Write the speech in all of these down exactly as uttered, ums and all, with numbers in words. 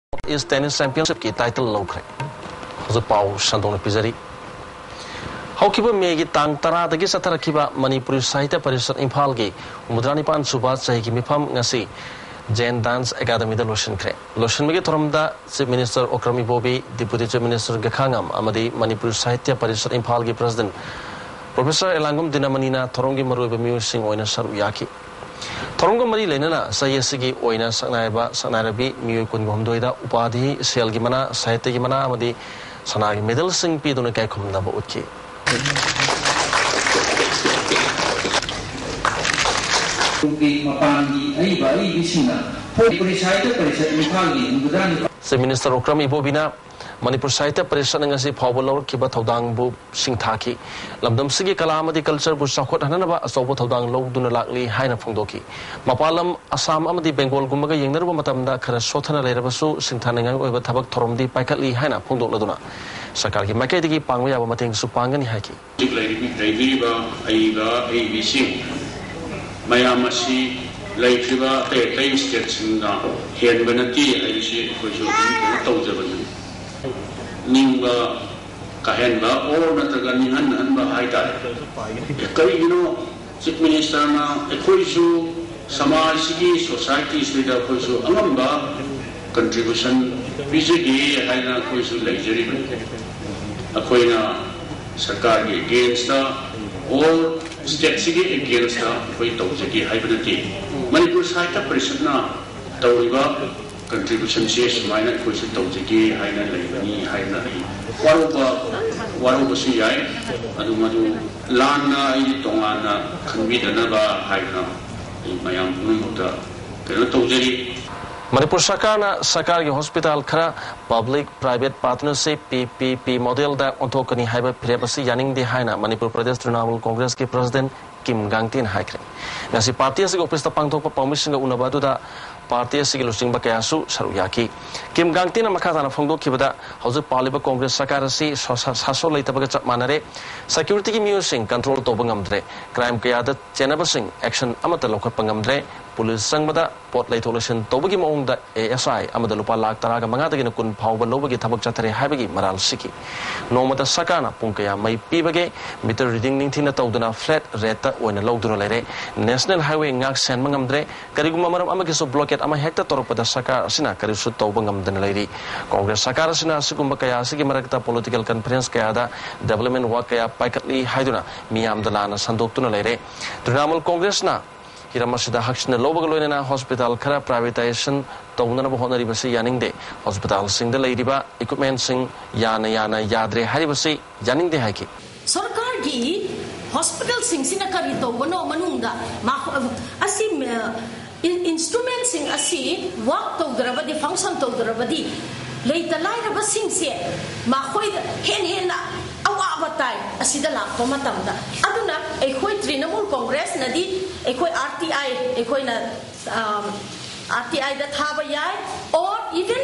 East Tennis Championshipꯀꯤ title ꯂꯧꯈ꯭ꯔꯦ꯫ ꯍꯧꯖꯤꯛ ꯄꯥꯎ ꯁꯟꯗꯣꯛꯅ ꯄꯤꯖꯔꯤ꯫ ꯍꯧꯈꯤꯕ ꯃꯦꯒꯤ ꯇꯥꯡ ꯇꯔꯥꯗꯒꯤ ꯆꯠꯊꯔꯛꯈꯤꯕ ꯃꯅꯤꯄꯨꯔꯤ ꯁꯥꯍꯤꯇ꯭ꯌ ꯄꯔꯤꯁꯠ ꯏꯝꯐꯥꯜꯒꯤ ꯍꯨꯝꯐꯨꯇꯔꯥ ꯅꯤꯄꯥꯟ ꯁꯨꯕ ꯆꯍꯤꯒꯤ ꯃꯤꯐꯝ ꯉꯁꯤ Jain Dance Academyꯗ ꯂꯣꯏꯁꯤꯟꯈ꯭ꯔꯦ꯫ ꯂꯣꯏꯁꯤꯟꯕꯒꯤ ꯊꯧꯔꯝꯗ Chief Minister Okram Ibobi, Deputy Chief Minister Gakhangam ꯑꯃꯗꯤ ꯃꯅꯤꯄꯨꯔ ꯁꯥꯍꯤꯇ꯭ꯌ ꯄꯔꯤꯁꯠ ꯏꯝꯐꯥꯜꯒꯤ President Professor ꯑꯦꯂꯥꯡꯒꯨꯝ ꯗꯤꯅꯃꯅꯤꯅ ꯊꯧꯔꯝꯒꯤ ꯃꯔꯨꯑꯣꯏꯕ ꯃꯤꯑꯣꯏꯁꯤꯡ ꯑꯣꯏꯅ ꯁꯔꯨꯛ ꯌꯥꯈꯤ꯫ ꯊꯧꯔꯝꯒ ꯃꯔꯤ ꯂꯩꯅꯅ ꯆꯍꯤ ꯑꯁꯤꯒꯤ ꯑꯣꯏꯅ ꯁꯛꯅꯥꯏꯔꯕ ꯁꯛꯅꯥꯏꯔꯕꯤ ꯃꯤꯑꯣꯏ ꯀꯨꯟꯒ ꯍꯨꯝꯗꯣꯏꯗ ꯎꯄꯥꯙꯤ, ꯁꯦꯜꯒꯤ ꯃꯅꯥ, ꯁꯥꯍꯤꯇ꯭ꯌꯒꯤ ꯃꯅꯥ ꯑꯃꯗꯤ ꯁꯅꯥꯒꯤ medalꯁꯤꯡ ꯄꯤꯗꯨꯅ ꯏꯀꯥꯏꯈꯨꯝꯅꯕ ꯎꯠꯈꯤ꯫ ꯃꯄꯥꯟꯒꯤ ꯑꯏꯕ ꯑꯏꯕꯤꯁꯤꯡꯅ ꯃꯅꯤꯄꯨꯔꯤ ꯁꯥꯍꯤꯇ꯭ꯌ ꯄꯔꯤꯁꯠ ꯏꯝꯐꯥꯜꯒꯤ ꯍꯨꯝꯐꯨꯇꯔꯥ ꯅꯤꯄꯥꯟ Chief Minister Okram Ibobina Manipur ꯁꯥꯍꯤꯇ꯭ꯌ ꯄꯔꯤꯁꯠꯅ ꯉꯁꯤ ꯐꯥꯎꯕ ꯂꯧꯔꯛꯈꯤꯕ ꯊꯧꯗꯥꯡꯕꯨ ꯁꯤꯡꯊꯥꯈꯤ꯫ ꯂꯝꯗꯝꯁꯤꯒꯤ ꯀꯂꯥ ꯑꯃꯗꯤ cultureꯕꯨ ꯆꯥꯎꯈꯠꯍꯟꯅꯕ ꯑꯆꯧꯕ ꯊꯧꯗꯥꯡ ꯂꯧꯗꯨꯅ ꯂꯥꯛꯂꯤ ꯍꯥꯏꯅ ꯐꯣꯡꯗꯣꯛꯈꯤ꯫ ꯃꯄꯥꯟ ꯂꯝ ꯑꯁꯥꯝ ꯑꯃꯗꯤ ꯕꯦꯡꯒꯣꯜꯒꯨꯝꯕꯒ ꯌꯦꯡꯅꯔꯨꯕ ꯃꯇꯝꯗ ꯈꯔ ꯁꯣꯠꯊꯅ ꯂꯩꯔꯕꯁꯨ ꯁꯤꯡꯊꯥꯅꯤꯡꯉꯥꯏ ꯑꯣꯏꯕ ꯊꯕꯛ ꯊꯧꯔꯝꯗꯤ ꯄꯥꯏꯈꯠꯂꯤ ꯍꯥꯏꯅ ꯐꯣꯡꯗꯣꯛꯂꯗꯨꯅ ꯁꯔꯀꯥꯔꯒꯤ ꯃꯥꯏꯀꯩꯗꯒꯤ ꯄꯥꯡꯕ ꯌꯥꯕ ꯃꯇꯦꯡꯁꯨ ꯄꯥꯡꯒꯅꯤ ꯍꯥꯏꯈꯤ꯫ ꯍꯧꯖꯤꯛ ꯂꯩꯔꯤꯕꯤ-, ꯂꯩꯕꯤꯔꯤꯕ ꯑꯏꯕ ꯑꯏꯕꯤꯁꯤꯡ ꯃꯌꯥꯝ ꯑꯁꯤ ꯂꯩꯈ꯭ꯔꯤꯕ ꯑꯇꯩ ꯑꯇꯩ stateꯁꯤꯡꯅ ꯍꯦꯟꯕ ꯅꯠꯇꯦ ꯍꯥꯏꯕꯁꯤ ꯑꯩꯈꯣꯏꯁꯨ ꯑꯗꯨꯝ ꯀꯩꯅꯣ ꯇꯧꯖꯕꯅꯤ꯫ ꯅꯤꯡꯕ ꯀꯥꯍꯦꯟꯕ or ꯅꯠꯇ꯭ꯔꯒ ꯅꯤꯡꯍꯟꯍꯟꯕ ꯍꯥꯏꯇꯥꯔꯦ꯫ ꯀꯔꯤꯒꯤꯅꯣ Chief Ministerꯅ ꯑꯩꯈꯣꯏꯁꯨ ꯁꯃꯥꯖꯁꯤꯒꯤ, societyꯁꯤꯗ ꯑꯩꯈꯣꯏꯁꯨ ꯑꯉꯝꯕ contribution ꯄꯤꯖꯒꯦ ꯍꯥꯏꯅ ꯑꯩꯈꯣꯏꯁꯨ ꯂꯩꯖꯔꯤꯕꯅꯤ꯫ ꯑꯩꯈꯣꯏꯅ ꯁꯔꯀꯥꯔꯒꯤ againstꯇ or stateꯁꯤꯒꯤ againstꯇ ꯑꯩꯈꯣꯏ ꯇꯧꯖꯒꯦ ꯍꯥꯏꯕ ꯅꯠꯇꯦ꯫ ꯃꯅꯤꯄꯨꯔ ꯁꯥꯍꯤꯇ꯭ꯌ ꯄꯔꯤꯁꯠꯅ ꯇꯧꯔꯤꯕ contributionꯁꯦ ꯁꯨꯃꯥꯏꯅ ꯑꯩꯈꯣꯏꯁꯨ ꯇꯧꯖꯒꯦ ꯍꯥꯏꯅ ꯂꯩꯕꯅꯤ ꯍꯥꯏꯅ ꯑꯩ ꯋꯥꯔꯧꯕ, ꯋꯥꯔꯧꯕꯁꯨ ꯌꯥꯏ꯫ ꯑꯗꯨ ꯃꯗꯨ ꯂꯥꯟꯅ ꯑꯩꯒꯤ ꯇꯣꯉꯥꯟꯅ ꯈꯟꯕꯤꯗꯅꯕ ꯍꯥꯏꯗꯨꯅ ꯑꯩ ꯃꯌꯥꯝ ꯄꯨꯝꯅꯃꯛꯇ ꯀꯩꯅꯣ ꯇꯧꯖꯔꯤ꯫ ꯃꯅꯤꯄꯨꯔ ꯁꯔꯀꯥꯔꯅ ꯁꯔꯀꯥꯔꯒꯤ hospital ꯈꯔ public private partnership, P P P modelꯗ ꯑꯣꯟꯊꯣꯛꯀꯅꯤ ꯍꯥꯏꯕ ꯐꯤꯔꯦꯞ ꯑꯁꯤ ꯌꯥꯅꯤꯡꯗꯦ ꯍꯥꯏꯅ ꯃꯅꯤꯄꯨꯔ ꯄ꯭ꯔꯗꯦꯁ ꯇ꯭ꯔꯤꯅꯥꯃꯨꯜ ꯀꯣꯡꯒ꯭ꯔꯦꯁꯀꯤ President ꯀꯤꯝ ꯒꯥꯡꯇꯤꯟ ꯍꯥꯏꯈ꯭ꯔꯦ꯫ ꯉꯁꯤ party ꯑꯁꯤꯒꯤ officeꯇ ꯄꯥꯡꯊꯣꯛꯄ ꯄꯥꯎꯃꯤꯁꯤꯡꯒ ꯎꯅꯕ ꯑꯗꯨꯗ party ꯑꯁꯤꯒꯤ ꯂꯨꯆꯤꯡꯕ ꯀꯌꯥꯁꯨ ꯁꯔꯨꯛ ꯌꯥꯈꯤ꯫ ꯀꯤꯝ ꯒꯥꯡꯇꯤꯟꯅ ꯃꯈꯥ ꯇꯥꯅ ꯐꯣꯡꯗꯣꯛꯈꯤꯕꯗ, ꯍꯧꯖꯤꯛ ꯄꯥꯜꯂꯤꯕ ꯀꯣꯡꯒ꯭ꯔꯦꯁ ꯁꯔꯀꯥꯔ ꯑꯁꯤ ꯁꯣ-, ꯁꯥ-, ꯁꯥꯁꯣꯟ ꯂꯩꯇꯕꯒ ꯆꯞ ꯃꯥꯟꯅꯔꯦ꯫ Securityꯒꯤ ꯃꯤꯑꯣꯏꯁꯤꯡ control ꯇꯧꯕ ꯉꯝꯗ꯭ꯔꯦ꯫ Crime ꯀꯌꯥꯗ ꯆꯦꯟꯅꯕꯁꯤꯡ action ꯑꯃꯠꯇ ꯂꯧꯈꯠꯄ ꯉꯝꯗ꯭ꯔꯦ꯫ ꯄꯨꯂꯤꯁ ꯆꯪꯕꯗ ꯄꯣꯠ ꯂꯩꯊꯣꯛ ꯂꯩꯁꯤꯟ ꯇꯧꯕꯒꯤ ꯃꯑꯣꯡꯗ ꯑꯦ ꯑꯦꯁ ꯑꯥꯏ ꯑꯃꯗ ꯂꯨꯄꯥ ꯂꯥꯈ ꯇꯔꯥꯒ ꯃꯉꯥꯗꯒꯤꯅ ꯀꯨꯟ ꯐꯥꯎꯕ ꯂꯧꯕꯒꯤ ꯊꯕꯛ ꯆꯠꯊꯔꯦ ꯍꯥꯏꯕꯒꯤ ꯃꯔꯥꯜ ꯁꯤꯈꯤ꯫ ꯅꯣꯡꯃꯗ ꯁꯔꯀꯥꯔꯅ ꯄꯨꯡ ꯀꯌꯥ ꯃꯩ ꯄꯤꯕꯒꯦ, ꯃꯤꯇꯔ ꯔꯤꯗꯤꯡ ꯅꯤꯡꯊꯤꯅ ꯇꯧꯗꯅ ꯐ꯭ꯂꯦꯠ ꯔꯦꯠꯇ ꯑꯣꯏꯅ ꯂꯧꯗꯨꯅ ꯂꯩꯔꯦ꯫ ꯅꯦꯁꯅꯦꯜ ꯍꯥꯏꯋꯦ ꯉꯥꯛ ꯁꯦꯟꯕ ꯉꯝꯗ꯭ꯔꯦ꯫ ꯀꯔꯤꯒꯨꯝꯕ ꯃꯔꯝ ꯑꯃꯒꯤꯁꯨ ꯕ꯭ꯂꯣꯀꯦꯠ ꯑꯃ ꯍꯦꯛꯇ ꯇꯧꯔꯛꯄꯗ ꯁꯔꯀꯥꯔ ꯑꯁꯤꯅ ꯀꯔꯤꯁꯨ ꯇꯧꯕ ꯉꯝꯗꯅ ꯂꯩꯔꯤ꯫ ꯀꯣꯡꯒ꯭ꯔꯦꯁ ꯁꯔꯀꯥꯔ ꯑꯁꯤꯅ ꯑꯁꯤꯒꯨꯝꯕ ꯀꯌꯥ ꯑꯁꯤꯒꯤ ꯃꯔꯛꯇ ꯄꯣꯂꯤꯇꯤꯀꯦꯜ ꯀꯟꯐꯔꯦꯟꯁ ꯀꯌꯥꯗ ꯗꯦꯕꯂꯞꯃꯦꯟ ꯋꯥꯔꯛ ꯀꯌꯥ ꯄꯥꯏꯈꯠꯂꯤ ꯍꯥꯏꯗꯨꯅ ꯃꯤꯌꯥꯝꯗ ꯂꯥꯟꯅ ꯁꯟꯗꯣꯛꯇꯨꯅ ꯂꯩꯔꯦ꯫ ꯇ꯭ꯔꯤꯅꯥꯃꯨꯜ ꯀꯣꯡꯒ꯭ꯔꯦꯁꯅ ꯍꯤꯔꯝ ꯑꯁꯤꯗ ꯍꯛꯁꯤꯟꯅ ꯂꯧꯕꯒ ꯂꯣꯏꯅꯅ ꯍꯣꯁꯄꯤꯇꯥꯜ ꯈꯔ ꯄ꯭ꯔꯥꯏꯚꯦꯇꯥꯏꯖꯦꯁꯟ ꯇꯧꯅꯅꯕ ꯍꯣꯠꯅꯔꯤꯕꯁꯤ ꯌꯥꯅꯤꯡꯗꯦ꯫ ꯍꯣꯁꯄꯤꯇꯥꯜꯁꯤꯡꯗ ꯂꯩꯔꯤꯕ ꯏꯀ꯭ꯋꯤꯞꯃꯦꯟꯁꯤꯡ ꯌꯥꯅ ꯌꯥꯅ ꯌꯥꯗ꯭ꯔꯦ ꯍꯥꯏꯔꯤꯕꯁꯤ ꯌꯥꯅꯤꯡꯗꯦ ꯍꯥꯏꯈꯤ꯫ ꯁꯔꯀꯥꯔꯒꯤ ꯍꯣꯁꯄꯤꯇꯥꯜꯁꯤꯡꯁꯤꯅ ꯀꯔꯤ ꯇꯧꯕꯅꯣ ꯃꯅꯨꯡꯗ ꯃꯥ-, ꯑꯁꯤ, ꯑ, ꯏꯟ-, ꯏꯟꯁꯇ꯭ꯔꯨꯃꯦꯟꯁꯤꯡ ꯑꯁꯤ ꯋꯥꯔꯛ ꯇꯧꯗ꯭ꯔꯕꯗꯤ, ꯐꯪꯁꯟ ꯇꯧꯗ꯭ꯔꯕꯗꯤ ꯂꯩꯇ ꯂꯥꯏꯔꯕꯁꯤꯡꯁꯦ ꯃꯈꯣꯏꯗ ꯍꯦꯟꯅ ꯍꯦꯟꯅ ꯑꯋꯥꯕ ꯇꯥꯏ ꯑꯁꯤꯗ ꯂꯥꯛꯄ ꯃꯇꯝꯗ꯫ ꯑꯗꯨꯅ ꯑꯩꯈꯣꯏ ꯇ꯭ꯔꯤꯅꯃꯨꯜ ꯀꯣꯡꯒ꯭ꯔꯦꯁꯅꯗꯤ ꯑꯩꯈꯣꯏ ꯑꯥꯔ ꯇꯤ ꯑꯥꯏ ꯑꯩꯈꯣꯏꯅ, ꯑꯥꯔ ꯇꯤ ꯑꯥꯏꯗ ꯊꯥꯕ ꯌꯥꯏ, or even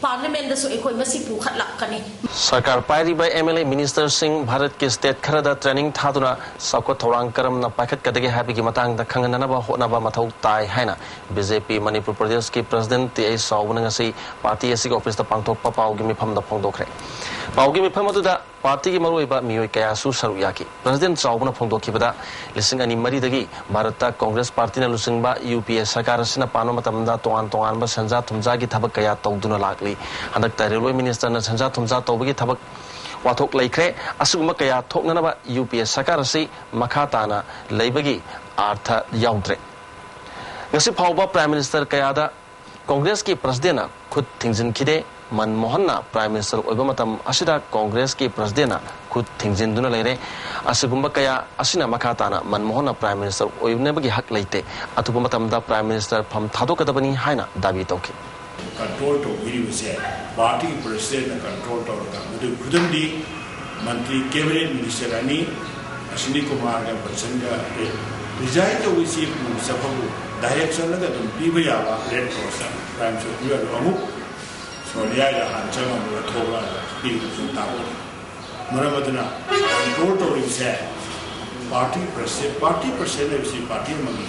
ꯄꯥꯔꯂꯤꯌꯥꯃꯦꯟꯗꯁꯨ ꯑꯩꯈꯣꯏ ꯃꯁꯤ ꯄꯨꯈꯠꯂꯛꯀꯅꯤ꯫ ꯁꯔꯀꯥꯔ ꯄꯥꯏꯔꯤꯕ ꯑꯦꯝ ꯑꯦꯜ ꯑꯦ ꯃꯤꯅꯤꯁꯇꯔꯁꯤꯡ ꯚꯥꯔꯠꯀꯤ ꯁ꯭ꯇꯦꯠ ꯈꯔꯗ ꯇ꯭ꯔꯦꯅꯤꯡ ꯊꯥꯗꯨꯅ ꯆꯥꯎꯈꯠ ꯊꯧꯔꯥꯡ ꯀꯔꯝꯅ ꯄꯥꯏꯈꯠꯀꯗꯒꯦ ꯍꯥꯏꯕꯒꯤ ꯃꯇꯥꯡꯗ ꯈꯪꯍꯟꯅꯅꯕ ꯍꯣꯠꯅꯕ ꯃꯊꯧ ꯇꯥꯏ ꯍꯥꯏꯅ ꯕꯤ ꯖꯦ ꯄꯤ ꯃꯅꯤꯄꯨꯔ ꯄ꯭ꯔꯗꯦꯁꯀꯤ ꯄ꯭ꯔꯁꯤꯗꯦꯟꯠ ꯇꯤ ꯑꯩꯆ ꯆꯥꯎꯕꯅ ꯉꯁꯤ ꯄꯥꯔꯇꯤ ꯑꯁꯤꯒꯤ ꯑꯣꯐꯤꯁꯇ ꯄꯥꯡꯊꯣꯛꯄ ꯄꯥꯎꯒꯤ ꯃꯤꯐꯝꯗ ꯐꯣꯡꯗꯣꯛꯈ꯭ꯔꯦ꯫ ꯄꯥꯎꯒꯤ ꯃꯤꯐꯝ ꯑꯗꯨꯗ ꯄꯥꯔꯇꯤꯒꯤ ꯃꯔꯨꯑꯣꯏꯕ ꯃꯤꯑꯣꯏ ꯀꯌꯥꯁꯨ ꯁꯔꯨꯛ ꯌꯥꯈꯤ꯫ ꯄ꯭ꯔꯁꯤꯗꯦꯟꯠ ꯆꯥꯎꯕꯅ ꯐꯣꯡꯗꯣꯛꯈꯤꯕꯗ, ꯂꯤꯁꯤꯡ ꯑꯅꯤ ꯃꯔꯤꯗꯒꯤ ꯚꯥꯔꯠꯇ ꯀꯣꯡꯒ꯭ꯔꯦꯁ ꯄꯥꯔꯇꯤꯅ ꯂꯨꯆꯤꯡꯕ ꯌꯨ ꯄꯤ ꯑꯦ ꯁꯔꯀꯥꯔ ꯑꯁꯤꯅ ꯄꯥꯟꯕ ꯃꯇꯝꯗ ꯇꯣꯉꯥꯟ ꯇꯣꯉꯥꯟꯕ ꯁꯦꯟꯖꯥ ꯊꯨꯝꯖꯥꯒꯤ ꯊꯕꯛ ꯀꯌꯥ ꯇꯧꯗꯨꯅ ꯂꯥꯛꯂꯤ꯫ ꯍꯟꯗꯛꯇ ꯔꯦꯜꯋꯦ ꯃꯤꯅꯤꯁꯇꯔꯅ ꯁꯦꯟꯖꯥ ꯊꯨꯝꯖꯥ ꯇꯧꯕꯒꯤ ꯊꯕꯛ ꯋꯥꯊꯣꯛ ꯂꯩꯈ꯭ꯔꯦ꯫ ꯑꯁꯤꯒꯨꯝꯕ ꯀꯌꯥ ꯊꯣꯛꯅꯅꯕ ꯌꯨ ꯄꯤ ꯑꯦ ꯁꯔꯀꯥꯔ ꯑꯁꯤ ꯃꯈꯥ ꯇꯥꯅ ꯂꯩꯕꯒꯤ ꯑꯥꯔꯊ ꯌꯥꯎꯗ꯭ꯔꯦ꯫ ꯉꯁꯤ ꯐꯥꯎꯕ ꯄ꯭ꯔꯥꯏꯝ ꯃꯤꯅꯤꯁꯇꯔ ꯀꯌꯥꯗ ꯀꯣꯡꯒ꯭ꯔꯦꯁꯀꯤ ꯄ꯭ꯔꯁꯤꯗꯦꯟꯠꯅ ꯈꯨꯠ ꯊꯤꯡꯖꯤꯟꯈꯤꯗꯦ꯫ ꯃꯟꯃꯣꯍꯟꯅ ꯄ꯭ꯔꯥꯏꯝ ꯃꯤꯅꯤꯁꯇꯔ ꯑꯣꯏꯕ ꯃꯇꯝ ꯑꯁꯤꯗ ꯀꯣꯡꯒ꯭ꯔꯦꯁꯀꯤ ꯄ꯭ꯔꯁꯤꯗꯦꯟꯠꯅ ꯈꯨꯠ ꯊꯤꯡꯖꯤꯟꯗꯨꯅ ꯂꯩꯔꯦ꯫ ꯑꯁꯤꯒꯨꯝꯕ ꯀꯌꯥ ꯑꯁꯤꯅ ꯃꯈꯥ ꯇꯥꯅ ꯃꯟꯃꯣꯍꯟꯅ ꯄ꯭ꯔꯥꯏꯝ ꯃꯤꯅꯤꯁꯇꯔ ꯑꯣꯏꯅꯕꯒꯤ ꯍꯛ ꯂꯩꯇꯦ꯫ ꯑꯊꯨꯕ ꯃꯇꯝꯗ ꯄ꯭ꯔꯥꯏꯝ ꯃꯤꯅꯤꯁꯇꯔ ꯐꯝ ꯊꯥꯗꯣꯛꯀꯗꯕꯅꯤ ꯍꯥꯏꯅ ꯗꯥꯕꯤ ꯇꯧꯈꯤ꯫ ꯀꯟꯇ꯭ꯔꯣꯜ ꯇꯧꯕꯤꯔꯤꯕꯁꯦ ꯄꯥꯔꯇꯤꯒꯤ ꯄ꯭ꯔꯁꯤꯗꯦꯟꯠꯅ ꯀꯟꯇ꯭ꯔꯣꯜ ꯇꯧꯔꯒ, ꯃꯗꯨꯒꯤ ꯈꯨꯗꯝꯗꯤ ꯃꯟꯇ꯭ꯔꯤ, ꯀꯦꯕꯤꯅꯦꯠ ꯃꯤꯅꯤꯁꯇꯔ ꯑꯅꯤ, ꯑꯁ꯭ꯋꯤꯅꯤ ꯀꯨꯃꯥꯔꯒ ꯕꯆꯟꯒ ꯔꯤꯖꯥꯏꯟ ꯇꯧꯕꯁꯤ ꯄꯨ ꯆꯠꯄꯕꯨ ꯗꯥꯏꯔꯦꯛꯁꯟ ꯑꯃꯗ ꯑꯗꯨꯝ ꯄꯤꯕ ꯌꯥꯕ ꯔꯦꯠ ꯀ꯭ꯔꯣꯁꯇ ꯄ꯭ꯔꯥꯏꯝ ꯃꯤꯅꯤꯁꯇꯔ ꯄꯤꯕ ꯑꯗꯨ ꯑꯃꯨꯛ ꯁꯣꯅꯤꯌꯥꯒ ꯍꯥꯟ ꯆꯪꯉꯝꯃꯒ ꯊꯣꯛꯂꯛꯑꯒ ꯄꯤꯕꯁꯨ ꯇꯥꯍꯧꯗꯦ꯫ ꯃꯔꯝ ꯑꯗꯨꯅ ꯀꯟꯇ꯭ꯔꯣꯜ ꯇꯧꯔꯤꯕꯁꯦ ꯄꯥꯔꯇꯤ ꯄ꯭ꯔꯁꯤꯗꯦꯟ, ꯄꯥꯔꯇꯤ ꯄ꯭ꯔꯁꯤꯗꯦꯟ ꯍꯥꯏꯕꯁꯤ ꯄꯥꯔꯇꯤ ꯑꯃꯒꯤ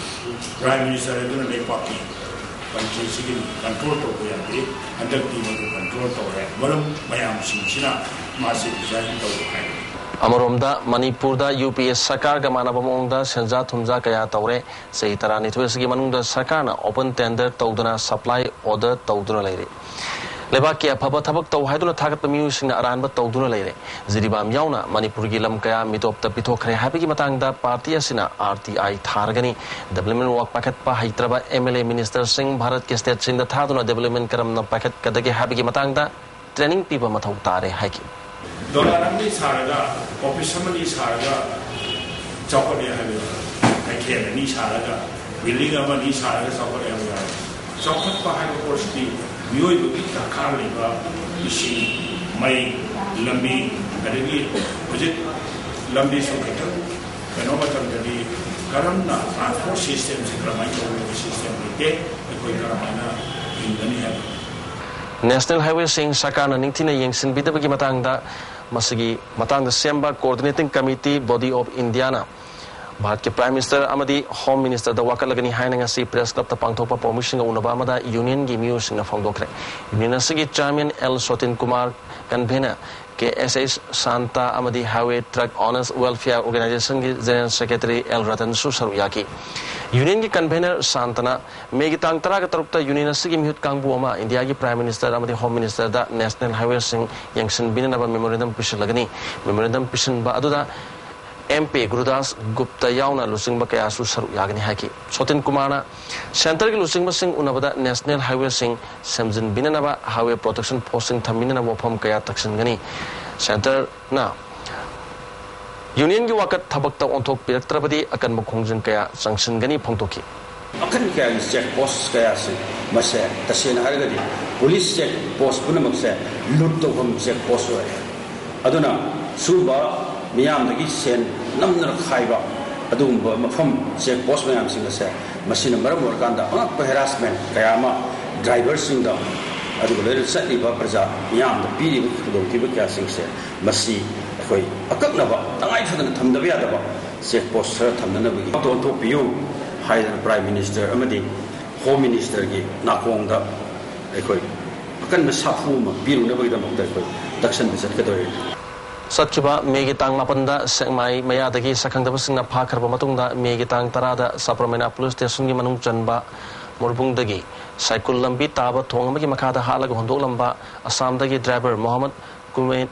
ꯄ꯭ꯔꯥꯏꯝ ꯃꯤꯅꯤꯁꯇꯔ ꯑꯗꯨꯅ ꯂꯩꯕꯥꯛꯀꯤ ꯀꯟꯇ꯭ꯔꯤꯁꯤꯒꯤ ꯀꯟꯇ꯭ꯔꯣꯜ ꯇꯧꯕ ꯌꯥꯗꯦ꯫ ꯍꯟꯗꯛꯇꯤ ꯃꯗꯨ ꯀꯟꯇ꯭ꯔꯣꯜ ꯇꯧꯔꯦ꯫ ꯃꯔꯝ ꯃꯌꯥꯝꯁꯤꯡꯁꯤꯅ ꯃꯥꯁꯤ ꯔꯤꯖꯥꯏꯟ ꯇꯧ ꯍꯥꯏꯔꯤ꯫ ꯑꯃꯔꯣꯝꯗ, ꯃꯅꯤꯄꯨꯔꯗ ꯌꯨ ꯄꯤ ꯑꯦ ꯁꯔꯀꯥꯔꯒ ꯃꯥꯟꯅꯕ ꯃꯑꯣꯡꯗ ꯁꯦꯟꯖꯥ ꯊꯨꯝꯖꯥ ꯀꯌꯥ ꯇꯧꯔꯦ꯫ ꯆꯍꯤ ꯇꯔꯥꯅꯤꯊꯣꯏ ꯑꯁꯤꯒꯤ ꯃꯅꯨꯡꯗ ꯁꯔꯀꯥꯔꯅ ꯑꯣꯄꯟ ꯇꯦꯟꯗꯔ ꯇꯧꯗꯨꯅ ꯁꯄ꯭ꯂꯥꯏ ꯑꯣꯔꯗꯔ ꯇꯧꯗꯨꯅ ꯂꯩꯔꯦ꯫ ꯂꯩꯕꯥꯛꯀꯤ ꯑꯐꯕ ꯊꯕꯛ ꯇꯧ ꯍꯥꯏꯗꯨꯅ ꯊꯥꯒꯠꯄ ꯃꯤꯑꯣꯏꯁꯤꯡꯅ ꯑꯔꯥꯟꯕ ꯇꯧꯗꯨꯅ ꯂꯩꯔꯦ꯫ ꯖꯤꯔꯤꯕꯥꯝ ꯌꯥꯎꯅ ꯃꯅꯤꯄꯨꯔꯒꯤ ꯂꯝ ꯀꯌꯥ ꯃꯤꯇꯣꯞꯇ ꯄꯤꯊꯣꯛꯈ꯭ꯔꯦ ꯍꯥꯏꯕꯒꯤ ꯃꯇꯥꯡꯗ ꯄꯥꯔꯇꯤ ꯑꯁꯤꯅ ꯑꯥꯔ ꯇꯤ ꯑꯥꯏ ꯊꯥꯔꯒꯅꯤ꯫ ꯗꯤꯕꯦꯂꯞꯃꯦꯟ ꯋꯥꯔꯛ ꯄꯥꯏꯈꯠꯄ ꯍꯩꯇ꯭ꯔꯕ ꯑꯦꯝ ꯑꯦꯜ ꯑꯦ ꯃꯤꯅꯤꯁꯇꯔꯁꯤꯡ ꯚꯥꯔꯠꯀꯤ ꯁ꯭ꯇꯦꯠꯁꯤꯡꯗ ꯊꯥꯗꯨꯅ ꯗꯤꯕꯦꯂꯞꯃꯦꯟ ꯀꯔꯝꯅ ꯄꯥꯏꯈꯠꯀꯗꯒꯦ ꯍꯥꯏꯕꯒꯤ ꯃꯇꯥꯡꯗ ꯇ꯭ꯔꯦꯅꯤꯡ ꯄꯤꯕ ꯃꯊꯧ ꯇꯥꯔꯦ ꯍꯥꯏꯈꯤ꯫ ꯗꯣꯂꯥꯟ ꯑꯃꯅꯤ ꯁꯥꯔꯒ, ꯑꯣꯐꯤꯁ ꯑꯃꯅꯤ ꯁꯥꯔꯒ ꯆꯥꯎꯈꯠꯂꯦ ꯍꯥꯏꯕ ꯌꯥꯔꯣꯏ꯫ ꯀꯩꯊꯦꯜ ꯑꯅꯤ ꯁꯥꯔꯒ, ꯕꯤꯜꯗꯤꯡ ꯑꯃꯅꯤ ꯁꯥꯔꯒ ꯆꯥꯎꯈꯠꯂꯦ ꯍꯥꯏꯕ ꯌꯥꯔꯣꯏ꯫ ꯆꯥꯎꯈꯠꯄ ꯍꯥꯏꯕ ꯄꯣꯠꯁꯤꯗꯤ ꯃꯤꯑꯣꯏꯕꯒꯤ ꯗꯔꯀꯥꯔ ꯂꯩꯕ ꯏꯁꯤꯡ, ꯃꯩ, ꯂꯝꯕꯤ, ꯑꯗꯒꯤ ꯍꯧꯖꯤꯛ ꯂꯝꯕꯤꯁꯨ ꯈꯤꯇꯪ ꯀꯩꯅꯣ ꯃꯇꯝꯗꯗꯤ ꯀꯔꯝꯅ ꯇ꯭ꯔꯥꯟꯁꯄꯣꯔꯠ ꯁꯤꯁꯇꯦꯝꯁꯤ ꯀꯔꯝꯍꯥꯏꯅ ꯇꯧꯒꯗꯒꯦ, ꯁꯤꯁꯇꯦꯝ ꯂꯩꯇꯦ, ꯑꯩꯈꯣꯏ ꯀꯔꯝꯍꯥꯏꯅ ꯍꯤꯡꯒꯅꯤ ꯍꯥꯏꯕ꯫ ꯅꯦꯁꯅꯦꯜ ꯍꯥꯏꯋꯦꯁꯤꯡ ꯁꯔꯀꯥꯔꯅ ꯅꯤꯡꯊꯤꯅ ꯌꯦꯡꯁꯤꯟꯕꯤꯗꯕꯒꯤ ꯃꯇꯥꯡꯗ, ꯃꯁꯤꯒꯤ ꯃꯇꯥꯡꯗ ꯁꯦꯝꯕ Coordinating Committee Body of Indiaꯅ ꯚꯥꯔꯠꯀꯤ ꯄ꯭ꯔꯥꯏꯝ ꯃꯤꯅꯤꯁꯇꯔ ꯑꯃꯗꯤ ꯍꯣꯝ ꯃꯤꯅꯤꯁꯇꯔꯗ ꯋꯥꯀꯠꯂꯒꯅꯤ ꯍꯥꯏꯅ ꯉꯁꯤ ꯄ꯭ꯔꯦꯁ ꯀ꯭ꯂꯕꯇ ꯄꯥꯡꯊꯣꯛꯄ ꯄꯥꯎꯃꯤꯁꯤꯡꯒ ꯎꯅꯕ ꯑꯃꯗ ꯌꯨꯅꯤꯌꯟꯒꯤ ꯃꯤꯑꯣꯏꯁꯤꯡꯅ ꯐꯣꯡꯗꯣꯛꯈ꯭ꯔꯦ꯫ ꯌꯨꯅꯤꯌꯟ ꯑꯁꯤꯒꯤ chairman L Sotin Kumar, convenor K S S Santa ꯑꯃꯗꯤ Highway Truck Owners Welfare Organizationꯒꯤ ꯖꯦꯅꯔꯦꯜ ꯁꯦꯀ꯭ꯔꯦꯇꯔꯤ ꯑꯦꯜ ꯔꯇꯟꯁꯨ ꯁꯔꯨꯛ ꯌꯥꯈꯤ꯫ ꯌꯨꯅꯤꯌꯟꯒꯤ ꯀꯟꯚꯦꯅꯔ ꯁꯥꯟꯇꯅ ꯃꯦꯒꯤ ꯇꯥꯡ ꯇꯔꯥꯒ ꯇꯔꯨꯛꯇ ꯌꯨꯅꯤꯌꯟ ꯑꯁꯤꯒꯤ ꯃꯤꯍꯨꯠ ꯀꯥꯡꯕꯨ ꯑꯃ ꯏꯟꯗꯤꯌꯥꯒꯤ ꯄ꯭ꯔꯥꯏꯝ ꯃꯤꯅꯤꯁꯇꯔ ꯑꯃꯗꯤ ꯍꯣꯝ ꯃꯤꯅꯤꯁꯇꯔꯗ ꯅꯦꯁꯅꯦꯜ ꯍꯥꯏꯋꯦꯁꯤꯡ ꯌꯦꯡꯁꯤꯟꯕꯤꯅꯅꯕ ꯃꯦꯃꯣꯔꯦꯟꯗꯝ ꯄꯤꯁꯤꯜꯂꯒꯅꯤ꯫ ꯃꯦꯃꯣꯔꯦꯟꯗꯝ ꯄꯤꯁꯤꯟꯕ ꯑꯗꯨꯗ ꯑꯦꯝ ꯄꯤ ꯒꯨꯔꯨꯗꯥꯁ ꯒꯨꯞꯇ ꯌꯥꯎꯅ ꯂꯨꯆꯤꯡꯕ ꯀꯌꯥꯁꯨ ꯁꯔꯨꯛ ꯌꯥꯒꯅꯤ ꯍꯥꯏꯈꯤ꯫ ꯁꯣꯇꯤꯟ ꯀꯨꯃꯥꯔꯅ ꯁꯦꯟꯇꯔꯒꯤ ꯂꯨꯆꯤꯡꯕꯁꯤꯡ ꯎꯅꯕꯗ ꯅꯦꯁꯅꯦꯜ ꯍꯥꯏꯋꯦꯁꯤꯡ ꯁꯦꯝꯖꯤꯟꯕꯤꯅꯅꯕ ꯍꯥꯏꯋꯦ ꯄ꯭ꯔꯣꯇꯦꯛꯁꯟ ꯐꯣꯔꯁꯁꯤꯡ ꯊꯝꯕꯤꯅꯅꯕ ꯋꯥꯐꯝ ꯀꯌꯥ ꯇꯛꯁꯤꯟꯒꯅꯤ꯫ ꯁꯦꯟꯇꯔꯅ ꯌꯨꯅꯤꯌꯟꯒꯤ ꯋꯥꯀꯠ ꯊꯕꯛꯇ ꯑꯣꯟꯊꯣꯛꯄꯤꯔꯛꯇ꯭ꯔꯕꯗꯤ ꯑꯀꯟꯕ ꯈꯣꯡꯖꯪ ꯀꯌꯥ ꯆꯪꯁꯤꯟꯒꯅꯤ ꯐꯣꯡꯗꯣꯛꯈꯤ꯫ ꯃꯈꯜ ꯀꯌꯥꯒꯤ ꯆꯦꯛ ꯄꯣꯁ ꯀꯌꯥꯁꯤꯡ ꯃꯁꯦ ꯇꯁꯦꯡꯅ ꯍꯥꯏꯔꯒꯗꯤ ꯄꯨꯂꯤꯁ ꯆꯦꯛ ꯄꯣꯁ ꯄꯨꯝꯅꯃꯛꯁꯦ ꯂꯨꯠ ꯇꯧꯐꯝ ꯆꯦꯛ ꯄꯣꯁ ꯑꯣꯏꯔꯦ꯫ ꯑꯗꯨꯅ ꯁꯨꯝꯕ ꯃꯤꯌꯥꯝꯗꯒꯤ ꯁꯦꯟ ꯅꯝꯗꯅ ꯈꯥꯏꯕ ꯑꯗꯨꯒꯨꯝꯕ ꯃꯐꯝ ꯆꯦꯛ ꯄꯣꯁ ꯃꯌꯥꯝꯁꯤꯡ ꯑꯁꯦ ꯃꯁꯤꯅ ꯃꯔꯝ ꯑꯣꯏꯔꯀꯥꯟꯗ ꯑꯉꯛꯄ ꯍꯦꯔꯥꯁꯃꯦꯟ ꯀꯌꯥ ꯑꯃ ꯗ꯭ꯔꯥꯏꯚꯔꯁꯤꯡꯗ ꯑꯗꯨꯒ ꯂꯣꯏꯅꯅ ꯆꯠꯂꯤꯕ ꯄ꯭ꯔꯖꯥ ꯃꯤꯌꯥꯝꯗ ꯄꯤꯔꯤꯕ ꯈꯨꯗꯣꯡꯊꯤꯕ ꯀꯌꯥꯁꯤꯡꯁꯦ ꯃꯁꯤ ꯑꯩꯈꯣꯏ ꯑꯀꯛꯅꯕ ꯇꯉꯥꯏ ꯐꯗꯅ ꯊꯝꯗꯕ ꯌꯥꯗꯕ ꯆꯦꯛ ꯄꯣꯁ ꯈꯔ ꯊꯝꯅꯅꯕꯒꯤ ꯊꯧꯗꯥꯡ ꯑꯣꯟꯊꯣꯛꯄꯤꯌꯨ ꯍꯥꯏꯗꯅ ꯄ꯭ꯔꯥꯏꯝ ꯃꯤꯅꯤꯁꯇꯔ ꯑꯃꯗꯤ ꯍꯣꯝ ꯃꯤꯅꯤꯁꯇꯔꯒꯤ ꯅꯥꯀꯣꯡꯗ ꯑꯩꯈꯣꯏ ꯑꯀꯟꯕ ꯁꯥꯐꯨ ꯑꯃ ꯄꯤꯔꯨꯅꯕꯒꯤꯗꯃꯛꯇ ꯑꯩꯈꯣꯏ ꯇꯛꯁꯟꯕ ꯆꯠꯀꯗꯧꯔꯤꯕꯅꯤ꯫ ꯆꯠꯈꯤꯕ ꯃꯦꯒꯤ ꯇꯥꯡ ꯃꯥꯄꯟꯗ ꯁꯦꯛꯃꯥꯏ ꯃꯌꯥꯗꯒꯤ ꯁꯛꯈꯪꯗꯕꯁꯤꯡꯅ ꯐꯥꯈ꯭ꯔꯕ ꯃꯇꯨꯡꯗ ꯃꯦꯒꯤ ꯇꯥꯡ ꯇꯔꯥꯗ ꯁꯕꯔꯃꯩꯅꯥ ꯄꯨꯂꯤꯁ ꯁ꯭ꯇꯦꯁꯟꯒꯤ ꯃꯅꯨꯡ ꯆꯟꯕ ꯃꯣꯔꯕꯨꯡꯗꯒꯤ ꯁꯥꯏꯀꯨꯜ ꯂꯝꯕꯤ ꯇꯥꯕ ꯊꯣꯡ ꯑꯃꯒꯤ ꯃꯈꯥꯗ ꯍꯥꯠꯂꯒ ꯍꯨꯟꯗꯣꯛꯂꯝꯕ ꯑꯁꯥꯝꯗꯒꯤ ꯗ꯭ꯔꯥꯏꯚꯔ ꯃꯣꯍꯝꯃꯗ ꯀꯨꯃꯦꯠ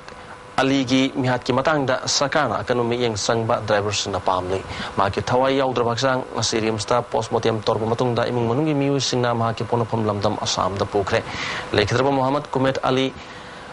ꯑꯂꯤꯒꯤ ꯃꯤꯍꯥꯠꯀꯤ ꯃꯇꯥꯡꯗ ꯁꯔꯀꯥꯔꯅ ꯑꯀꯟꯕ ꯃꯤꯠꯌꯦꯡ ꯆꯪꯕ ꯗ꯭ꯔꯥꯏꯚꯔꯁꯤꯡꯅ ꯄꯥꯝꯂꯤ꯫ ꯃꯍꯥꯛꯀꯤ ꯊꯋꯥꯏ ꯌꯥꯎꯗ꯭ꯔꯕ ꯍꯛꯆꯥꯡ ꯉꯁꯤ ꯔꯤꯝꯁꯇ ꯄꯣꯁꯃꯣꯔꯇꯦꯝ ꯇꯧꯔꯕ ꯃꯇꯨꯡꯗ ꯏꯃꯨꯡ ꯃꯅꯨꯡꯒꯤ ꯃꯤꯑꯣꯏꯁꯤꯡꯅ ꯃꯍꯥꯛꯀꯤ ꯄꯣꯛꯅꯐꯝ ꯂꯝꯗꯝ ꯑꯁꯥꯝꯗ ꯄꯨꯈ꯭ꯔꯦ꯫ ꯂꯩꯈꯤꯗ꯭ꯔꯕ ꯃꯣꯍꯝꯃꯗ ꯀꯨꯃꯦꯠ ꯑꯂꯤ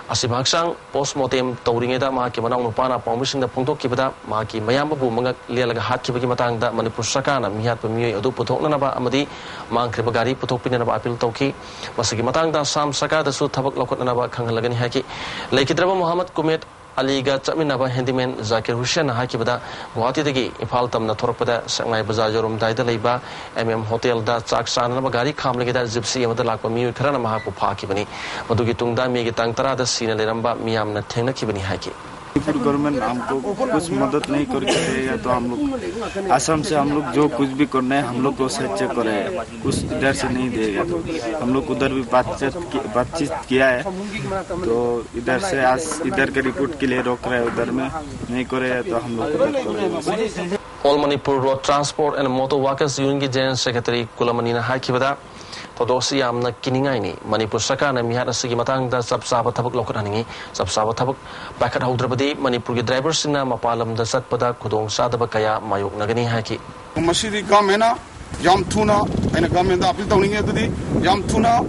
ꯑꯁꯤꯕ ꯍꯛꯆꯥꯡ ꯄꯣꯁꯃꯣꯔꯇꯦꯝ ꯇꯧꯔꯤꯉꯩꯗ ꯃꯍꯥꯛꯀꯤ ꯃꯅꯥꯎ ꯅꯨꯄꯥꯅ ꯄꯥꯎꯃꯤꯁꯤꯡꯗ ꯐꯣꯡꯗꯣꯛꯈꯤꯕꯗ ꯃꯍꯥꯛꯀꯤ ꯃꯌꯥꯝꯕꯕꯨ ꯃꯉꯛ ꯂꯦꯜꯂꯒ ꯍꯥꯠꯈꯤꯕꯒꯤ ꯃꯇꯥꯡꯗ ꯃꯅꯤꯄꯨꯔ ꯁꯔꯀꯥꯔꯅ ꯃꯤꯍꯥꯠꯄ ꯃꯤꯑꯣꯏ ꯑꯗꯨ ꯄꯨꯊꯣꯛꯅꯅꯕ ꯑꯃꯗꯤ ꯃꯥꯡꯈ꯭ꯔꯤꯕ ꯒꯥꯔꯤ ꯄꯨꯊꯣꯛꯄꯤꯅꯅꯕ ꯑꯥꯄꯤꯜ ꯇꯧꯈꯤ꯫ ꯃꯁꯤꯒꯤ ꯃꯇꯥꯡꯗ ꯑꯁꯥꯝ ꯁꯔꯀꯥꯔꯗꯁꯨ ꯊꯕꯛ ꯂꯧꯈꯠꯅꯅꯕ ꯈꯪꯍꯜꯂꯒꯅꯤ ꯍꯥꯏꯈꯤ꯫ ꯂꯩꯈꯤꯗ꯭ꯔꯕ ꯃꯣꯍꯝꯃꯗ ꯀꯨꯃꯦꯠ ꯑꯂꯤꯒ ꯆꯠꯃꯤꯟꯅꯕ ꯍꯦꯟꯗꯤꯃꯦꯟ ꯖꯥꯀꯤꯔ ꯍꯨꯁꯦꯟꯅ ꯍꯥꯏꯈꯤꯕꯗ, ꯒꯨꯋꯥꯍꯥꯇꯤꯗꯒꯤ ꯏꯝꯐꯥꯜ ꯇꯝꯅ ꯊꯣꯔꯛꯄꯗ ꯁꯦꯛꯃꯥꯏ ꯕꯖꯥꯔ ꯌꯧꯔꯝꯗꯥꯏꯗ ꯂꯩꯕ ꯑꯦꯝ ꯑꯦꯝ ꯍꯣꯇꯦꯜꯗ ꯆꯥꯛ ꯆꯥꯅꯅꯕ ꯒꯥꯔꯤ ꯈꯥꯝꯂꯤꯉꯩꯗ ꯖꯤꯞꯁꯤ ꯑꯃꯗ ꯂꯥꯛꯄ ꯃꯤꯑꯣꯏ ꯈꯔꯅ ꯃꯍꯥꯛꯄꯨ ꯐꯥꯈꯤꯕꯅꯤ꯫ ꯃꯗꯨꯒꯤ ꯇꯨꯡꯗ ꯃꯦꯒꯤ ꯇꯥꯡ ꯇꯔꯥꯗ ꯁꯤꯅ ꯂꯩꯔꯝꯕ ꯃꯤꯌꯥꯝꯅ ꯊꯦꯡꯅꯈꯤꯕꯅꯤ ꯍꯥꯏꯈꯤ꯫ मणिपुर गवर्नमेंट हमको कुछ मदद नहीं करके देगा तो हम लोग आसाम से हम लोग जो कुछ भी करना है हम लोग को सहायता करे, कुछ इधर से नहीं देगा। तो हम लोग उधर भी बातचीत कि- बातचीत किया है, तो इधर से आज इधर के रिपोर्ट के लिए रोक रहे हैं, उधर में नहीं करे तो हम लोग उधर करेंगे। All Manipur Road Transport and Motor Workers Union ꯒꯤ ꯖꯦꯅꯔꯦꯜ ꯁꯦꯀ꯭ꯔꯦꯇꯔꯤ ꯀꯨꯂꯃꯅꯤꯅ ꯍꯥꯏꯈꯤꯕꯗ, ꯊꯧꯗꯣꯛ ꯑꯁꯤ ꯌꯥꯝꯅ ꯀꯤꯅꯤꯡꯉꯥꯏꯅꯤ꯫ ꯃꯅꯤꯄꯨꯔ ꯁꯔꯀꯥꯔꯅ ꯃꯤꯍꯥꯠ ꯑꯁꯤꯒꯤ ꯃꯇꯥꯡꯗ ꯆꯞ ꯆꯥꯕ ꯊꯕꯛ ꯂꯧꯈꯠꯍꯟꯅꯤꯡꯉꯤ꯫ ꯆꯞ ꯆꯥꯕ ꯊꯕꯛ ꯄꯥꯏꯈꯠꯍꯧꯗ꯭ꯔꯕꯗꯤ ꯃꯅꯤꯄꯨꯔꯒꯤ ꯗ꯭ꯔꯥꯏꯚꯔꯁꯤꯡꯅ ꯃꯄꯥꯟ ꯂꯝꯗ ꯆꯠꯄꯗ ꯈꯨꯗꯣꯡꯆꯥꯗꯕ ꯀꯌꯥ ꯃꯥꯌꯣꯛꯅꯒꯅꯤ ꯍꯥꯏꯈꯤ꯫ ꯃꯁꯤꯗꯤ ꯒꯃꯦꯟꯅ ꯌꯥꯝ ꯊꯨꯅ, ꯑꯩꯅ ꯒꯃꯦꯟꯗ ꯑꯥꯄꯤꯜ ꯇꯧꯅꯤꯡꯉꯤ, ꯑꯗꯨꯗꯤ ꯌꯥꯝ ꯊꯨꯅ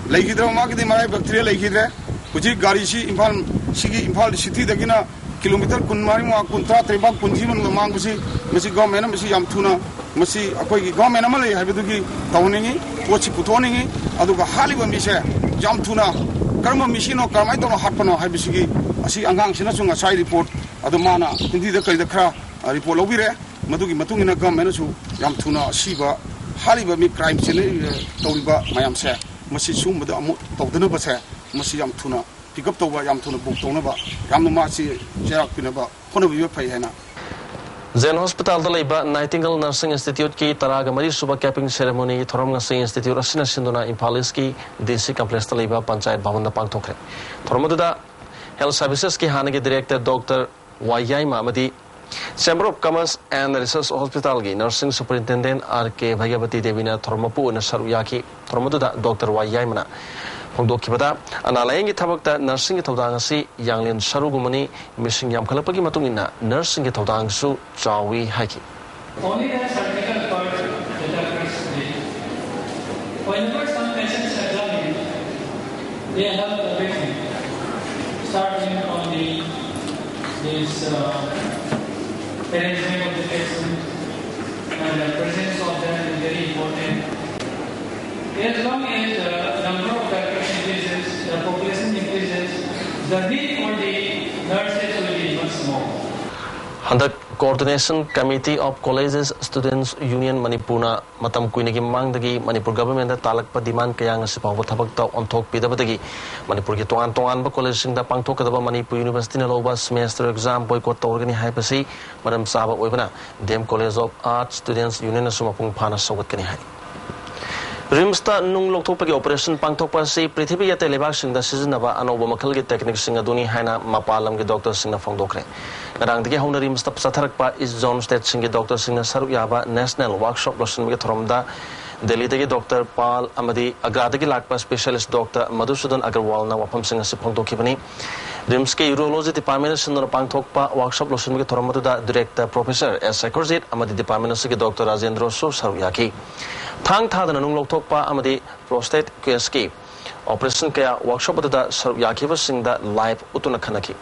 ꯂꯩꯈꯤꯗ꯭ꯔꯕ ꯃꯥꯒꯤꯗꯤ ꯃꯔꯥꯏꯕꯛ ꯊꯤꯔꯦ, ꯂꯩꯈꯤꯗ꯭ꯔꯦ꯫ ꯍꯧꯖꯤꯛ ꯒꯥꯔꯤꯁꯤ ꯏꯝꯐꯥꯜ, ꯁꯤꯒꯤ ꯏꯝꯐꯥꯜ ꯁꯤꯇꯤꯗꯒꯤꯅ ꯀꯤꯂꯣꯃꯤꯇꯔ ꯀꯨꯟ ꯃꯔꯤ ꯃꯉꯥ, ꯀꯨꯟꯊ꯭ꯔꯥ ꯇꯔꯦꯠ ꯐꯥꯎ, ꯀꯨꯟꯁꯤ ꯃꯅꯨꯡꯗ ꯃꯥꯡꯕꯁꯤ, ꯃꯁꯤ ꯒꯣꯔꯃꯦꯟꯅ ꯃꯁꯤ ꯌꯥꯝ ꯊꯨꯅ, ꯃꯁꯤ ꯑꯩꯈꯣꯏꯒꯤ ꯒꯣꯔꯃꯦꯟ ꯑꯃ ꯂꯩ ꯍꯥꯏꯕꯗꯨꯒꯤ ꯇꯧꯍꯟꯅꯤꯡꯉꯤ, ꯄꯣꯠꯁꯤ ꯄꯨꯊꯣꯛꯍꯟꯅꯤꯡꯉꯤ꯫ ꯑꯗꯨꯒ ꯍꯥꯠꯂꯤꯕ ꯃꯤꯁꯦ ꯌꯥꯝ ꯊꯨꯅ ꯀꯔꯝꯕ ꯃꯤꯁꯤꯅꯣ, ꯀꯔꯝꯍꯥꯏꯅ ꯇꯧꯅ ꯍꯥꯠꯄꯅꯣ ꯍꯥꯏꯕꯁꯤꯒꯤ, ꯑꯁꯤ ꯑꯉꯥꯡꯁꯤꯅꯁꯨ ꯉꯁꯥꯏ ꯔꯤꯄꯣꯔꯠ ꯑꯗꯨ ꯃꯥꯅ ꯍꯤꯟꯗꯤꯗ ꯀꯔꯤꯗ ꯈꯔ, ꯑ, ꯔꯤꯄꯣꯔꯠ ꯂꯧꯕꯤꯔꯦ꯫ ꯃꯗꯨꯒꯤ ꯃꯇꯨꯡ ꯏꯟꯅ ꯒꯣꯔꯃꯦꯟꯅꯁꯨ ꯌꯥꯝ ꯊꯨꯅ ꯑꯁꯤꯕ, ꯍꯥꯠꯂꯤꯕ ꯃꯤ, ꯀ꯭ꯔꯥꯏꯝ ꯆꯦꯟꯅꯔꯤꯕ, ꯇꯧꯔꯤꯕ ꯃꯌꯥꯝꯁꯦ, ꯃꯁꯤ ꯁꯤꯒꯨꯝꯕꯗ ꯑꯃꯨꯛ ꯇꯧꯗꯅꯕꯁꯦ, ꯃꯁꯤ ꯌꯥꯝ ꯊꯨꯅ ꯄꯤꯛ ꯑꯞ ꯇꯧꯕ, ꯌꯥꯝ ꯊꯨꯅ ꯕꯨꯛ ꯇꯧꯅꯕ, ꯌꯥꯝꯅ ꯃꯥꯁꯤ ꯆꯩꯔꯥꯛ ꯄꯤꯅꯕ ꯍꯣꯠꯅꯕꯤꯕ ꯐꯩ ꯍꯥꯏꯅ ꯖꯦꯟ ꯍꯣꯁꯄꯤꯇꯥꯜꯗ ꯂꯩꯕ Nightingale Nursing Instituteꯀꯤ ꯇꯔꯥꯒ ꯃꯔꯤ ꯁꯨꯕ capping ceremonyꯒꯤ ꯊꯧꯔꯝ ꯉꯁꯤ institute ꯑꯁꯤꯅ ꯁꯤꯟꯗꯨꯅ ꯏꯝꯐꯥꯜ ꯏꯁꯀꯤ DC complexꯇ ꯂꯩꯕ ꯄꯟꯆꯥꯌꯠ ꯚꯕꯟꯗ ꯄꯥꯡꯊꯣꯛꯈ꯭ꯔꯦ꯫ ꯊꯧꯔꯝ ꯑꯗꯨꯗ health servicesꯀꯤ ꯍꯥꯟꯅꯒꯤ director Doctor ꯋꯥꯏ ꯌꯥꯏꯃ ꯑꯃꯗꯤ Chamber of Commerce and Research Hospitalꯒꯤ nursing superintendent R K ꯚꯩꯒꯕꯇꯤ ꯗꯦꯕꯤꯅ ꯊꯧꯔꯝ ꯃꯄꯨ ꯑꯣꯏꯅ ꯁꯔꯨꯛ ꯌꯥꯈꯤ꯫ ꯊꯧꯔꯝ ꯑꯗꯨꯗ Doctor ꯋꯥꯏ ꯌꯥꯏꯃꯅ ꯐꯣꯡꯗꯣꯛꯈꯤꯕꯗ, ꯑꯅꯥ ꯂꯥꯌꯦꯡꯒꯤ ꯊꯕꯛꯇ nursingꯒꯤ ꯊꯧꯗꯥꯡ ꯑꯁꯤ ꯌꯥꯡꯂꯦꯟ ꯁꯔꯨꯒꯨꯝꯕꯅꯤ꯫ ꯃꯤꯁꯤꯡ ꯌꯥꯝꯈꯠꯂꯛꯄꯒꯤ ꯃꯇꯨꯡ ꯏꯟꯅ nursingꯒꯤ ꯊꯧꯗꯥꯡꯁꯨ ꯆꯥꯎꯏ ꯍꯥꯏꯈꯤ꯫ Only the surgical part the doctors did. Whenever some patients are coming, they help everything. Starting on the this uh, arrangement of the patient and the presence of them is very important. As long as the number of doctors increases, the population increases, the need for the nurses will be much more. ꯍꯟꯗꯛ Coordination Committee of Colleges Students Union ꯃꯅꯤꯄꯨꯔꯅ ꯃꯇꯝ ꯀꯨꯏꯅꯒꯤ ꯃꯃꯥꯡꯗꯒꯤ Manipur governmentꯗ ꯇꯥꯜꯂꯛꯄ demand ꯀꯌꯥ ꯉꯁꯤ ꯐꯥꯎꯕ ꯊꯕꯛꯇ ꯑꯣꯟꯊꯣꯛꯄꯤꯗꯕꯗꯒꯤ ꯃꯅꯤꯄꯨꯔꯒꯤ ꯇꯣꯉꯥꯟ ꯇꯣꯉꯥꯟꯕ collegeꯁꯤꯡꯗ ꯄꯥꯡꯊꯣꯛꯀꯗꯕ ꯃꯅꯤꯄꯨꯔ universityꯅ ꯂꯧꯕ semester exam boycott ꯇꯧꯔꯒꯅꯤ ꯍꯥꯏꯕꯁꯤ ꯃꯔꯝ ꯆꯥꯕ ꯑꯣꯏꯕꯅ D M College of Arts Students Unionꯅꯁꯨ ꯃꯄꯨꯡ ꯐꯥꯅ ꯁꯧꯒꯠꯀꯅꯤ ꯍꯥꯏ꯫ RIMSꯇ ꯅꯨꯡ ꯂꯧꯊꯣꯛꯄꯒꯤ operation ꯄꯥꯡꯊꯣꯛꯄ ꯑꯁꯤ ꯄ꯭ꯔꯤꯊꯤꯕꯤꯒꯤ ꯑꯇꯩ ꯂꯩꯕꯥꯛꯁꯤꯡꯗ ꯁꯤꯖꯤꯟꯅꯕ ꯑꯅꯧꯕ ꯃꯈꯜꯒꯤ techniqueꯁꯤꯡ ꯑꯗꯨꯅꯤ ꯍꯥꯏꯅ ꯃꯄꯥꯟ ꯂꯝꯒꯤ doctorꯁꯤꯡꯅ ꯐꯣꯡꯗꯣꯛꯈ꯭ꯔꯦ꯫ ꯉꯔꯥꯡꯗꯒꯤ ꯍꯧꯅ RIMSꯇ ꯆꯠꯊꯔꯛꯄ East Zone stateꯁꯤꯡꯒꯤ doctorꯁꯤꯡꯅ ꯁꯔꯨꯛ ꯌꯥꯕ national workshop ꯂꯣꯏꯁꯤꯟꯕꯒꯤ ꯊꯧꯔꯝꯗ ꯗꯦꯜꯂꯤꯗꯒꯤ Doctor Pal ꯑꯃꯗꯤ ꯑꯒ꯭ꯔꯥꯗꯒꯤ ꯂꯥꯛꯄ specialist Doctor Madhusudan Agarwalꯅ ꯋꯥꯐꯝꯁꯤꯡ ꯑꯁꯤ ꯐꯣꯡꯗꯣꯛꯈꯤꯕꯅꯤ꯫ RIMSꯀꯤ Urology Departmentꯅ ꯁꯤꯟꯗꯨꯅ ꯄꯥꯡꯊꯣꯛꯄ workshop ꯂꯣꯏꯁꯤꯟꯕꯒꯤ ꯊꯧꯔꯝ ꯑꯗꯨꯗ Director Professor S Saikharjit ꯑꯃꯗꯤ department ꯑꯁꯤꯒꯤ Doctor Rajendraꯁꯨ ꯁꯔꯨꯛ ꯌꯥꯈꯤ꯫ ꯊꯥꯡ ꯊꯥꯗꯅ ꯅꯨꯡ ꯂꯧꯊꯣꯛꯄ ꯑꯃꯗꯤ prostate caseꯀꯤ operation ꯀꯌꯥ workshop ꯑꯗꯨꯗ ꯁꯔꯨꯛ ꯌꯥꯈꯤꯕꯁꯤꯡꯗ live ꯎꯠꯇꯨꯅ ꯈꯟꯅꯈꯤ꯫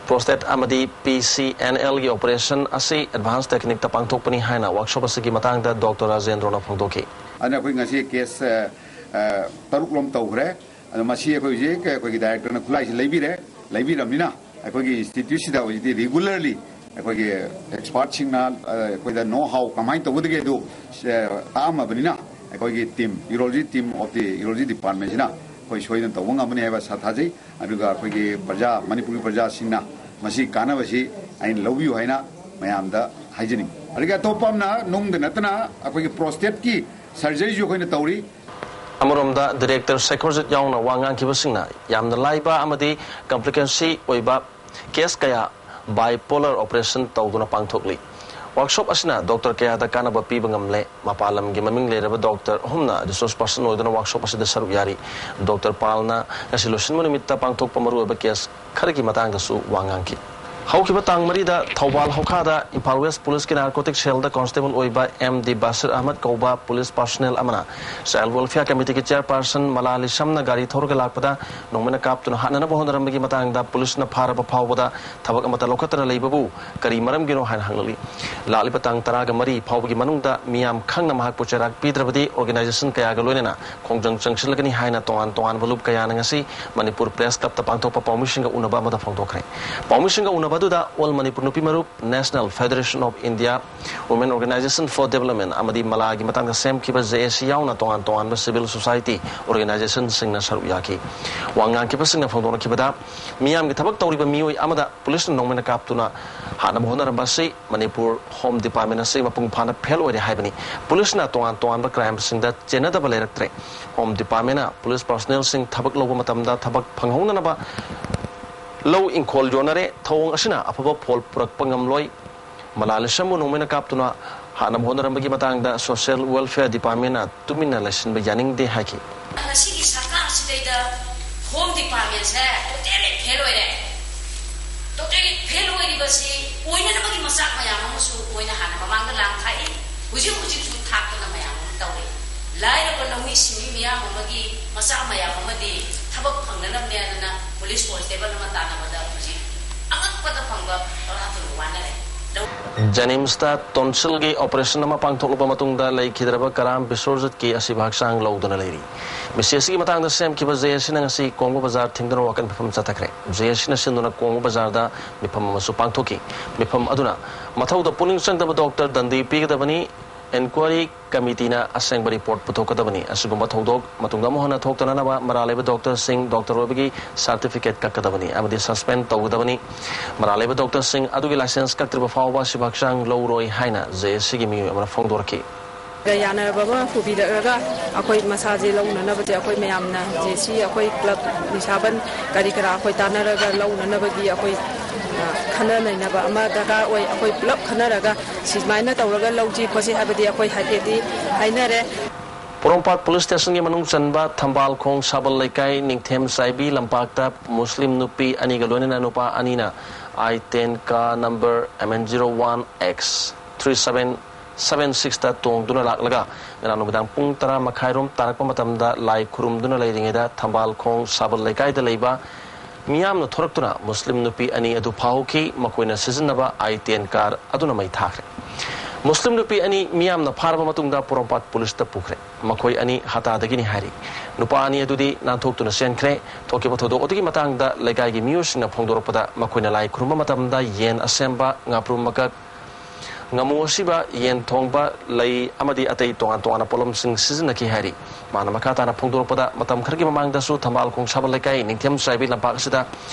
Prostate ꯑꯃꯗꯤ P C N Lꯒꯤ operation ꯑꯁꯤ advanced techniqueꯇ ꯄꯥꯡꯊꯣꯛꯄꯅꯤ ꯍꯥꯏꯅ workshop ꯑꯁꯤꯒꯤ ꯃꯇꯥꯡꯗ Doctor Rajendraꯅ ꯐꯣꯡꯗꯣꯛꯈꯤ꯫ ꯑꯗꯨꯅ ꯑꯩꯈꯣꯏ ꯉꯁꯤ case, ꯑ, ꯑ, ꯇꯔꯨꯛ ꯂꯣꯝ ꯇꯧꯈ꯭ꯔꯦ꯫ ꯑꯗꯣ ꯃꯁꯤ ꯑꯩꯈꯣꯏ ꯍꯧꯖꯤꯛ ꯑꯩꯈꯣꯏꯒꯤ directorꯅ ꯈꯨꯠꯂꯥꯏꯁꯤ ꯂꯩꯕꯤꯔꯦ꯫ ꯂꯩꯕꯤꯔꯕꯅꯤꯅ ꯑꯩꯈꯣꯏꯒꯤ instituteꯁꯤꯗ ꯍꯧꯖꯤꯛꯇꯤ regularly ꯑꯩꯈꯣꯏꯒꯤ expertꯁꯤꯡꯅ, ꯑ, ꯑꯩꯈꯣꯏꯗ know how ꯀꯃꯥꯏꯅ ꯇꯧꯒꯗꯒꯦ ꯑꯗꯨ, ꯑ, ꯇꯥꯛꯑꯝꯃꯕꯅꯤꯅ ꯑꯩꯈꯣꯏꯒꯤ team, urology team of the urology departmentꯁꯤꯅ ꯑꯩꯈꯣꯏ ꯁꯣꯏꯗꯅ ꯇꯧꯕ ꯉꯝꯒꯅꯤ ꯍꯥꯏꯕ ꯑꯥꯁꯥ ꯊꯥꯖꯩ꯫ ꯑꯗꯨꯒ ꯑꯩꯈꯣꯏꯒꯤ ꯄ꯭ꯔꯖꯥ, ꯃꯅꯤꯄꯨꯔꯒꯤ ꯄ꯭ꯔꯖꯥꯁꯤꯡꯅ ꯃꯁꯤ ꯀꯥꯟꯅꯕꯁꯤ ꯑꯩꯅ ꯂꯧꯕꯤꯌꯨ ꯍꯥꯏꯅ ꯃꯌꯥꯝꯗ ꯍꯥꯏꯖꯅꯤꯡꯉꯤ꯫ ꯑꯗꯒꯤ ꯑꯇꯣꯞꯄ ꯑꯃꯅ ꯅꯨꯡꯗ ꯅꯠꯇꯅ ꯑꯩꯈꯣꯏꯒꯤ ꯄ꯭ꯔꯣꯁꯇꯦꯠꯀꯤ ꯁꯔꯖꯔꯤꯁꯨ ꯑꯩꯈꯣꯏꯅ ꯇꯧꯔꯤ꯫ ꯑꯃꯔꯣꯝꯗ ꯗꯤꯔꯦꯛꯇꯔ ꯁꯦꯈꯣꯔꯖꯤꯠ ꯌꯥꯎꯅ ꯋꯥ ꯉꯥꯡꯈꯤꯕꯁꯤꯡꯅ ꯌꯥꯝꯅ ꯂꯥꯏꯕ ꯑꯃꯗꯤ ꯀꯝꯄ꯭ꯂꯤꯀꯦꯟꯁꯤ ꯑꯣꯏꯕ ꯀꯦꯁ ꯀꯌꯥ ꯕꯥꯏꯄꯣꯂꯔ ꯑꯣꯄꯔꯦꯁꯟ ꯇꯧꯗꯨꯅ ꯄꯥꯡꯊꯣꯛꯂꯤ꯫ ꯋꯥꯔꯛꯁꯣꯞ ꯑꯁꯤꯅ ꯗꯣꯛꯇꯔ ꯀꯌꯥꯗ ꯀꯥꯟꯅꯕ ꯄꯤꯕ ꯉꯝꯂꯦ꯫ ꯃꯄꯥꯟ ꯂꯝꯒꯤ ꯃꯃꯤꯡ ꯂꯩꯔꯕ ꯗꯣꯛꯇꯔ ꯑꯍꯨꯝꯅ ꯔꯤꯁꯣꯔꯁ ꯄꯔꯁꯟ ꯑꯣꯏꯗꯨꯅ ꯋꯥꯔꯛꯁꯣꯞ ꯑꯁꯤꯗ ꯁꯔꯨꯛ ꯌꯥꯔꯤ꯫ ꯗꯣꯛꯇꯔ ꯄꯥꯜꯅ ꯉꯁꯤ ꯂꯣꯏꯁꯤꯟꯕ ꯅꯨꯃꯤꯠꯇ ꯄꯥꯡꯊꯣꯛꯄ ꯃꯔꯨꯑꯣꯏꯕ ꯀꯦꯁ ꯈꯔꯒꯤ ꯃꯇꯥꯡꯗꯁꯨ ꯋꯥ ꯉꯥꯡꯈꯤ꯫ ꯍꯧꯈꯤꯕ ꯇꯥꯡ ꯃꯔꯤꯗ ꯊꯧꯕꯥꯜ ꯍꯧꯈꯥꯗ ꯏꯝꯐꯥꯜ ꯋꯦꯁ ꯄꯨꯂꯤꯁꯀꯤ ꯅꯥꯔꯀꯣꯇꯤꯛ ꯁꯦꯜꯗ ꯀꯣꯟꯁꯇꯦꯕꯜ ꯑꯣꯏꯕ ꯑꯦꯝ ꯗꯤ ꯕꯥꯁꯤꯔ ꯑꯍꯃꯗ ꯀꯧꯕ ꯄꯨꯂꯤꯁ ꯄꯥꯔꯁꯣꯅꯦꯜ ꯑꯃꯅ ꯆꯥꯏꯜ ꯋꯦꯜꯐꯤꯌꯔ ꯀꯃꯤꯇꯤꯒꯤ ꯆꯦꯌꯔꯄꯥꯔꯁꯟ ꯃꯂꯥ ꯂꯤꯁꯝꯅ ꯒꯥꯔꯤ ꯊꯧꯔꯒ ꯂꯥꯛꯄꯗ ꯅꯣꯡꯃꯩꯅ ꯀꯥꯞꯇꯨꯅ ꯍꯥꯠꯅꯅꯕ ꯍꯣꯠꯅꯔꯝꯕꯒꯤ ꯃꯇꯥꯡꯗ ꯄꯨꯂꯤꯁꯅ ꯐꯥꯔꯕ ꯐꯥꯎꯕꯗ ꯊꯕꯛ ꯑꯃꯠꯇ ꯂꯧꯈꯠꯇꯅ ꯂꯩꯕꯕꯨ ꯀꯔꯤ ꯃꯔꯝꯒꯤꯅꯣ ꯍꯥꯏꯅ ꯍꯪꯂꯛꯂꯤ꯫ ꯂꯥꯛꯂꯤꯕ ꯇꯥꯡ ꯇꯔꯥꯒ ꯃꯔꯤ ꯐꯥꯎꯕꯒꯤ ꯃꯅꯨꯡꯗ ꯃꯤꯌꯥꯝ ꯈꯪꯅ ꯃꯍꯥꯛꯄꯨ ꯆꯩꯔꯥꯛ ꯄꯤꯗ꯭ꯔꯕꯗꯤ ꯑꯣꯔꯒꯅꯥꯏꯖꯦꯁꯟ ꯀꯌꯥꯒ ꯂꯣꯏꯅꯅ ꯈꯣꯡꯖꯪ ꯆꯪꯁꯤꯜꯂꯒꯅꯤ ꯍꯥꯏꯅ ꯇꯣꯉꯥꯟ ꯇꯣꯉꯥꯟꯕ ꯂꯨꯞ ꯀꯌꯥꯅ ꯉꯁꯤ ꯃꯅꯤꯄꯨꯔ ꯄ꯭ꯔꯦꯁ ꯀ꯭ꯂꯕꯇ ꯄꯥꯡꯊꯣꯛꯄ ꯄꯥꯎꯃꯤꯁꯤꯡꯒ ꯎꯅꯕ ꯑꯃꯗ ꯐꯣꯡꯗꯣꯛꯈ꯭ꯔꯦ꯫ ꯄꯥꯎꯃꯤꯁꯤꯡꯒ ꯎꯅꯕ ꯑꯗꯨꯗ ꯑꯣꯜ ꯃꯅꯤꯄꯨꯔ ꯅꯨꯄꯤ ꯃꯔꯨꯞ, National Federation of India Women Organization for Development ꯑꯃꯗꯤ ꯃꯂꯥꯒꯤ ꯃꯇꯥꯡꯗ ꯁꯦꯝꯈꯤꯕ ꯖꯦ ꯑꯦ ꯁꯤ ꯌꯥꯎꯅ ꯇꯣꯉꯥꯟ ꯇꯣꯉꯥꯟꯕ ꯁꯤꯚꯤꯜ ꯁꯣꯁꯥꯏꯇꯤ ꯑꯣꯔꯒꯅꯥꯏꯖꯦꯁꯟꯁꯤꯡꯅ ꯁꯔꯨꯛ ꯌꯥꯈꯤ꯫ ꯋꯥ ꯉꯥꯡꯈꯤꯕꯁꯤꯡꯅ ꯐꯣꯡꯗꯣꯛꯅꯈꯤꯕꯗ ꯃꯤꯌꯥꯝꯒꯤ ꯊꯕꯛ ꯇꯧꯔꯤꯕ ꯃꯤꯑꯣꯏ ꯑꯃꯗ ꯄꯨꯂꯤꯁꯅ ꯅꯣꯡꯃꯩꯅ ꯀꯥꯞꯇꯨꯅ ꯍꯥꯠꯅꯕ ꯍꯣꯠꯅꯔꯝꯕ ꯑꯁꯤ ꯃꯅꯤꯄꯨꯔ ꯍꯣꯝ ꯗꯤꯄꯥꯔꯠꯃꯦꯟ ꯑꯁꯤ ꯃꯄꯨꯡ ꯐꯥꯅ ꯐꯦꯜ ꯑꯣꯏꯔꯦ ꯍꯥꯏꯕꯅꯤ꯫ ꯄꯨꯂꯤꯁꯅ ꯇꯣꯉꯥꯟ ꯇꯣꯉꯥꯟꯕ ꯀ꯭ꯔꯥꯏꯝꯁꯤꯡꯗ ꯆꯦꯟꯅꯗꯕ ꯂꯩꯔꯛꯇ꯭ꯔꯦ꯫ ꯍꯣꯝ ꯗꯤꯄꯥꯔꯠꯃꯦꯟꯅ ꯄꯨꯂꯤꯁ ꯄꯥꯔꯁꯣꯅꯦꯜꯁꯤꯡ ꯊꯕꯛ ꯂꯧꯕ ꯃꯇꯝꯗ ꯊꯕꯛ ꯐꯪꯍꯧꯅꯅꯕ ꯂꯧ ꯏꯪꯈꯣꯜ ꯌꯣꯟꯅꯔꯦ꯫ ꯊꯧꯑꯣꯡ ꯑꯁꯤꯅ ꯑꯐꯕ ꯐꯣꯜ ꯄꯨꯔꯛꯄ ꯉꯝꯂꯣꯏ꯫ ꯃꯂꯥ ꯂꯤꯁꯝꯕꯨ ꯅꯣꯡꯃꯩꯅ ꯀꯥꯞꯇꯨꯅ ꯍꯥꯠꯅꯕ ꯍꯣꯠꯅꯔꯝꯕꯒꯤ ꯃꯇꯥꯡꯗ ꯁꯣꯁꯤꯌꯦꯜ ꯋꯦꯜꯐꯤꯌꯔ ꯗꯤꯄꯥꯔꯠꯃꯦꯟꯅ ꯇꯨꯃꯤꯟꯅ ꯂꯩꯁꯤꯟꯕ ꯌꯥꯅꯤꯡꯗꯦ ꯍꯥꯏꯈꯤ꯫ ꯉꯁꯤꯒꯤ ꯁꯔꯀꯥꯔꯁꯤꯗꯩꯗ ꯍꯣꯝ ꯗꯤꯄꯥꯔꯠꯃꯦꯟꯁꯦ ꯇꯣꯇꯦꯂꯤ ꯐꯦꯜ ꯑꯣꯏꯔꯦ꯫ ꯇꯣꯇꯦꯂꯤ ꯐꯦꯜ ꯑꯣꯏꯔꯤꯕꯁꯤ ꯑꯣꯏꯅꯅꯕꯒꯤ ꯃꯆꯥꯛ ꯃꯌꯥꯝ ꯑꯃꯁꯨ ꯑꯣꯏꯅ ꯍꯥꯟꯅ ꯃꯃꯥꯡꯗ ꯂꯥꯡ ꯊꯥꯛꯏ, ꯍꯧꯖꯤꯛ ꯍꯧꯖꯤꯛꯁꯨ ꯊꯥꯛꯇꯅ ꯃꯌꯥꯝ ꯑꯃ ꯇꯧꯔꯤ꯫ ꯂꯥꯏꯔꯕ ꯂꯧꯃꯤ ꯁꯤꯟꯃꯤ ꯃꯤꯌꯥꯝ ꯑꯃꯒꯤ ꯃꯆꯥ ꯃꯌꯥꯝ ꯑꯃꯗꯤ ꯊꯕꯛ ꯐꯪꯅꯅꯕꯅꯦꯗꯅ ꯄꯨꯂꯤꯁ ꯀꯣꯟꯁꯇꯦꯕꯜ ꯑꯃ ꯇꯥꯟꯅꯕꯗ ꯍꯧꯖꯤꯛ ꯑꯉꯛꯄꯗ ꯐꯪꯕ ꯇꯔꯥ ꯇꯔꯨꯛ ꯋꯥꯅꯔꯦ꯫ ꯂꯧ- ꯖꯦꯅꯤꯝꯁꯇ ꯇꯣꯟꯁꯤꯜꯒꯤ ꯑꯣꯄꯔꯦꯁꯟ ꯑꯃ ꯄꯥꯡꯊꯣꯛꯂꯕ ꯃꯇꯨꯡꯗ ꯂꯩꯈꯤꯗ꯭ꯔꯕ ꯀꯔꯥꯝ ꯕꯤꯁ꯭ꯋꯔꯖꯤꯠꯀꯤ ꯑꯁꯤꯕ ꯍꯛꯆꯥꯡ ꯂꯧꯗꯨꯅ ꯂꯩꯔꯤ꯫ ꯃꯤꯁꯤ ꯑꯁꯤꯒꯤ ꯃꯇꯥꯡꯗ ꯁꯦꯝꯈꯤꯕ ꯖꯦ ꯑꯦ ꯁꯤꯅ ꯉꯁꯤ ꯀꯣꯡꯕ ꯕꯖꯥꯔ ꯊꯤꯡꯗꯨꯅ ꯋꯥꯀꯠ ꯃꯤꯐꯝ ꯆꯠꯊꯈ꯭ꯔꯦ꯫ ꯖꯦ ꯑꯦ ꯁꯤꯅ ꯁꯤꯟꯗꯨꯅ ꯀꯣꯡꯕ ꯕꯖꯥꯔꯗ ꯃꯤꯐꯝ ꯑꯃꯁꯨ ꯄꯥꯡꯊꯣꯛꯈꯤ꯫ ꯃꯤꯐꯝ ꯑꯗꯨꯅ ꯃꯊꯧꯗ ꯄꯨꯛꯅꯤꯡ ꯆꯪꯗꯕ ꯗꯣꯛꯇꯔ ꯗꯟꯗꯤ ꯄꯤꯒꯗꯕꯅꯤ, ꯏꯟꯀ꯭ꯋꯥꯏꯔꯤ ꯀꯃꯤꯇꯤꯅ ꯑꯁꯦꯡꯕ ꯔꯤꯄꯣꯔꯠ ꯄꯨꯊꯣꯛꯀꯗꯕꯅꯤ꯫ ꯑꯁꯤꯒꯨꯝꯕ ꯊꯧꯗꯣꯛ ꯃꯇꯨꯡꯗ ꯑꯃꯨꯛ ꯍꯟꯅ ꯊꯣꯛꯇꯅꯅꯕ ꯃꯔꯥꯜ ꯂꯩꯕ ꯗꯣꯛꯇꯔꯁꯤꯡ ꯗꯣꯛꯇꯔ ꯑꯣꯏꯕꯒꯤ ꯁꯥꯔꯇꯤꯐꯤꯀꯦꯠ ꯀꯛꯀꯗꯕꯅꯤ ꯑꯃꯗꯤ ꯁꯁꯄꯦꯟ ꯇꯧꯒꯗꯕꯅꯤ꯫ ꯃꯔꯥꯜ ꯂꯩꯕ ꯗꯣꯛꯇꯔꯁꯤꯡ ꯑꯗꯨꯒꯤ ꯂꯥꯏꯁꯦꯟꯁ ꯀꯛꯇ꯭ꯔꯤꯕ ꯐꯥꯎꯕ ꯁꯤꯕ ꯍꯛꯆꯥꯡ ꯂꯧꯔꯣꯏ ꯍꯥꯏꯅ ꯖꯦ ꯑꯦ ꯁꯤꯒꯤ ꯃꯤꯑꯣꯏ ꯑꯃꯅ ꯐꯣꯡꯗꯣꯔꯛꯈꯤ꯫ ꯌꯥꯅꯔꯕ ꯑꯃ ꯄꯨꯕꯤꯔꯛꯂꯒ ꯑꯩꯈꯣꯏ ꯃꯁꯥꯁꯦ ꯂꯧꯅꯅꯕꯁꯦ ꯑꯩꯈꯣꯏ ꯃꯌꯥꯝꯅ ꯖꯦ ꯁꯤ ꯑꯩꯈꯣꯏ ꯀ꯭ꯂꯕ ꯅꯤꯁꯥꯕꯟ ꯀꯔꯤ ꯀꯔꯥ ꯑꯩꯈꯣꯏ ꯇꯥꯟꯅꯔꯒ ꯂꯧꯅꯅꯕꯒꯤ ꯑꯩꯈꯣꯏ ꯈꯟꯅ ꯅꯩꯅꯕ ꯑꯃ ꯗꯔꯀꯥꯔ ꯑꯣꯏ꯫ ꯑꯩꯈꯣꯏ ꯄꯨꯂꯞ ꯈꯟꯅꯔꯒ ꯁꯨꯃꯥꯏꯅ ꯇꯧꯔꯒ ꯂꯧꯁꯤ ꯈꯣꯠꯁꯤ ꯍꯥꯏꯕꯗꯤ ꯑꯩꯈꯣꯏ ꯍꯥꯏꯐꯦꯠꯇꯤ ꯍꯥꯏꯅꯔꯦ꯫ ꯄꯣꯔꯣꯝꯄꯥꯠ ꯄꯨꯂꯤꯁ ꯁ꯭ꯇꯦꯁꯟꯒꯤ ꯃꯅꯨꯡ ꯆꯟꯕ ꯊꯝꯕꯥꯜꯈꯣꯡ ꯁꯥꯕꯜ ꯂꯩꯀꯥꯏ ꯅꯤꯡꯊꯦꯝ ꯆꯥꯏꯕꯤ ꯂꯝꯄꯥꯛꯇ ꯃꯨꯁꯂꯤꯝ ꯅꯨꯄꯤ ꯑꯅꯤꯒ ꯂꯣꯏꯅꯅ ꯅꯨꯄꯥ ꯑꯅꯤꯅ ꯑꯥꯏ ꯇꯦꯟ ꯀꯥ number M N zero one X three seven seven six ꯇ ꯇꯣꯡꯗꯨꯅ ꯂꯥꯛꯂꯒ ꯉꯔꯥꯡ ꯅꯨꯃꯤꯗꯥꯡ ꯄꯨꯡ ꯇꯔꯥ ꯃꯈꯥꯏꯔꯣꯝ ꯇꯥꯔꯛꯄ ꯃꯇꯝꯗ ꯂꯥꯏ ꯈꯨꯔꯨꯝꯗꯨꯅ ꯂꯩꯔꯤꯉꯩꯗ ꯊꯝꯕꯥꯜꯈꯣꯡ ꯁꯥꯕꯜ ꯂꯩꯀꯥꯏꯗ ꯂꯩꯕ ꯃꯤꯌꯥꯝꯅ ꯊꯣꯔꯛꯇꯨꯅ ꯃꯨꯁꯂꯤꯝ ꯅꯨꯄꯤ ꯑꯅꯤ ꯑꯗꯨ ꯐꯥꯍꯧꯈꯤ꯫ ꯃꯈꯣꯏꯅ ꯁꯤꯖꯤꯟꯅꯕ ꯑꯥꯏ ꯇꯦꯟ ꯀꯥꯔ ꯑꯗꯨꯅ ꯃꯩ ꯊꯥꯈ꯭ꯔꯦ꯫ ꯃꯨꯁꯂꯤꯝ ꯅꯨꯄꯤ ꯑꯅꯤ ꯃꯤꯌꯥꯝꯅ ꯐꯥꯔꯕ ꯃꯇꯨꯡꯗ ꯄꯣꯔꯣꯝꯄꯥꯠ ꯄꯨꯂꯤꯁꯇ ꯄꯨꯈ꯭ꯔꯦ꯫ ꯃꯈꯣꯏ ꯑꯅꯤ ꯍꯇꯥꯗꯒꯤꯅꯤ ꯍꯥꯏꯔꯤ꯫ ꯅꯨꯄꯥ ꯑꯅꯤ ꯑꯗꯨꯗꯤ ꯅꯥꯟꯊꯣꯛꯇꯨꯅ ꯆꯦꯟꯈ꯭ꯔꯦ꯫ ꯊꯣꯛꯈꯤꯕ ꯊꯧꯗꯣꯛ ꯑꯗꯨꯒꯤ ꯃꯇꯥꯡꯗ ꯂꯩꯀꯥꯏꯒꯤ ꯃꯤꯑꯣꯏꯁꯤꯡꯅ ꯐꯣꯡꯗꯣꯔꯛꯄꯗ ꯃꯈꯣꯏꯅ ꯂꯥꯏ ꯈꯨꯔꯨꯝꯕ ꯃꯇꯝꯗ ꯌꯦꯟ ꯑꯁꯦꯝꯕ, ꯉꯥꯄ꯭ꯔꯨꯝ ꯃꯀꯛ, ꯉꯥꯃꯨ ꯑꯁꯤꯕ, ꯌꯦꯟ ꯊꯣꯡꯕ, ꯂꯩ ꯑꯃꯗꯤ ꯑꯇꯩ ꯇꯣꯉꯥꯟ ꯇꯣꯉꯥꯟꯕ ꯄꯣꯠꯂꯝꯁꯤꯡ ꯁꯤꯖꯤꯟꯅꯈꯤ ꯍꯥꯏꯔꯤ꯫ ꯃꯥꯅ ꯃꯈꯥ ꯇꯥꯅ ꯐꯣꯡꯗꯣꯔꯛꯄꯗ, ꯃꯇꯝ ꯈꯔꯒꯤ ꯃꯃꯥꯡꯗꯁꯨ ꯊꯝꯕꯥꯜꯈꯣꯡ ꯁꯥꯕꯜ ꯂꯩꯀꯥꯏ ꯅꯤꯡꯊꯦꯝ ꯆꯥꯏꯕꯤ ꯂꯝꯄꯥꯛ ꯑꯁꯤꯗ